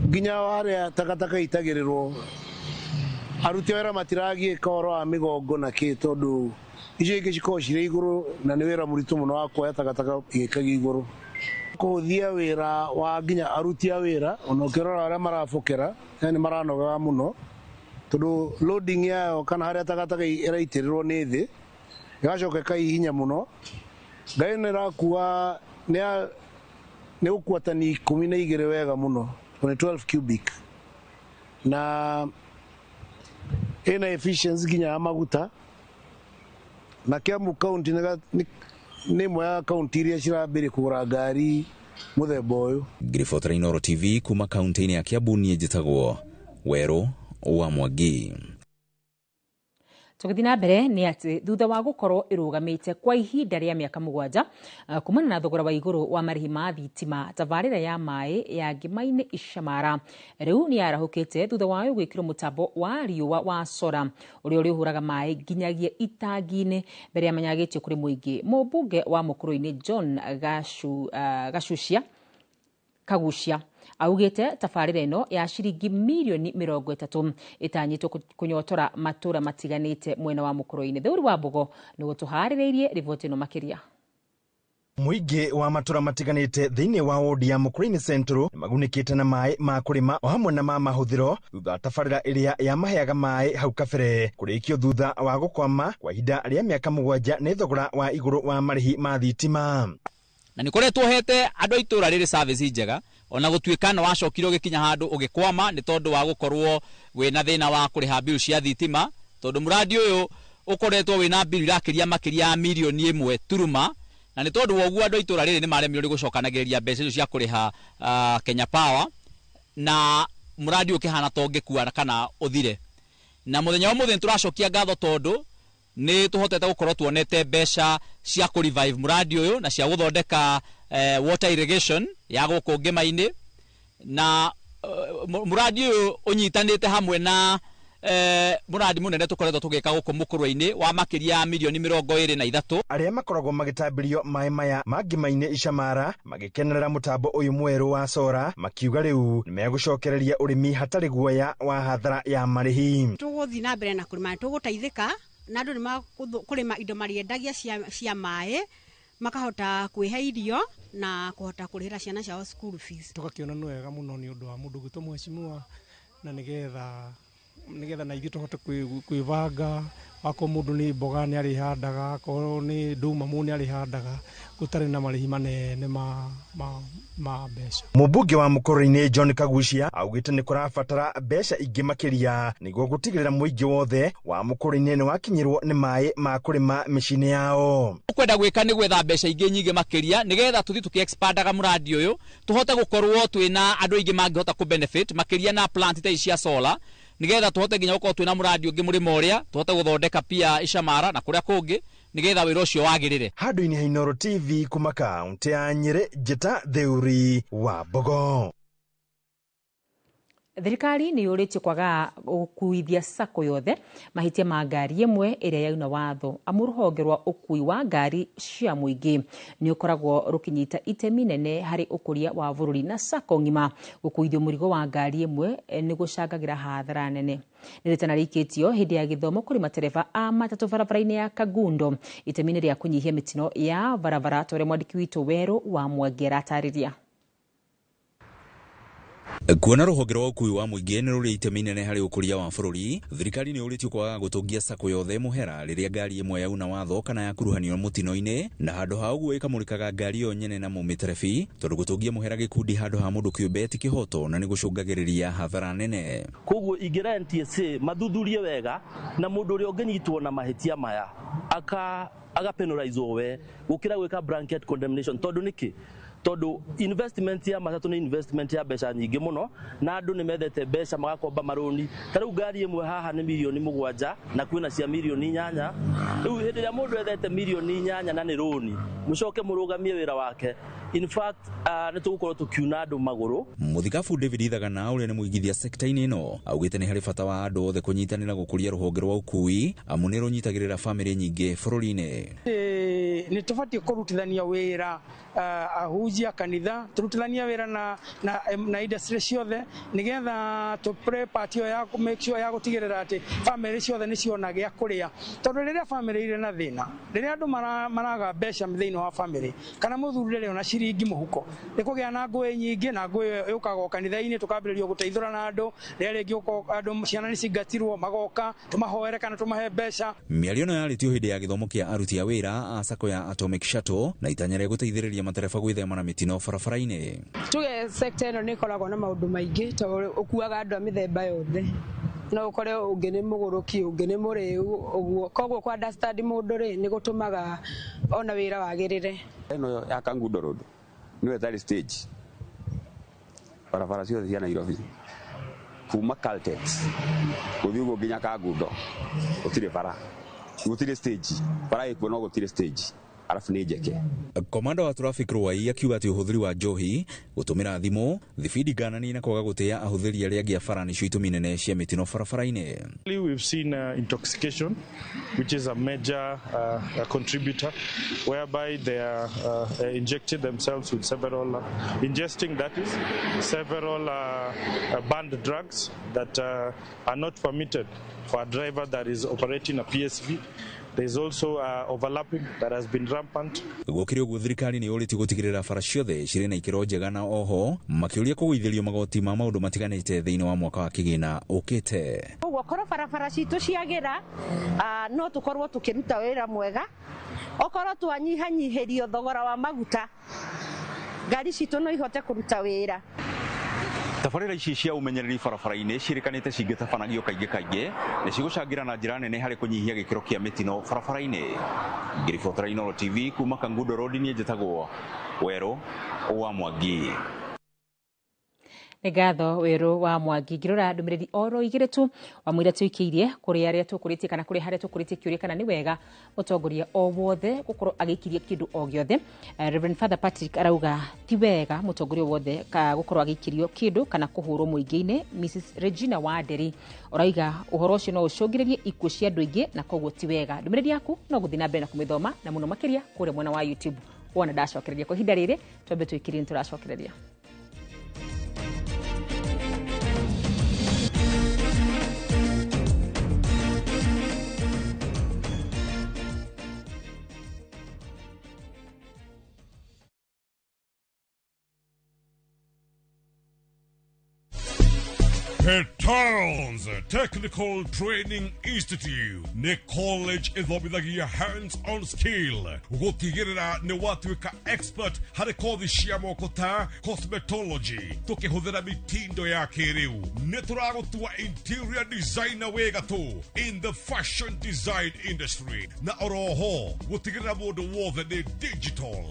nginya harĩa takataka itagĩrĩrwo aruti a wĩra matiragiĩka ũhoro wa mĩgongo na kĩ, tondũ icio ingĩ cikoragwo cirĩ igũrũ na nĩ wĩra mũritũ mũno wa kuoya takataka ĩgĩkagio igũrũ. Kũhũthia wĩra wa nginya aruti a wĩra, ona ũkĩrora arĩa marabokera yani maranogaga mũno, tondũ loading yayo kana harĩa takataka ĩraitĩrĩrwo nĩ thĩ ĩgacoka ĩkahihinya mũno. Ngari ĩno ĩrakua nĩ gũkua tani 12 wega mũno, nĩ 12 cubic, na ĩna efficiency nginya ya maguta. Na Kiambu county nĩ ĩmwe ya kaunti iria cirambĩrĩria kũgũra ngari mũthemba ũyũ. Ngĩribotera Inooro TV kuma kaunti-inĩ ya Kiambu, niĩ njĩtagwo Werũ wa Mwangi. Tũgĩthiĩ na mbere nĩ atĩ thutha wa gũkorwo ĩrũgamĩte kwa ihinda rĩa mĩaka 7 kumana na thogora wa igũrũ wa marĩhi ma thitima, tabarĩra ya maĩ ya Ngĩma-inĩ Icamara rĩu nĩ yarahũkĩte thutha wayo gwĩkĩrwo mũtambo wa riũa wa sora ũrĩa ũrĩhũraga maĩ nginyagia itangi-inĩ mbere ya manyagĩtio kũrĩ mũingĩ. Mũmbunge wa Mũkũrũ-inĩ John Gacucia Kagucia augĩte tabarĩra ĩno ya ciringi mirioni 30 ĩtanyĩtwo kũnyotora matũra matiganĩte mwena wa Mũkũrũ-inĩ. Theuri wa Mbogo nĩguo tũharĩrĩirie riboti ĩno makĩria. Mũingĩ wa matũra matiganĩte thĩinĩ wa wodi ya Mũkũrũ-inĩ Central nĩmagunĩkĩte na maĩ ma kũrĩma o hamwe na ma mahũthĩro thutha wa tabarĩra ĩrĩa yamaheaga maĩ hau kabere kũrĩkio thutha wa gũkwama kwa ihinda rĩa mĩaka 7 nĩ thogora wa igũrũ wa marĩhi ma thitima. Na nĩ koretwo hete andũ a itũra rĩrĩ service njega, ona gũtuĩka nĩ wacokire ũgĩkinya handũ ũgĩkwama nĩ tondũ wa gũkorwo wĩna thĩna wa kũrĩha bill cia thitima, tondũ mũradi ũyũ ũkoretwo wĩna bill irakĩria makĩria ya mirioni 1 turuma, na nĩ tondũ wa ũguo andũ a itũra rĩrĩ nĩ maremirwo nĩ gũcokanagĩrĩria mbeca icio cia kũrĩha Kenya Power, na mũradi ũkĩhana ta ũngĩkua kana ũthire. Na mũthenya wa ũmũthĩ nĩ tũracokia ngatho tondũ nĩ tũhotete gũkorwo tuonete mbeca cia kũ revive mũradi ũyũ na cia gũthondeka water irrigation ya gũkũ Ngĩma-inĩ, na mũradi ũyũ ũnyitanĩte hamwe na mũradi mũnene tũkoretwo tũgĩka gũkũ Mũkũrũ-inĩ wa makĩria ya mirioni 23. Arĩa makoragwo magĩtambĩrio maĩ maya ma Ngĩma-inĩ Icamara magĩkenerera mũtambo ũyũ mwerũ wa sora makiuga rĩu nĩmegũcokereria ũrĩmi hatarĩ guoya wa hathara ya marĩhi. Tũgũthiĩ na mbere na kũrĩma, tũgũteithĩka na andũ nĩmakũrĩma indo marĩendagia cia maĩ, makahota kwĩhe irio na kũhota kũrĩhĩra ciana ciao school fees. Tũgakĩona nĩ wega mũno nĩ ũndũ wa mũndũ gwĩtwo mheshimiwa, na nĩgetha Nĩgetha na ithuĩ tũhote kwĩbanga, akorwo mũndũ nĩ mboga nĩ arĩhandaga, akorwo nĩ ndũma mũndũ nĩ arĩhandaga, gũtarĩ na marĩhi manene ma mbeca. Mũmbunge wa Mũkũrũ-inĩ John Kagucia augĩte nĩ kũrabatara mbeca ingĩ makĩria nĩguo gũtigĩrĩra mũingĩ wothe wa Mũkũrũ-inĩ nĩ wakinyĩrwo nĩ maĩ ma kũrĩma mĩciĩ-inĩ yao. Kwenda gwĩka nĩ gwetha mbeca ingĩ nyingĩ makĩria nĩgetha tũthiĩ tũkĩ-expandaga mũradi ũyũ, tũhote gũkorwo twĩna andũ aingĩ mangĩhota kũ benefit makĩria na plant ta ici cia solar, nĩgetha tũhote nginya gũkorwo twĩna mũradi ũngĩ mũrĩmo ũrĩa tũhote gũthondeka pia Icamara na kũrĩa kũngĩ nĩgetha wĩra ũcio wagĩrĩre. Handũ-inĩ ha Inooro TV kuma kaunti ya Nyĩrĩ, Njĩta Theuri wa Mbogo. Thirikari nĩ yũrĩtio kwaga gũkuithia sacco yothe mahĩtia ma ngari ĩmwe ĩrĩa yauna watho, amu rũhonge rwa ũkui wa ngari cia mũingĩ nĩ ũkoragwo rũkĩnyita itemi nene harĩ ũkũria wa bũrũri, na sacco ng'ima gũkuithio mũrigo wa ngari ĩmwe nĩ gũcangagĩra hathara nene. Nĩ rĩtana rĩikĩtio hĩndĩ ya gĩthomo kũrĩ matereba a matatũ barabara-inĩ ya Kangundo itemi-inĩ rĩa kũnyihia mĩtino ya barabara, ta ũrĩa mwandĩki witũ Werũ wa Mwangi aratarĩria. Kuona rũhonge rwa ũkui wa mũingĩ nĩ rũrĩ itemi inene harĩ ũkũria wa bũrũri, thirikari nĩ yũrĩtio kwaga gũtũngia sacco yothe mũhera rĩrĩa ngari ĩmwe yauna watho kana yakuruhanio mũtino-inĩ, na handũ ha ũguo ĩkamũrĩkaga ngari ĩyo nyene na mũmĩterebi, tondũ gũtũngia mũhera gĩkundi handũ ha mũndũ kĩũmbe ti kĩhoto na nĩ gũcũngagĩrĩria hathara nene. Koguo ingĩra NTSA mathuthurie wega na mũndũ ũrĩa ũngĩnyitwo na mahĩtia maya agapenalizwo we gũkĩra gwĩka blanket condemnation, tondũ nĩkĩ? Tondũ investment ya matatũ nĩ investment ya mbeca nyingĩ mũno, na andũ nĩ mendete mbeca magakomba marũni. Ta rĩu ngari ĩmwe haha nĩ 7 milioni na kwĩna cia 8 milioni. Rĩu hĩndĩ ĩrĩa mũndũ ethete 8 milioni na nĩ rũni, mũcoke mũrũgamie wĩra wake, in fact nĩ tũgũkorwo tũkiuna andũ magũrũ. Mũthikabu David Ithagana ũrĩa nĩ mũigithia sekta-inĩ ĩno augĩte nĩ harĩ bata wa andũ othe kũnyitanĩra gũkũria rũhonge rwa ũkui, amu nĩ rũnyitagĩrĩra bamĩrĩ nyingĩ bũrũri-inĩ. Nĩ tũbatiĩ kũrutithania wĩra, ahunjia kanitha tũrutithania wĩra na industry ciothe nĩgetha tũ play part ĩyo ya make sure ya gũtigĩrĩra atĩ family ciothe nĩ ciona gĩa kũrĩa, tondũ rĩrĩa family irĩ na thĩna, rĩrĩa andũ maraga mbeca thĩinĩ wa family kana mũthuri ndarĩ ona ciringi mũhuko, nĩ kũgĩa na ngũĩ nyingĩ, na ngũĩ ĩyo yũkaga o kanitha-inĩ, tũkambĩrĩrio gũteithũrana andũ, rĩrĩa rĩngĩ andũ ciana nĩ cingatirwo magoka tũmahoere kana tũmahe mbeca. Mĩario ĩno yarĩtio hĩndĩ ya gĩthomo kĩa aruti a wĩra a sacco ya Atomic Shuttle na itanya rĩa gũteithĩrĩria matereba gwĩthema na mĩtino barabara-inĩ. Tuge sector ĩno nĩ ĩkoragwo na maũndũ maingĩ, tondũ ũkuaga andũ a mĩthemba yothe, no ũkore ũngĩ nĩ mũgũrũki, ũngĩ nĩ mũrĩu ũguo, koguo kũ understand mũndũ rĩ nĩ gũtũmaga ona wĩra wagĩrĩre. Ĩno ya Kangundo Road nĩyo ĩtarĩ stage barabara ciothe cia Nairobi, kuma Caltex gũthiĩ ũguo nginya Kangundo gũtirĩ bara, gũtirĩ stage, bara ĩkuo no gũtirĩ stage, arabu nĩ njeke. Komanda wa traffic Ruai akiuga atĩ ũhũthĩri wa njohi, gũtũmĩra thimũ, thibindi nganani na kwaga gũtĩa ahũthĩri arĩa angĩ a bara nĩcio itũmi nene cia mĩtino barabara-inĩ. We've seen intoxication, which is a major contributor, whereby they are injecting themselves with several, ingesting that is, several banned drugs that are not permitted for a driver that is operating a PSV. There is also overlapping that has been rampant. Gũkĩrĩ ũguo, thirikari nĩ yũrĩtio gũtigĩrĩra bara ciothe cirĩ na ikĩro njega, na oho makĩũria kũgũithĩrio magoti ma maũndũ matiganĩte thĩinĩ wa mwaka wa kĩgĩna ũkĩte. Ũguo korwo barabara citũ ciagĩra, no tũkorwo tũkĩruta wĩra mwega. Okorwo twanyihanyihĩrio thogora wa maguta, ngari citũ no ihote kũruta wĩra. Tabarĩra ici cia ũmenyereri barabara-inĩ ciĩrĩkanĩte cingĩtabanagio kaingĩ kaingĩ nĩ cigũcangĩra na njĩra nene harĩ kũnyihia gĩkĩro kĩa mĩtino barabara-inĩ. Ngĩribotera Inooro TV kuma Kangundo Road, niĩ njĩtagwo Werũ wa Mwangi. Nĩ ngatho Werũ wa Mwangi. Ngĩrora ndũmĩrĩri oro igĩrĩ tu wamwĩra tũikĩirie kũrĩ arĩa tũkũrĩtie kana kũrĩ harĩa tũkũrĩtie kĩũria kana nĩ wega mũtongoria o wothe gũkorwo agĩikirio kĩndũ o gĩothe. Reverend Father Patrick arauga ti wega mũtongoria wothe gũkorwo agĩikirio kĩndũ kana kũhũrwo mũingĩ-inĩ. Mrs Regina Wanderi oraiga ũhoro ũcio no ũcũngĩrĩrie ikuũ cia andũ aingĩ na koguo ti wega. Ndũmĩrĩri yaku no gũthiĩ na mbere na kũmĩthoma na mũno makĩria kũrĩa mwena wa YouTube wona ndacokereria. Kwa ihinda rĩrĩ twambe tũikĩrie nĩ tũracokereria. Petals Technical Training Institute nĩ college ĩthomithagia hands-on skill gũtigĩrĩra nĩ watuĩka expert harĩ kothi cia moko ta cosmetology tũkĩhũthĩra mitindo ya kĩrĩu. Nĩ tũragũtua interior designer wĩ gatũ in the fashion design industry, na oroho gũtigĩrĩra mũndũ wothe nĩ digital.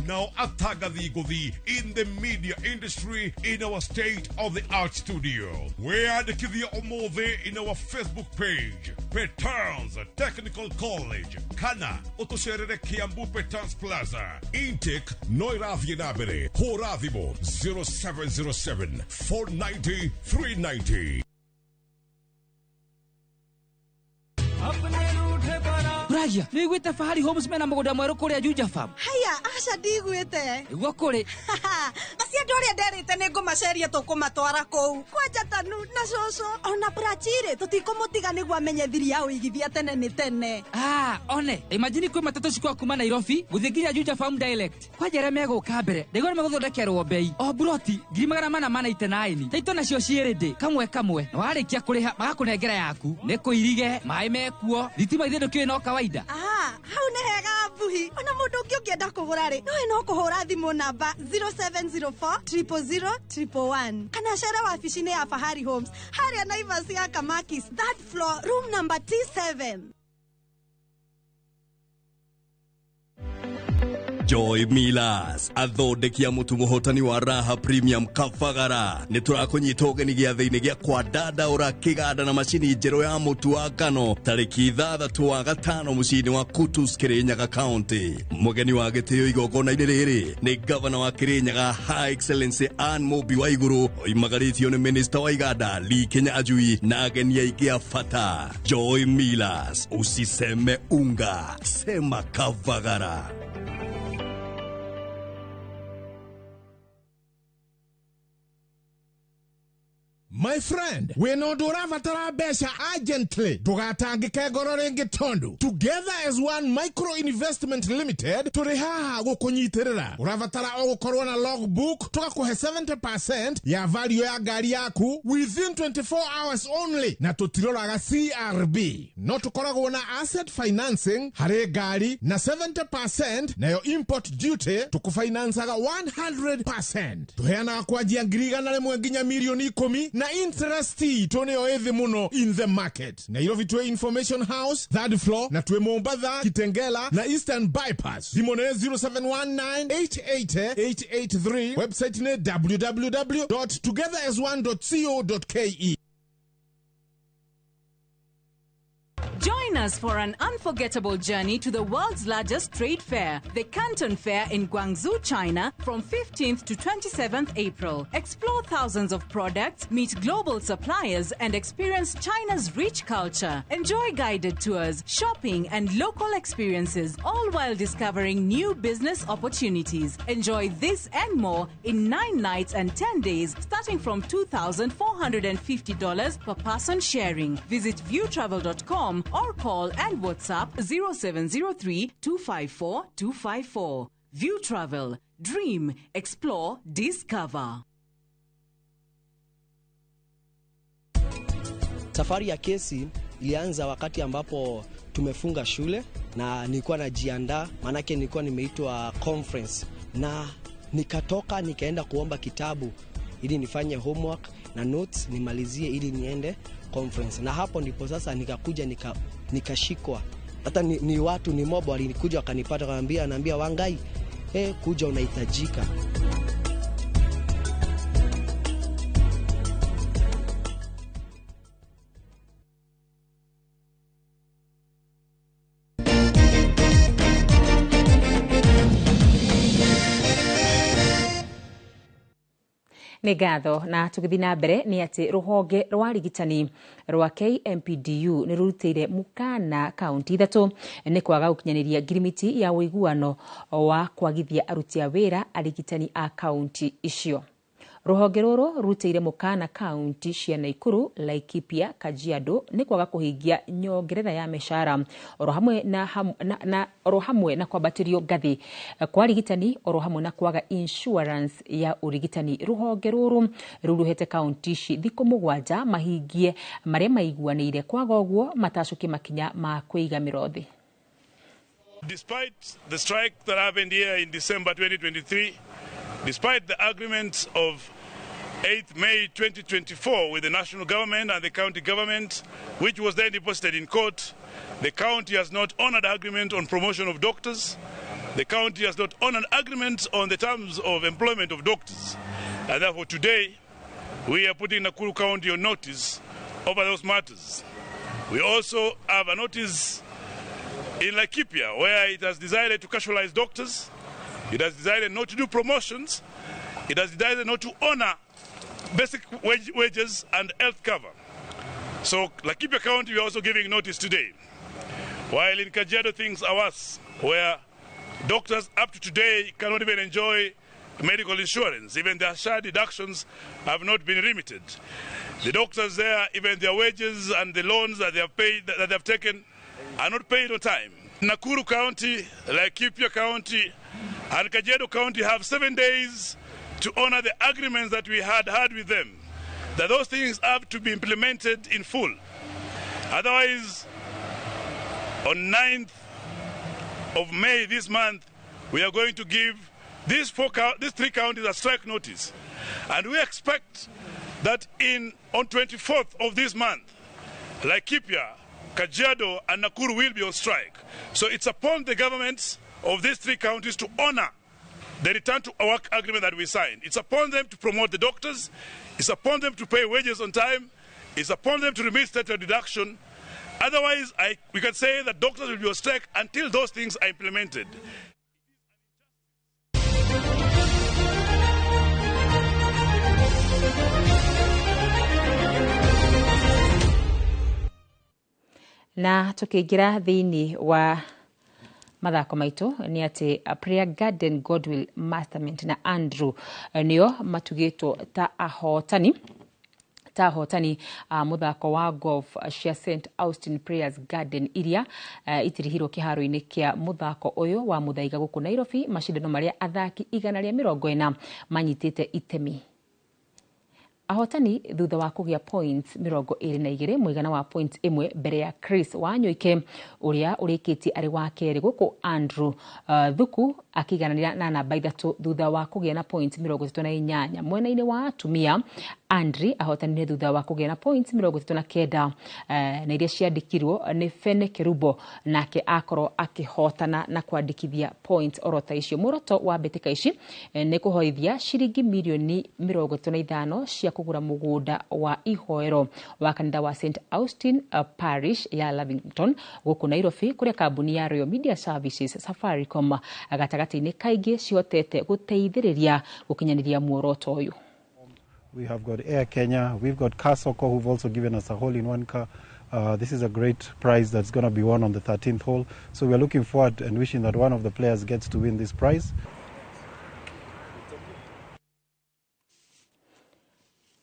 Now atangathi ngũthi in the media industry in our state of the art studio. Wĩyandĩkithie ũmũthĩ in our Facebook page, Petals Technical College, kana ũtũcerere Kiambu Petals Plaza. Intake no ĩrathiĩ na mbere. Hũra thimũ 0707 490 390. Ragia, nĩ wĩiguĩte Fahari Homes mena mũgũnda mwerũ kũrĩa Juja Farm? Haya, aca ndigwĩte. Nĩguo kũrĩ. Acio andũ arĩa nderĩte nĩ ngũmaceria tũkũmatwara kũu. Kwanja Tanu na cũcũ ona Prachirĩ tũtikũmũtiga nĩguo amenye thiri ya ũigithia tene nĩ tene. Ah, one, imagine kwĩ matatũ cikwa kuma Nairobi gũthiĩ nginya Juja Farm direct. Kwanja arĩa megũka mbere, ndaigua nĩ megũthondekerwo bei. O buroti 499. Taito nacio ciĩ ready kamwe kamwe. Na warĩkia kũrĩha magakũnengera yaku. Nĩ kũirige, maĩ mekuo, thitima ithe ndũkĩũĩ no kawaida. Ah, hau nĩ hega mbuhi. Ona mũndũ ũngĩ ũngĩenda kũgũra rĩ, nowe no kũhũra thimũ namba 0704 000 111 kana cere wabici-inĩ ya Fahari Homes harĩa Naivas ya Kamakis, third floor, room number T7. Joy Millers athondeki a mũtu mũhotani wa Raha Premium Kabagara nĩ tũrakũnyita ũgeni gĩathĩ-inĩ gĩa kwa Dandaũra kĩganda na macini njerũ ya mũtu wa ngano tarĩki 6 wa 5 mũciĩ-inĩ wa Kutus, Kirinyaga County. Mũgeni wa gĩtĩo igongona-inĩ rĩrĩ nĩ gavana wa Kirinyaga High Excellency Ann Mũmbi wa Igũrũ, oimagarĩtio nĩ Minister wa Iganda Lee Kinyanjui na ageni aingĩ a bata. Joy Millers, usiseme unga, sema Kabagara. My friend, wĩna ũndũ ũrabatara mbeca urgently, ndũgatangĩke ngoro rĩngĩ tondũ Together as One Micro Investment Limited tũrĩ haha gũkũnyitĩrĩra. Ũrabatara o gũkorwo na logbook, tũgakũhe 70% ya value ya ngari yaku within 24 hours only, na tũtiroraga CRB. No tũkoragwo na asset financing harĩ ngari na 70%, nayo import duty tũkũfinancaga 100%. Tũheanaga kwanjia 100,000 nginya 10,000,000 na interest itũ nĩyo ĩthĩ mũno in the market. Nairobi twĩ Information House third floor, na twĩ Mombatha, Kitengela na Eastern Bypass. Thimũ nĩ 0719 880 883. Website nĩ www.togetherasone.co.ke. Join us for an unforgettable journey to the world's largest trade fair, the Canton Fair in Guangzhou, China, from 15th to 27th April. Explore thousands of products, meet global suppliers, and experience China's rich culture. Enjoy guided tours, shopping, and local experiences, all while discovering new business opportunities. Enjoy this and more in 9 nights and 10 days, starting from $2,450 per person sharing. Visit viewtravel.com or call and WhatsApp 0703 254 254. View Travel. Dream, explore, discover. Safari ya kesi ilianza wakati ambapo tumefunga shule na nilikuwa najiandaa, maanake nilikuwa nimeitwa conference, na nikatoka nikaenda kuomba kitabu ili nifanye homework na notes nimalizie ili niende conference. Na hapo ndipo sasa nikakuja nikashikwa. Hata ni watu ni mob walikuja wakanipata, wakaniambia, anaambia Wangai, kuja unahitajika. Nĩ ngatho. Na tũgĩthiĩ na mbere nĩ atĩ rũhonge rwa rigitani rwa KMPDU nĩ rũrutĩire mũkana kaunti 3 nĩ kwaga gũkinyanĩria ngirimiti ya ũiguano wa kwagithia aruti a wĩra arigitani a kaunti icio. Rũhonge rũrũ rutĩire mũkana kaunti cia Naikuru, Laikipia, Kajiado nĩ kwaga kũhingia nyongerera ya mĩcara oro hamwe na oro hamwe na kwambatĩrio ngathĩ kwa arigitani oro hamwe na kwaga insurance ya ũrigitani. Rũhonge rũrũ rĩu rũhete kaunti ici thikũ 7 mahingie marĩa maiguanĩire, kwaga ũguo matacũkie makinya ma kwĩiga mĩro thĩ. Despite the strike that happened here in December 2023, despite the agreement of 8th May 2024 with the national government and the county government, which was then deposited in court, the county has not honored agreement on promotion of doctors. The county has not honored agreement on the terms of employment of doctors. And therefore today, we are putting Nakuru County on notice over those matters. We also have a notice in Laikipia, where it has decided to casualize doctors, it has decided not to do promotions, it has decided not to honor basic wages and health cover. So Laikipia County, we are also giving notice today. While in Kajiado things are worse, where doctors up to today cannot even enjoy medical insurance. Even their share deductions have not been remitted. The doctors there, even their wages and the loans that they have paid, that they have taken, are not paid on time. Nakuru County, Laikipia County, and Kajiado County have 7 days to honor the agreements that we had had with them. That those things have to be implemented in full. Otherwise, on 9th of May this month, we are going to give these three counties a strike notice. And we expect that on 24th of this month, Laikipia, Kajiado and Nakuru will be on strike. So it's upon the governments of these three counties to honor the return to work agreement that we signed. It's upon them to promote the doctors. It's upon them to pay wages on time. It's upon them to remit statutory deduction. Otherwise, we can say that doctors will be on strike until those things are implemented. Na tukiingira thiini wa mathako maitu ni ati Prayer Garden Godwill Mastermind na Andrew nio matugitwo ta ahotani muthako wa golf cia St Austin Prayers Garden iria itirihirwo kiharo-ini kia muthako uyu wa Muthaiga guku Nairobi, macindano maria athaki 140 manyitite itemi. Ahotani thutha wa kugia points 22 muigana wa point 1 mbere ya Chris Wanyoike uria urikitie ari wa keri guku Andrew Thuku akigananira na namba 3 thutha wa kugia na points 38. Mwena-ini wa atumia Andri ahotanire thutha wa kugia na points 39 na iria ciandikirwo ni Fene Kerubo, nake akorwo akihotana na kwandikithia points oro ta icio. Muoroto wa mbitika ici ni kuhoithia ciringi mirioni 35 cia kugura mugunda wa ihoero wa kanitha wa St Austin Parish ya Lavington guku Nairobi, kuria kambuni ya Royal Media Services Safaricom gatagati-ini kaingi cihotete guteithĩrĩria gukinyaniria muoroto uyu. We have got Air Kenya, we've got Kasoko, who've also given us a hole-in-one car. This is a great prize that's going to be won on the 13th hole. So we're looking forward and wishing that one of the players gets to win this prize.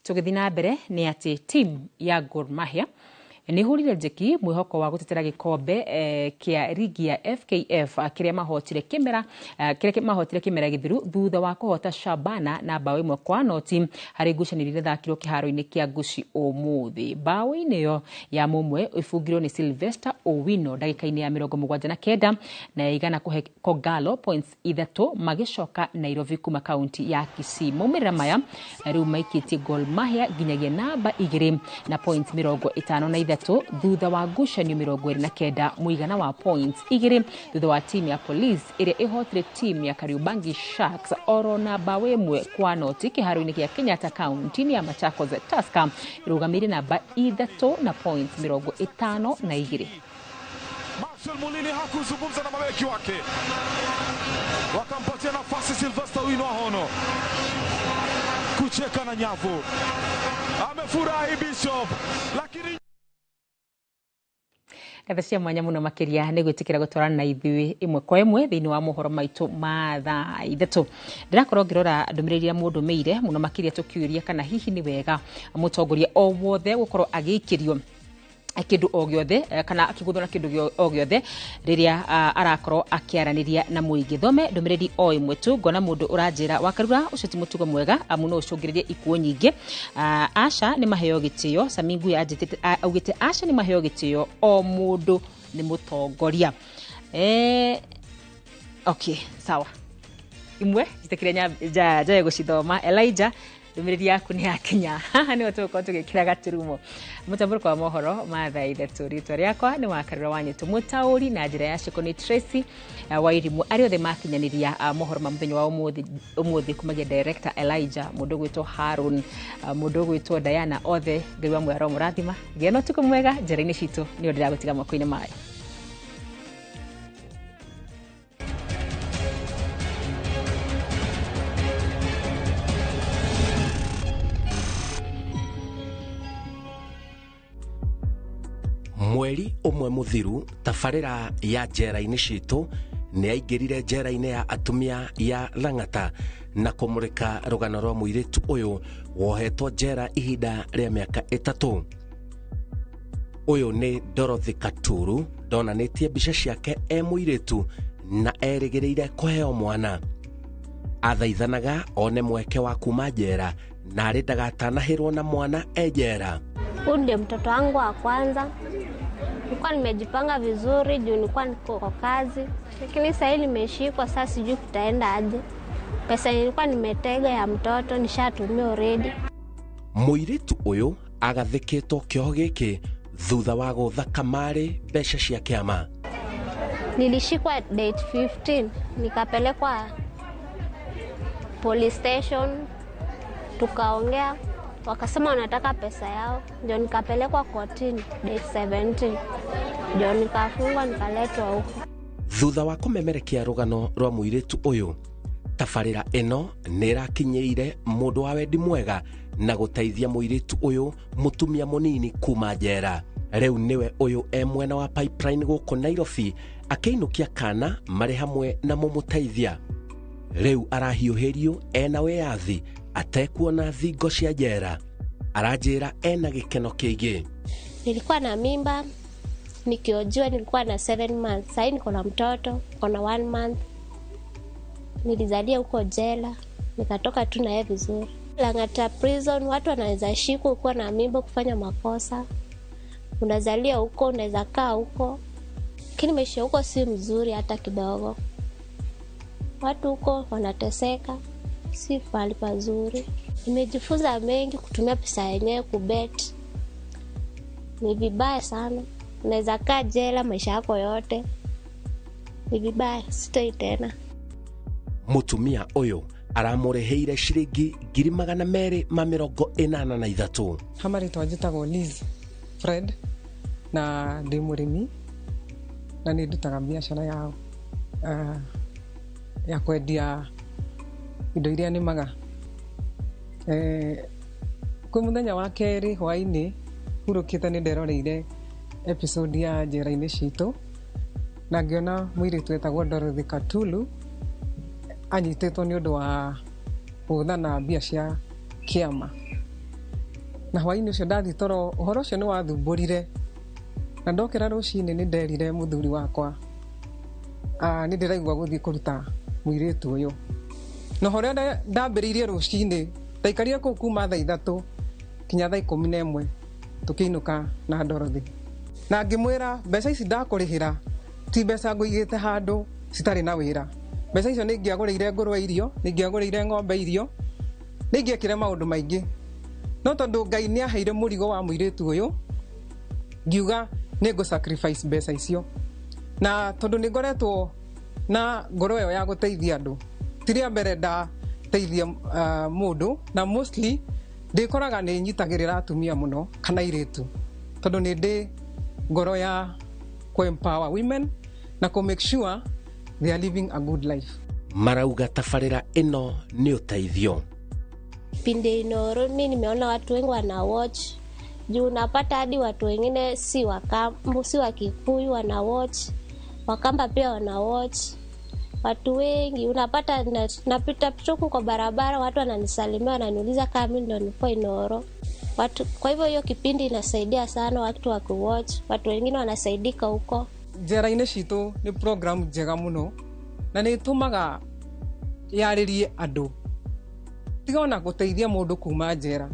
Tũgĩthiĩ na mbere nĩ atĩ team ya Gor Mahia nĩ hũrire njeki mwĩhoko wa gũtetera gĩkombe kĩa rigi ya FKF kĩrĩa mahotire kĩmera gĩthiru thutha wa kũhota Shabana na bao 1-0 harĩ ngucanio iria ithakirwo kĩharo-inĩ kĩa Nguci ũmũthĩ. Bao-inĩ ĩyo ya mũmwe ĩbungirwo nĩ Sylvester Owino ndagĩka-inĩ ya 79 na igana kũhe Kogalo points 3 magĩcoka Nairobi kuma kaunti ya Kisii. Maumĩrĩra maya rĩu maikĩtie Gor Mahia nginyagia namba 2 na points 53 thutha wa ngucanio 29 muigana wa points 2 thutha wa timu ya Police ĩrĩa ĩhotire timu ya Kariobangi Sharks oro na bao 1-0 kĩharo-inĩ kĩa Kenyatta kaunti ya Machakos. Tusker ĩrũgamĩire namba 3 na points 52. Marcel Mulini hakuzungumza na mabeki wake, wakampatia nafasi Sylvester Wino Ahono kucheka na nyavu, amefurahi Bishop lakini Ngatho cia mwanya muno makiria nĩ gwĩtĩkĩra gũtwarana na ithuĩ ĩmwe kwa ĩmwe thĩinĩ wa mohoro maitũ ma thaa 3. Ndĩrakorwo ngĩrora ndũmĩrĩri iria mũndũmĩire mũno makĩria tũkĩũria kana hihi nĩ wega mũtongoria o wothe gũkorwo agĩikĩrio kĩndũ o gĩothe kana akĩgũthwo na kĩndũ o gĩothe rĩrĩa arakorwo akĩaranĩria na mũingĩ. Thome ndũmĩrĩri o ĩmwe tu, ngona mũndũ ũranjĩra Wakarura ũcio ti mũtugo mwega amu no ũcũngĩrĩrie ikuũ nyingĩ. Asha nĩ maheo gĩtĩo. Sami Nguya augĩte Asha nĩ maheo gĩtĩo, o mũndũ nĩ mũtongoria. Okay, sawa, imwe njĩtĩkĩre njae gũcithoma. Elijah, ndũmĩrĩri yaku nĩ yakinya. Haha nĩho tũgũkorwo tũgĩkĩra gaturumo mũtambũrũko wa mohoro ma thaa 3. Rĩtwa rĩakwa nĩ Wakarura wa Nyĩtũ, mũtaũri na njĩra ya ciĩko nĩ Tracy Wairimu. Arĩa othe makinyanĩria mohoro ma mũthenya wa ũmũthĩ kumagia director Elijah, mũndũ ũgwĩtwo Harun, mũndũ ũgwĩtwo Diana, othe Ngai wa muoyo aromũrathima. Gĩa na ũtukũ mwega njĩra-inĩ citũ, nĩo ndĩragũtiga moko-inĩ mayo. Mweri ũmwe mũthiru, tabarĩra ya njera-inĩ citũ nĩ yaingĩrire njera-inĩ ya atumia ya Lang'ata na kũmũrĩka rũgano rwa mũirĩtu ũyũ wohetwo njera ihinda rĩa mĩaka 3. Ũyũ nĩ Dorothy Katuru, ndonanĩtie mbica ciake e mũirĩtu na erĩgĩrĩire kũheo mwana. Athaithanaga one mweke wa kuma njera na arĩ ndagatanahĩrwo na mwana e njera. Huyu ndiye mtoto wangu wa kwanza. Nilikuwa nimejipanga vizuri juu nilikuwa niko kwa kazi, lakini sasa hivi nimeshikwa, sasa sijui kutaenda aje. Pesa nilikuwa nimetega ya mtoto nishatumia already. Mũirĩtu ũyũ agathĩkĩtwo kĩoho gĩkĩ thutha wa gũtha kamarĩ mbeca cia kĩama. Nilishikwa date 15 nikapelekwa police station, tukaongea, wakasema wanataka pesa yao, ndio nikapelekwa kotini date 17, ndio nikafungwa nikaletwa huko. Thutha wa kũmemerekia rũgano rwa mũirĩtu ũyũ, tabarĩra ĩno nĩ ĩrakinyĩire mũndũ wa wendi mwega na gũteithia mũirĩtu ũyũ mũtumia mũnini kuma njera. Rĩu nĩwe ũyũ e mwena wa Pipeline gũkũ Nairobi akĩinũkia kana marĩ hamwe na mũmũteithia. Rĩu arahiũhĩrio ena wĩyathi atekuona thingo cia njera. Aranjĩra ena gĩkeno kĩingĩ. Nilikuwa na mimba nikiojua nilikuwa na 7 months. Sasa niko na mtoto, niko na 1 month. Nilizalia huko jela, nikatoka tu na yeye vizuri. Lang'ata prison watu wanaweza shikwa ukiwa na mimba kufanya makosa. Unazalia huko, unaweza kaa huko. Lakini maisha huko si mzuri hata kidogo. Watu huko wanateseka, si pahali pazuri. Nimejifunza mengi kutumia pesa yenyewe kubet. Ni vibaya sana. Unaweza kaa jela maisha yako yote. Ni vibaya, sitoi tena. Mutumia ũyũ aramũrĩhĩire ciringi 283. Hamarĩtwa njĩtagwo Liz Fred na ndĩ mũrĩmi na nĩ ndutaga biacara ya kwendia indo iria nĩmaga. Kwĩ mũthenya wa kerĩ hwaĩ-inĩ hurũkĩte nĩ nderoreire episode ya njera-inĩ citũ na ngĩona mũirĩtu etagwo Dorothy Katulu anyitĩtwo nĩ ũndũ wa gũthana mbia cia kĩama. Na hwaĩ-inĩ ũcio ndathiĩ toro, ũhoro ũcio nĩ wathumbũrire na ndokĩra rũcinĩ nĩ nderire mũthuri wakwa nĩ ndĩraigua gũthiĩ kũruta mũirĩtu ũyũ. Na ũrĩa ndambĩrĩirie rũcinĩ ndaikarire kũu kuma thaa 3 kinya thaa 11 tũkĩinũka na Dorothy. Na ngĩmwĩra mbeca ici ndakũrĩhĩra ti mbeca ngũigĩte handũ citarĩ na wĩra. Mbeca icio nĩ ingĩagũrĩire ngũrwe irio, nĩ ingĩagũrĩire ng'ombe irio, nĩ ingĩekire maũndũ maingĩ. No tondũ Ngai nĩ aheire mũrigo wa mũirĩtu ũyũ, ngiuga nĩ ngũ sacrifice mbeca icio. Na tondũ nĩ ngoretwo na ngoro ĩyo ya gũteithia andũ, ti rĩa mbere ndateithia mũndũ, na mostly ndĩkoraga nĩ nyitagĩrĩra atumia mũno kana airĩtu, tondũ nĩ ndĩ ngoro ya kũ empower women na kũ make sure they are living a good life. Marauga tabarĩra ĩno nĩ ũteithio. Pindi Inoro, mimi nimeona watu wengi wana watch. Juu unapata hadi watu wengine si Wakamba, si wa Kikuyu wana watch, Wakamba pia wana watch. Watu wengi unapata napita tuku kwa barabara, watu wananisalimia, wananiuliza kama mimi ndo nilikuwa Inooro. Watu, kwa hivyo hiyo kipindi inasaidia sana watu wa kuwatch, watu wengine wanasaidika huko. Njera-inĩ citũ nĩ program njega mũno na nĩ ĩtũmaga yarĩrie andũ tiga ona gũteithia mũndũ kuma njera,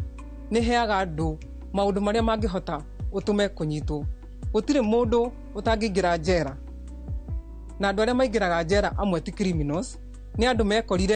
nĩ ĩheaga andũ maũndũ marĩa mangĩhota ũtũme kũnyitwo. Gũtirĩ mũndũ ũtangĩingĩra njera, na andũ arĩa maingĩraga njera amwe ti criminals, nĩ andũ mekorire.